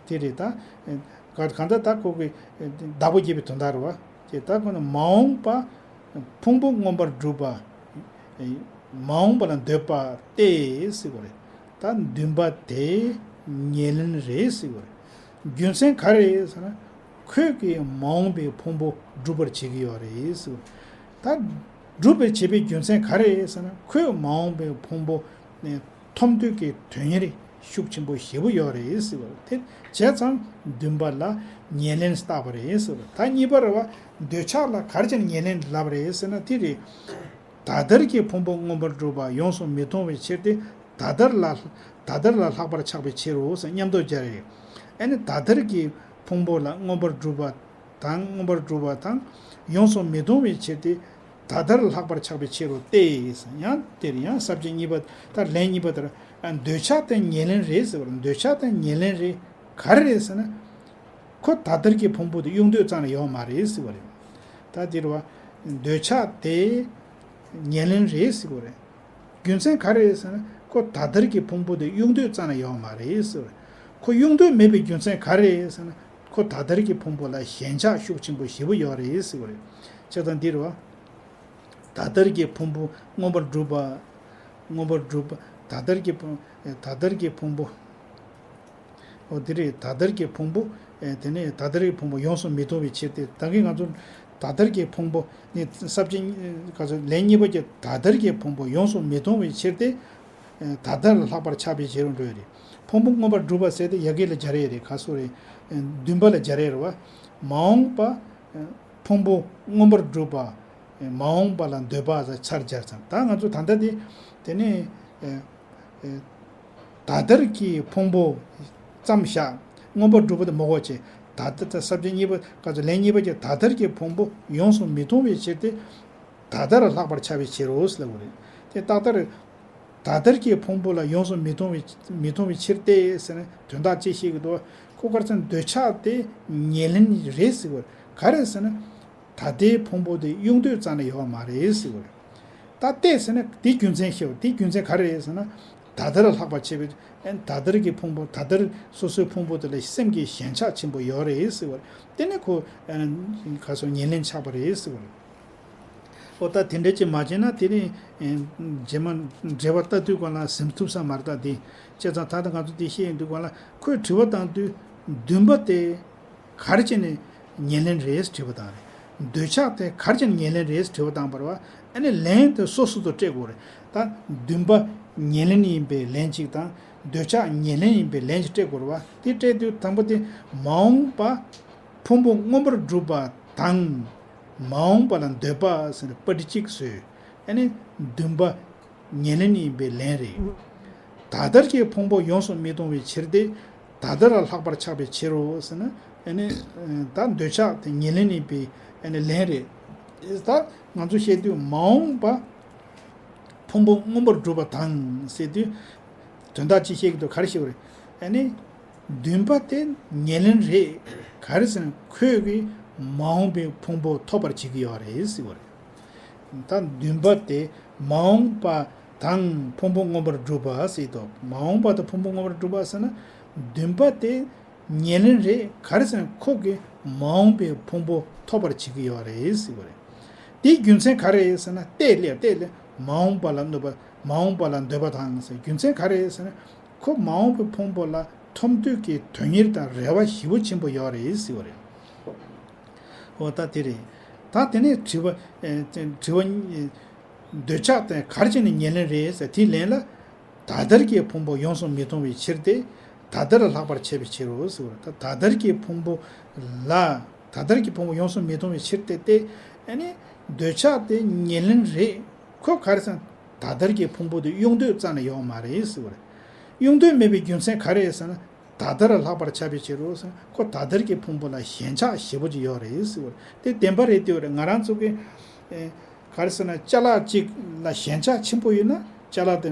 དེ་རེད་ད། ག་གང་ལྟར་ད་ཁོ་གི་བདག་པོ་བརྒྱབ་པའི་དོན་དག་རེད་བ། ཅེས་ད་ཁོ་ན་མ་འོངས་པ་ཕུང་པོ་མངོན་པར་སྒྲུབ་པ། མ་འོངས་པ་ལ་འདོད་པ་སྟེ་ཟེར་བ་རེད། ད་འདུན་པ་དེ་ཉེར་ལེན་རེད་ཟེར་བ་རེད། རྒྱུ་མཚན་ག་རེ་རེད་ཟེར་ན། ཁོས་ཀྱིས་མ་འོངས་པའི་ཕུང་པོ་སྒྲུབ་པར་བྱེད་ཀྱི་ཡོད་རེད་ཟེར་བ་རེད། ད་སྒྲུབ་པར་བྱེད་པའི་རྒྱུ་མཚན་ག་རེ་རེད་ཟེར་ན། ཁོས་མ་འོངས་པའི་ཕུང་པོ་ནས་ཐོབ་འདོད་ཀྱི་དོན་གཉེར་ཤུགས་ཆེན་པོ་ཞེ་པོ་ཡོད་རེད་ཟེར་བ་རེད། དེ་བྱས་ཙང་འདུན་པ་ལ་ཉེར་ལེན་བཏགས་པ་རེད་ཟེར་བ། ད་གཉིས་པ་རེད་བ། འདོད་ཆགས་ལ་ག་རེ་བྱས་ནས་ཉེར་ལེན་ལབ་རེད་ཟེར་ན་དེ་རེད། ད་ལྟར་གྱི་ཕུང་པོ་མངོན་པར་སྒྲུབ་པ་ཡོངས་སུ་མི་གཏོང་བའི་ཕྱིར་ཏེ། ད་ལྟར་ལ། ད་ལྟར་ལ་ལྷག་པར་ཆགས་པའི་ཕྱིར་རོ་ཟེར་མཉམ་དུ་སྦྱར་རེད། ཨ་ནི་ད་ལྟར་གྱི་ཕུང་པོ་ལ་མངོན་པར་སྒྲུབ་པ་དང་མངོན་པར་སྒྲུབ་པ་དང་ཡོངས་སུ་མི་གཏོང་བའི་ཕྱིར་ཏེ། ད་ལྟར་ལ་ལྷག་པར་ཆགས་པའི་ཕྱིར་རོ་སྟེ། ཡང་དེར་ཡང་ས་བཅད་གཉིས་པ་ལྟར་ལན་གཉིས་པ་ལྟར། འདོད་ཆགས་དེ་ཉེར་ལེན་རེད་ཟེར་བར། འདོད་ཆགས་དེ་ཉེར་ལེན་རེད། ག་རེ་རེད་ཟེར་ན། ཁོ་ད་ལྟར་གྱི་ཕུང་པོ་དེ་གཡུག་འདོད་ཙམ་ལ་ཡོད་མ་རེད་ཟེར་བ་རེད། ད་འདིར་བ། འདོད་ཆགས་དེ་ཉེར་ལེན་རེད་ཟེར་བ་རེད། རྒྱུ་མཚན་ག་རེ་རེད་ཟེར་ན། ཁོ་ད་ལྟར་གྱི་ཕུང་པོ་དེ་གཡུག་འདོད་ཙམ་ལ་ཡོད་མ་རེད་ཟེར་བ་རེད། ཁོ་གཡུག་འདོད་མེད་པའི་རྒྱུ་མཚན་ག་རེ་རེད་ཟེར་ན། ཁོ་ད་ལྟར་གྱི་ཕུང་པོ་ལ་ཞེན་ཆགས་ཤུགས་ཆེན་པོ་ཞེ་པོ་ཡོད་རེད་ཟེར་བ་རེད། བྱས་ཙང་འདིར་བ། ད་ལྟར་གྱི་ཕུང་པོ་མངོན་པར་སྒྲུབ་པ། མངོན་པར་སྒྲུབ་པ། ད་ལྟར་གྱི་ཕུང་། ད་ལྟར་གྱི་ཕུང་པོ། འོ་དེ་རེད། ད་ལྟར་གྱི་ཕུང་པོ། ཨེ། དེ་ནས་ད་ལྟར་གྱི་ཕུང་པོ་ཡོངས་སུ་མི་གཏོང་བའི་ཕྱིར་ཏེ། ད་གིན་ང་ཚོ་ད་ལྟར་གྱི་ཕུང་པོ་ནི་ས་བཅད་ག་ཚོད་ལན་གཉིས་པ་གྱི་ད་ལྟར་གྱི་ཕུང་པོ་ཡོངས་སུ་མི་གཏོང་བའི་ཕྱིར་ཏེ། ཨེ། ད་ལྟར་ལ་ལྷག་པར་ཆགས་པའི་རྗེས་རུ་འགྲོ་ཡི་རེད། ཕུང་པོ་མངོན་པར་སྒྲུབ་པ་ཟེར་ཏེ་ཡ་གི་ལ་སྦྱར་ཡི་རེད། ག་སོ་རེད། ཨེ། འདུན་པ་ལ་སྦྱར་ཡི་རེད་བ། མ་འོངས་པ། ཨེ། ཕུང་པོ་མངོན་པར་སྒྲུབ་པ། མ་འོངས་པ་ལ་འདོད་པ་ཟེར་ཚར་སྦྱར་ཙང་། ད་ང་ཚོ་ད་ལྟ་དེ་དེ་ནས་ཨེ་ཨེ་ད་ལྟར་གྱི་ཕུང་པོ་ཙམ་བཞག། མངོན་པར་སྒྲུབ་པ་དེ་མི་དགོས་བྱས། ད་ལྟ་ད་ས་བཅད་གཉིས་པ་ག་ཚོད་ལན་གཉིས་པ་གྱི་ད་ལྟར་གྱི་ཕུང་པོ་ཡོངས་སུ་མི་མཐོང་བའི་ཕྱིར་ཏེ། ད་ལྟར་ལྷག་པར་ཁྱབ་པའི་ཕྱིར་རོ་ཟེར་ལབ་པ་རེད། དེ་ཏག་ཏག་རེད། ད་ལྟར་གྱི་ཕུང་པོ་ལ་ཡོངས་སུ་མི་མཐོང་བའི་མི་མཐོང་བའི་ཕྱིར་ཏེ་ཟེར་ན་དོན་དག་ཅི་ཤེས་ཀྱི་འདུག། ཁོ་ག་རེ་ཟེར་ན་འདོད་ཆགས་དེ་ཉེར་ལེན་རེད་ཟེར་བ་རེད། ག་རེ་ཟེར་ན། ད་ལྟའི་ཕུང་པོ་དེ་གཡུང་འདོད་རྩ་ནས་ཡོད་པ་མ་རེད་ཟེར་བ་རེད། ད་ལྟས་ཟེར་ན་དེའི་རྒྱུ་མཚན་ཤེས་པ། དེའི་རྒྱུ་མཚན་ག་རེ་རེད་ཟེར་ན། ད་ལྟར་ལྷག་པར་ཆེ་བའི་ཨེ་ད་ལྟར་གྱི་ཕུང་པོ། ད་ལྟར་སོ་སོའི་ཕུང་པོ་དེ་ལ་སེམས་ཀྱི་ཞེན་ཆགས་ཆེན་པོ་ཡོད་རེད་ཟེར་བ་རེད། དེ་ནི་ཁོ་ཨེ་ག་སོ་ཉེར་ལེན་ཆགས་པ་རེད་ཟེར་བ་རེད། ཨོ་ད་དེ་འདྲ་ཅིག་མ་བྱས་ན་དེ་ནི་ཨེ་རྗེས་མ་འགྲེལ་པ་ལྟ་དུས་སྒང་ལ་ཟིན་ཐུབ་ས་མ་རེད། ད་དེ་བྱས་ཙང་ད་ལྟ་ང་ཚོ་དེ་བཤད་ཡོང་དུས་སྒང་ལ་ཁོས་དྲི་བ་བཏང་དུས་འདུན་པ་དེ་ག་རེ་བྱས་ནས་ཉེར་ལེན་རེད་དྲི་བ་བཏང་རེད། འདོད་ཆགས་དེ་ག་རེ་བྱས་ནས་ཉེར་ལེན་རེད་དྲི་བ་བཏང་བ་རེད་བ། ཨ་ནི་ལན་དེ་སོ་སོ་དུ་སྤྲད་དགོས་རེད། ད་འདུན་པ་ཉེར་ལེན་ཡིན་པའི་ལན་གཅིག་དང་། འདོད་ཆགས་ཉེར་ལེན་ཡིན་པའི་ལན་གཅིག་སྤྲད་དགོས་རེད་བ། དེ་སྤྲད་དུས་དང་པོ་དེ་མ་འོངས་པ་ཕུང་པོ་མངོན་པར་སྒྲུབ་པ་དང་། མ་འོངས་པ་ལ་འདོད་པ་ཟེར་ནས་པ་ཊི་གཅིག་བཟོས། ཨ་ནི་འདུན་པ་ཉེར་ལེན་ཡིན་པའི་ལན་རེད། ད་ལྟར་གྱི་ཕུང་པོ་ཡོངས་སུ་མི་གཏོང་བའི་ཕྱིར་ཏེ། ད་ལྟར་ལ་ལྷག་པར་ཆགས་པའི་ཕྱིར་རོ་ཟེར་ན། ཨ་ནི་ད་འདོད་ཆགས་དེ་ཉེར་ལེན་ཡིན་པའི་ཨ་ནི་ལན་རེད། ད་ང་ཚོ་བཤད་དུས་མ་འོངས་པ་ཕུང་པོ་མངོན་པར་སྒྲུབ་པ་དང་ཟེར་དུས་དོན་དག་ཅི་བཤད་ཀྱི་འདུག། ག་རེ་བཤད་པ་རེད། ཨ་ནི། འདུན་པ་དེ་ཉེར་ལེན་རེད། ག་རེ་ཟེར་ན་ཁོས་ཀྱིས་མ་འོངས་པའི་ཕུང་པོ་ཐོབ་པར་བྱེད་ཀྱི་ཡོད་རེད་ཟེར་བ་རེད། ད་འདུན་པ་དེ་མ་འོངས་པ་དང་ཕུང་པོ་མངོན་པར་སྒྲུབ་པ་ཟེར་དོ། མ་འོངས་པ་དང་ཕུང་པོ་མངོན་པར་སྒྲུབ་པ་ཟེར་ན། འདུན་པ་དེ་ཉེར་ལེན་རེད། ག་རེ་ཟེར་ན་ཁོ་གིས་མ་འོངས་པའི་ཕུང་པོ་ཐོབ་པར་བྱེད་ཀྱི་ཡོད་རེད་ཟེར་བ་རེད། དེའི་རྒྱུ་མཚན་ག་རེ་རེད་ཟེར་ན། ལྟས་ལ་ལྟས་ལ་མ་འོངས་པ་ལ་གནོད་པ། མ་འོངས་པ་ལ་འདོད་པ་དང་ཟེར། རྒྱུ་མཚན་ག་རེ་རེད་ཟེར་ན། ཁོ་མ་འོངས་པའི་ཕུང་པོ་ལ་ཐོབ་འདོད་ཀྱི་དོན་གཉེར་དང་རེ་བ་ཞེ་པོ་ཆེན་པོ་ཡོད་རེད་ཟེར་བ་རེད། འོ་ད་དེ་རེད། ད་དེ་ནས་དྲི་བ། ཨེ་དྲི་བ། འདོད་ཆགས་དེ་ག་རེ་བྱས་ནས་ཉེར་ལེན་རེད་ཟེར། དེའི་ལན་ལ། ད་ལྟར་གྱི་ཕུང་པོ་ཡོངས་སུ་མི་གཏོང་བའི་ཕྱིར་ཏེ། ད་ལྟར་ལ་ལྷག་པར་ཆགས་པའི་ཕྱིར་རོ་ཟེར་བ་རེད། ད་ད་ལྟར་གྱི་ཕུང་པོ་ལ། ད་ལྟར་གྱི་ཕུང་པོ་ཡོངས་སུ་མི་གཏོང་བའི་ཕྱིར་ཏེ་སྟེ། ཨ་ནི་འདོད་ཆགས་དེ་ཉེར་ལེན་རེད། ཁོ་ག་རེ་ཟེར་ན། ད་ལྟར་གྱི་ཕུང་པོ་དེ་གཡུང་འདོད་རྩ་ནས་ཡོད་མ་རེད་ཟེར་བ་རེད། གཡུང་འདོད་མེད་པའི་རྒྱུ་མཚན་ག་རེ་ཟེར་ན། ད་ལྟར་ལ་ལྷག་པར་ཆགས་པའི་ཕྱིར་རོ་ཟེར་ན། ཁོ་ད་ལྟར་གྱི་ཕུང་པོ་ལ་ཞེན་ཆགས་ཞེ་པོ་ཅིག་ཡོད་རེད་ཟེར་བ་རེད། དེ་བདེན་པ་རེད། དེ་བ་རེད། ང་རང་ཚོ་གི་ཨེ་ག་རེ་ཟེར་ན། ཅ་ལག་ཅིག་ལ་ཞེན་ཆགས་ཆེན་པོ་ཡོད་ན་ཅ་ལག་དེ་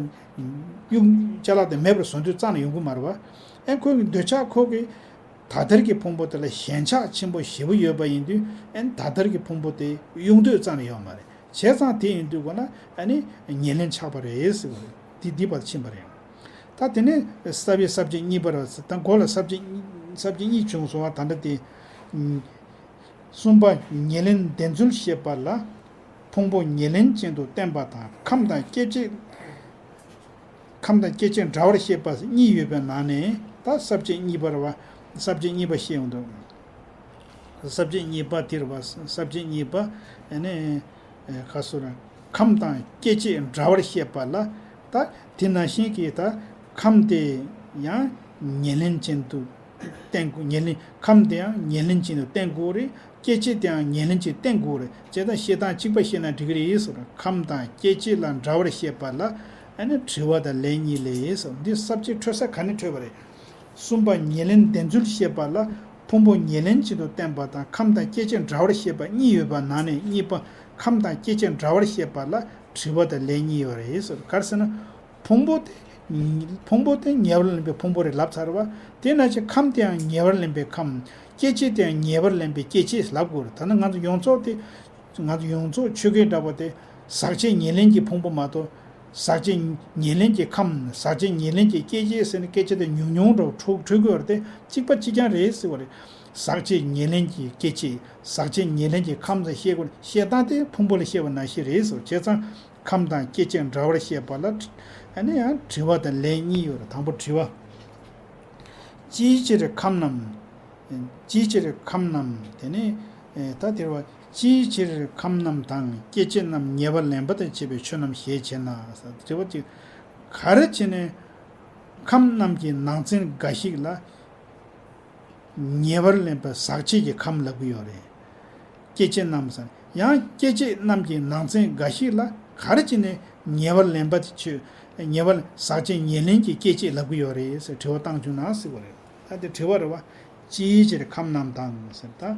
གཡུག་ཅ་ལག་དེ་མེད་པར་བཟོ་འདོད་རྩ་ནས་ཡོང་གི་མ་རེད་བ། ཨེ་ཁོའི་འདོད་ཆགས་ཁོ་གི་ད་ལྟར་གྱི་ཕུང་པོ་དེ་ལ་ཞེན་ཆགས་ཆེན་པོ་ཞེ་པོ་ཡོད་པ་ཡིན་དུས། ཨེ་ད་ལྟར་གྱི་ཕུང་པོ་དེ་གཡུང་འདོད་རྩ་ནས་ཡོད་མ་རེད། བྱས་ཙང་དེ་ཡིན་དུས་གོ་ན་ཨ་ནི་ཉེར་ལེན་ཆགས་པ་རེད་ཟེར་བ་རེད། དེ་འདི་བར་ཕྱིན་པ་རེད། ད་དེ་ནས་རྩ་བའི་ས་བཅད་གཉིས་པར་བ། ད་གོ་ལ་ས་བཅད་གཉིས། ས་བཅད་གཉིས་བྱུང་སོང་བ། ད་ལྟ་དེ། གསུམ་པ་ཉེར་ལེན་བདེན་རྫུན་བཤད་པ་ལ། ཕུང་པོ་ཉེར་ལེན་ཅན་དུ་བསྟན་པ་དང་། ཁམས་དང་སྐྱེ་མཆེད། ཁམས་དང་སྐྱེ་མཆེད་འདྲ་བར་བཤད་པ་གཉིས་ཡོད་པའི་ནང་ནས། ད་ས་བཅད་གཉིས་པར་བ། ས་བཅད་གཉིས་པ་བཤད་ཡོང་དུས། ས་བཅད་གཉིས་པ་དེར་བ། ས་བཅད་གཉིས་པ། ཨ་ནི་ཁ་སོ་ར། ཁམས་དང་སྐྱེ་མཆེད་འདྲ་བར་བཤད་པ་ལ། ད་དེ་ནང་བཞིན་གྱི་ད་ཁམས་དེ་ཡང་ཉེར་ལེན་ཅན་དུ་བསྟན་དགོས། ཉེར་ལེན། ཁམས་དེ་ཡང་ཉེར་ལེན་ཅན་དུ་བསྟན་དགོས་རེད། སྐྱེ་མཆེད་དེའང་ཉེར་ལེན་ཅན་བསྟན་དགོས་རེད། བྱས་ཙང་བཤད་སྟངས་གཅིག་པ་བཤད་ན་འགྲིག་གི་རེད་ཟེར། ཁམས་དང་སྐྱེ་མཆེད་ལ་འདྲ་བར་བཤད་པ་ལ། ཨ་ནི་དྲི་བ་དང་ལན་གཉིས་ལས་ཟེར། འདི་ས་བཅད་འཕྲོད་ས་ག་ནས་འཕྲོད་པ་རེད། གསུམ་པ་ཉེར་ལེན་བདེན་རྫུན་བཤད་པ་ལ། ཕུང་པོ་ཉེར་ལེན་ཅན་དུ་བསྟན་པ་དང་། ཁམས་དང་སྐྱེ་མཆེད་འདྲ་བར་བཤད་པ་གཉིས་ཡོད་པ་ནང་ནས། གཉིས་པ་ཁམས་དང་སྐྱེ་མཆེད་འདྲ་བར་བཤད་པ་ལ་དྲི་བ་དང་ལན་གཉིས་ཡོད་རེད་ཟེར། ག་རེ་ཟེར་ན། ཕུང་པོ་དེ། ཕུང་པོ་དེ་ཉེ་བར་ལེན་པའི་ཕུང་པོ་རེད་ལབ་ཚར་བ། དེ་ནང་བཞིན་ཁམས་དེའང་ཉེ་བར་ལེན་པའི་ཁམས། སྐྱེ་མཆེད་དེའང་ཉེ་བར་ལེན་པའི་སྐྱེ་མཆེད་ལབ་དགོས་རེད། ད་ནི་ང་ཚོ་ཡོངས་རྫོགས་དེ། ང་ཚོ་ཡོངས་རྫོགས་ཆོས་སྐད་འདྲ་པོ་དེ། ཟག་བཅས་ཉེར་ལེན་གྱི་ཕུང་པོ་མ་གཏོགས། ཟག་བཅས་ཉེར་ལེན་གྱི་ཁམས། ཟག་བཅས་ཉེར་ལེན་གྱི་སྐྱེ་མཆེད་ཟེར་ནས་སྐད་ཆ་དེ་ཉུང་ཉུང་འདྲ་པོ་འཕྲོ་འཕྲོད་ཀྱི་ཡོད་རེད་དེ། གཅིག་པ་གཅིག་རྐྱང་རེད་ཟེར་བ་རེད། ཟག་བཅས་ཉེར་ལེན་གྱི་སྐྱེ་མཆེད། ཟག་བཅས་ཉེར་ལེན་གྱི་ཁམས་ཟེར་བཤད་དགོས། བཤད་སྟངས་དེ་ཕུང་པོ་ལ་བཤད་པ་ནང་བཞིན་རེད་ཟེར། བྱས་ཙང་ཁམས་དང་སྐྱེ་མཆེད་འདྲ་བར་བཤད་པ་ལ། ཨ་ནི་ཡང་དྲི་བ་དང་ལན་གཉིས་ཡོད་རེད། དང་པོ་དྲི་བ། ཅིའི་ཕྱིར་ཁམས་རྣམས། ཅིའི་ཕྱིར་ཁམས་རྣམས། དེ་ནས་ད་དེར་བ། ཅིའི་ཕྱིར་ཁམས་རྣམས་དང་སྐྱེ་མཆེད་རྣམས་ཉེ་བར་ལེན་པ་དང་བཅས་པའི་ཆོས་རྣམས་ཞེས་བྱས་ན། དྲི་བ་གཅིག། ག་རེ་བྱས་ནས་ཁམས་རྣམས་ཀྱི་ནང་ཚན་འགའ་ཞིག་ལ་ཉེ་བར་ལེན་པ་ཟག་བཅས་ཀྱི་ཁམས་ལབ་ཀྱི་ཡོད་རེད། སྐྱེ་མཆེད་རྣམས་ཟེར། ཡང་སྐྱེ་མཆེད་རྣམས་ཀྱི་ནང་ཚན་འགའ་ཞིག་ལ་ག་རེ་བྱས་ནས་ཉེ་བར་ལེན་པ་དེ་ཆོས། ཉེ་བར་ཟག་བཅས་ཉེར་ལེན་གྱི་སྐྱེ་མཆེད་ལབ་ཀྱི་ཡོད་རེད་ཟེར་དྲི་བ་བཏང་བྱུང་ན་ཟེར་བ་རེད། ད་དེ་དྲི་བ་རེད་བ། ཅིའི་ཕྱིར་ཁམས་རྣམས་དང་ཟེར་ད།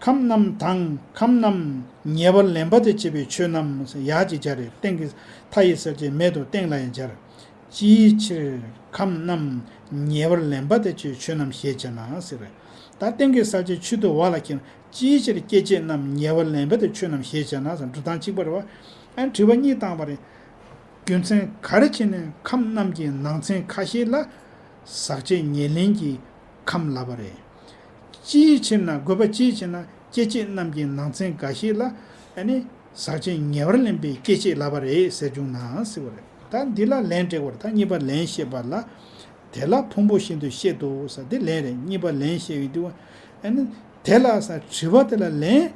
ཁམས་རྣམས་དང་ཁམས་རྣམས་ཉེ་བར་ལེན་པ་དེ་བྱེད་པའི་ཆོས་རྣམས་ཟེར་ཡ་གཅིག་བྱ་རེད། སྟེང་གི་མཐའ་ཡི་གསལ་བྱེད་མེད་དོ། སྟེང་ལ་ཡང་སྦྱར། ཅིའི་ཕྱིར་ཁམས་རྣམས་ཉེ་བར་ལེན་པ་དེ་བྱེད་པའི་ཆོས་རྣམས་ཞེས་བྱ་ན་ཟེར་བས། ད་སྟེང་གི་གསལ་བྱེད་ཆུ་དུ་བ་ལ་ཁྱེར། ཅིའི་ཕྱིར་སྐྱེ་མཆེད་རྣམས་ཉེ་བར་ལེན་པ་དེ་ཆོས་རྣམས་ཞེས་བྱ་ན་ཟེར་འགྲོ་སྟངས་གཅིག་པ་རེད་བ། ཨ་ནི་དྲི་བ་གཉིས་བཏང་བ་རེད། རྒྱུ་མཚན་ག་རེ་བྱས་ནས་ཁམས་རྣམས་ཀྱི་ནང་ཚན་ཁ་ཤས་ལ་ཟག་བཅས་ཉེར་ལེན་གྱི་ཁམས་ལབ་པ་རེད། ཅིའི་ཕྱིར་ན། དགོས་པ་ཅིའི་ཕྱིར་ན་སྐྱེ་མཆེད་རྣམས་ཀྱི་ནང་ཚན་འགའ་ཞིག་ལ་ཨ་ནི་ཟག་བཅས་ཉེ་བར་ལེན་པའི་སྐྱེ་མཆེད་ལབ་པ་རེད་ཟེར་བྱུང་ན་ཟེར་བ་རེད། ད་འདི་ལ་ལན་སྤྲད་པ་རེད། ད་གཉིས་པ་ལན་བཤད་པ་ལ། དེ་ལ་ཕུང་པོ་བཞིན་དུ་བཤད་དོ་ཟེར་འདི་ལན་རེད། གཉིས་པ་ལན་བཤད་ཡོད་དུས་ཨ་ནི་དེ་ལ་ཟེར་དྲི་བ་དེ་ལ་ལན།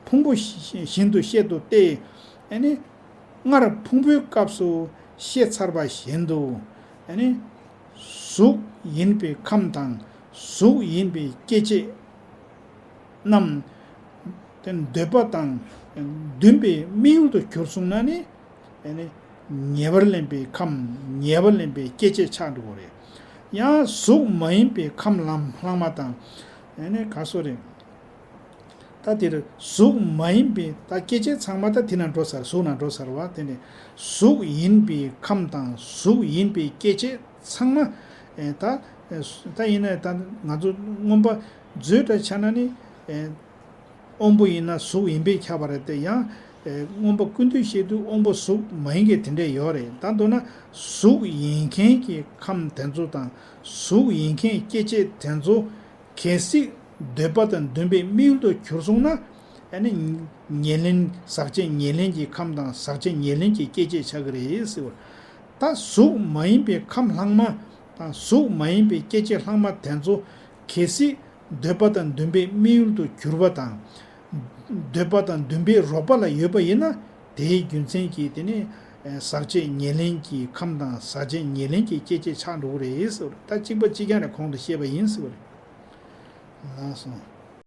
ཕུང་པོ་བཞིན་དུ་བཤད་དོ་སྟེ། ཨ་ནི་སྔར་ཕུང་པོའི་སྐབས་སུ་བཤད་ཚར་བ་བཞིན་དུ། ཨ་ནི་གཟུགས་ཡིན་པའི་ཁམས་དང་གཟུགས་ཡིན་པའི་སྐྱེ་མཆེད་རྣམས་དེ་འདོད་པ་དང་འདུན་པའི་དམིགས་ཡུལ་དུ་གྱུར་སོང་ན་ནི། ཨ་ནི་ཉེ་བར་ལེན་པའི་ཁམས། ཉེ་བར་ལེན་པའི་སྐྱེ་མཆེད་ཆགས་འགྲོ་གི་རེད། ཡང་གཟུགས་མ་ཡིན་པའི་ཁམས་ལམ་ལྷག་མ་དང་། ཨ་ནི་ག་སོ་རེད། ད་དེར་གཟུགས་མ་ཡིན་པའི་ད་སྐྱེ་མཆེད་ཚང་མ་ད་དེ་ན་འགྲོ་ཚར། གཟུགས་ན་འགྲོ་ཚར་བ་དེ་ནི་གཟུགས་ཡིན་པའི་ཁམས་དང་གཟུགས་ཡིན་པའི་སྐྱེ་མཆེད་ཚང་མ། ཨེ་ད་ཨེ་ད་ཡིན་ན་ད་ང་ཚོ་མངོན་པ་མཛོད་དྲ་ཆ་ན་ནི་ཨེ་དབང་པོ་ཡིན་ན་གཟུགས་ཡིན་པས་ཁྱབ་པ་རེད་དེ། ཡང་ཨེ་མངོན་པ་ཀུན་བཏུས་བཤད་དུས་དབང་པོ་གཟུགས་མ་ཡིན་མཁན་དེ་འདྲས་ཡོད་རེད། ད་མདོར་ན་གཟུགས་ཡིན་མཁན་གྱི་ཁམས་དེ་ཚོ་དང་གཟུགས་ཡིན་མཁན་སྐྱེ་མཆེད་དེ་ཚོ། གལ་སྲིད་འདོད་པ་དང་འདུན་པའི་དམིགས་ཡུལ་དུ་གྱུར་སོང་ན། ཨ་ནི་ཉེར་ལེན། ཟག་བཅས་ཉེར་ལེན་གྱི་ཁམས་དང་ཟག་བཅས་ཉེར་ལེན་གྱི་སྐྱེ་མཆེད་ཆགས་ཀྱི་རེད་ཟེར་བ། ད་གཟུགས་མ་ཡིན་པའི་ཁམས་ལྷག་མ་དང་གཟུགས་མ་ཡིན་པའི་སྐྱེ་མཆེད་ལྷག་མ་དེ་ཚོ་གལ་སྲིད་འདོད་པ་དང་འདུན་པའི་དམིགས་ཡུལ་དུ་གྱུར་པ་དང་། འདོད་པ་དང་འདུན་པའི་རོགས་པ་ལ་ཡོད་པ་ཡིན་ན། དེའི་རྒྱུ་མཚན་གྱིས་དེ་ནི་ཟག་བཅས་ཉེར་ལེན་གྱི་ཁམས་དང་ཟག་བཅས་ཉེར་ལེན་གྱི་སྐྱེ་མཆེད་ཆགས་འགྲོ་གི་རེད་ཟེར་བ། ད་གཅིག་པ་གཅིག་རྐྱང་རེད། གོང་དུ་བཤད་པ་ཡིན་ཟེར་བ་རེད། ལགས་སོ།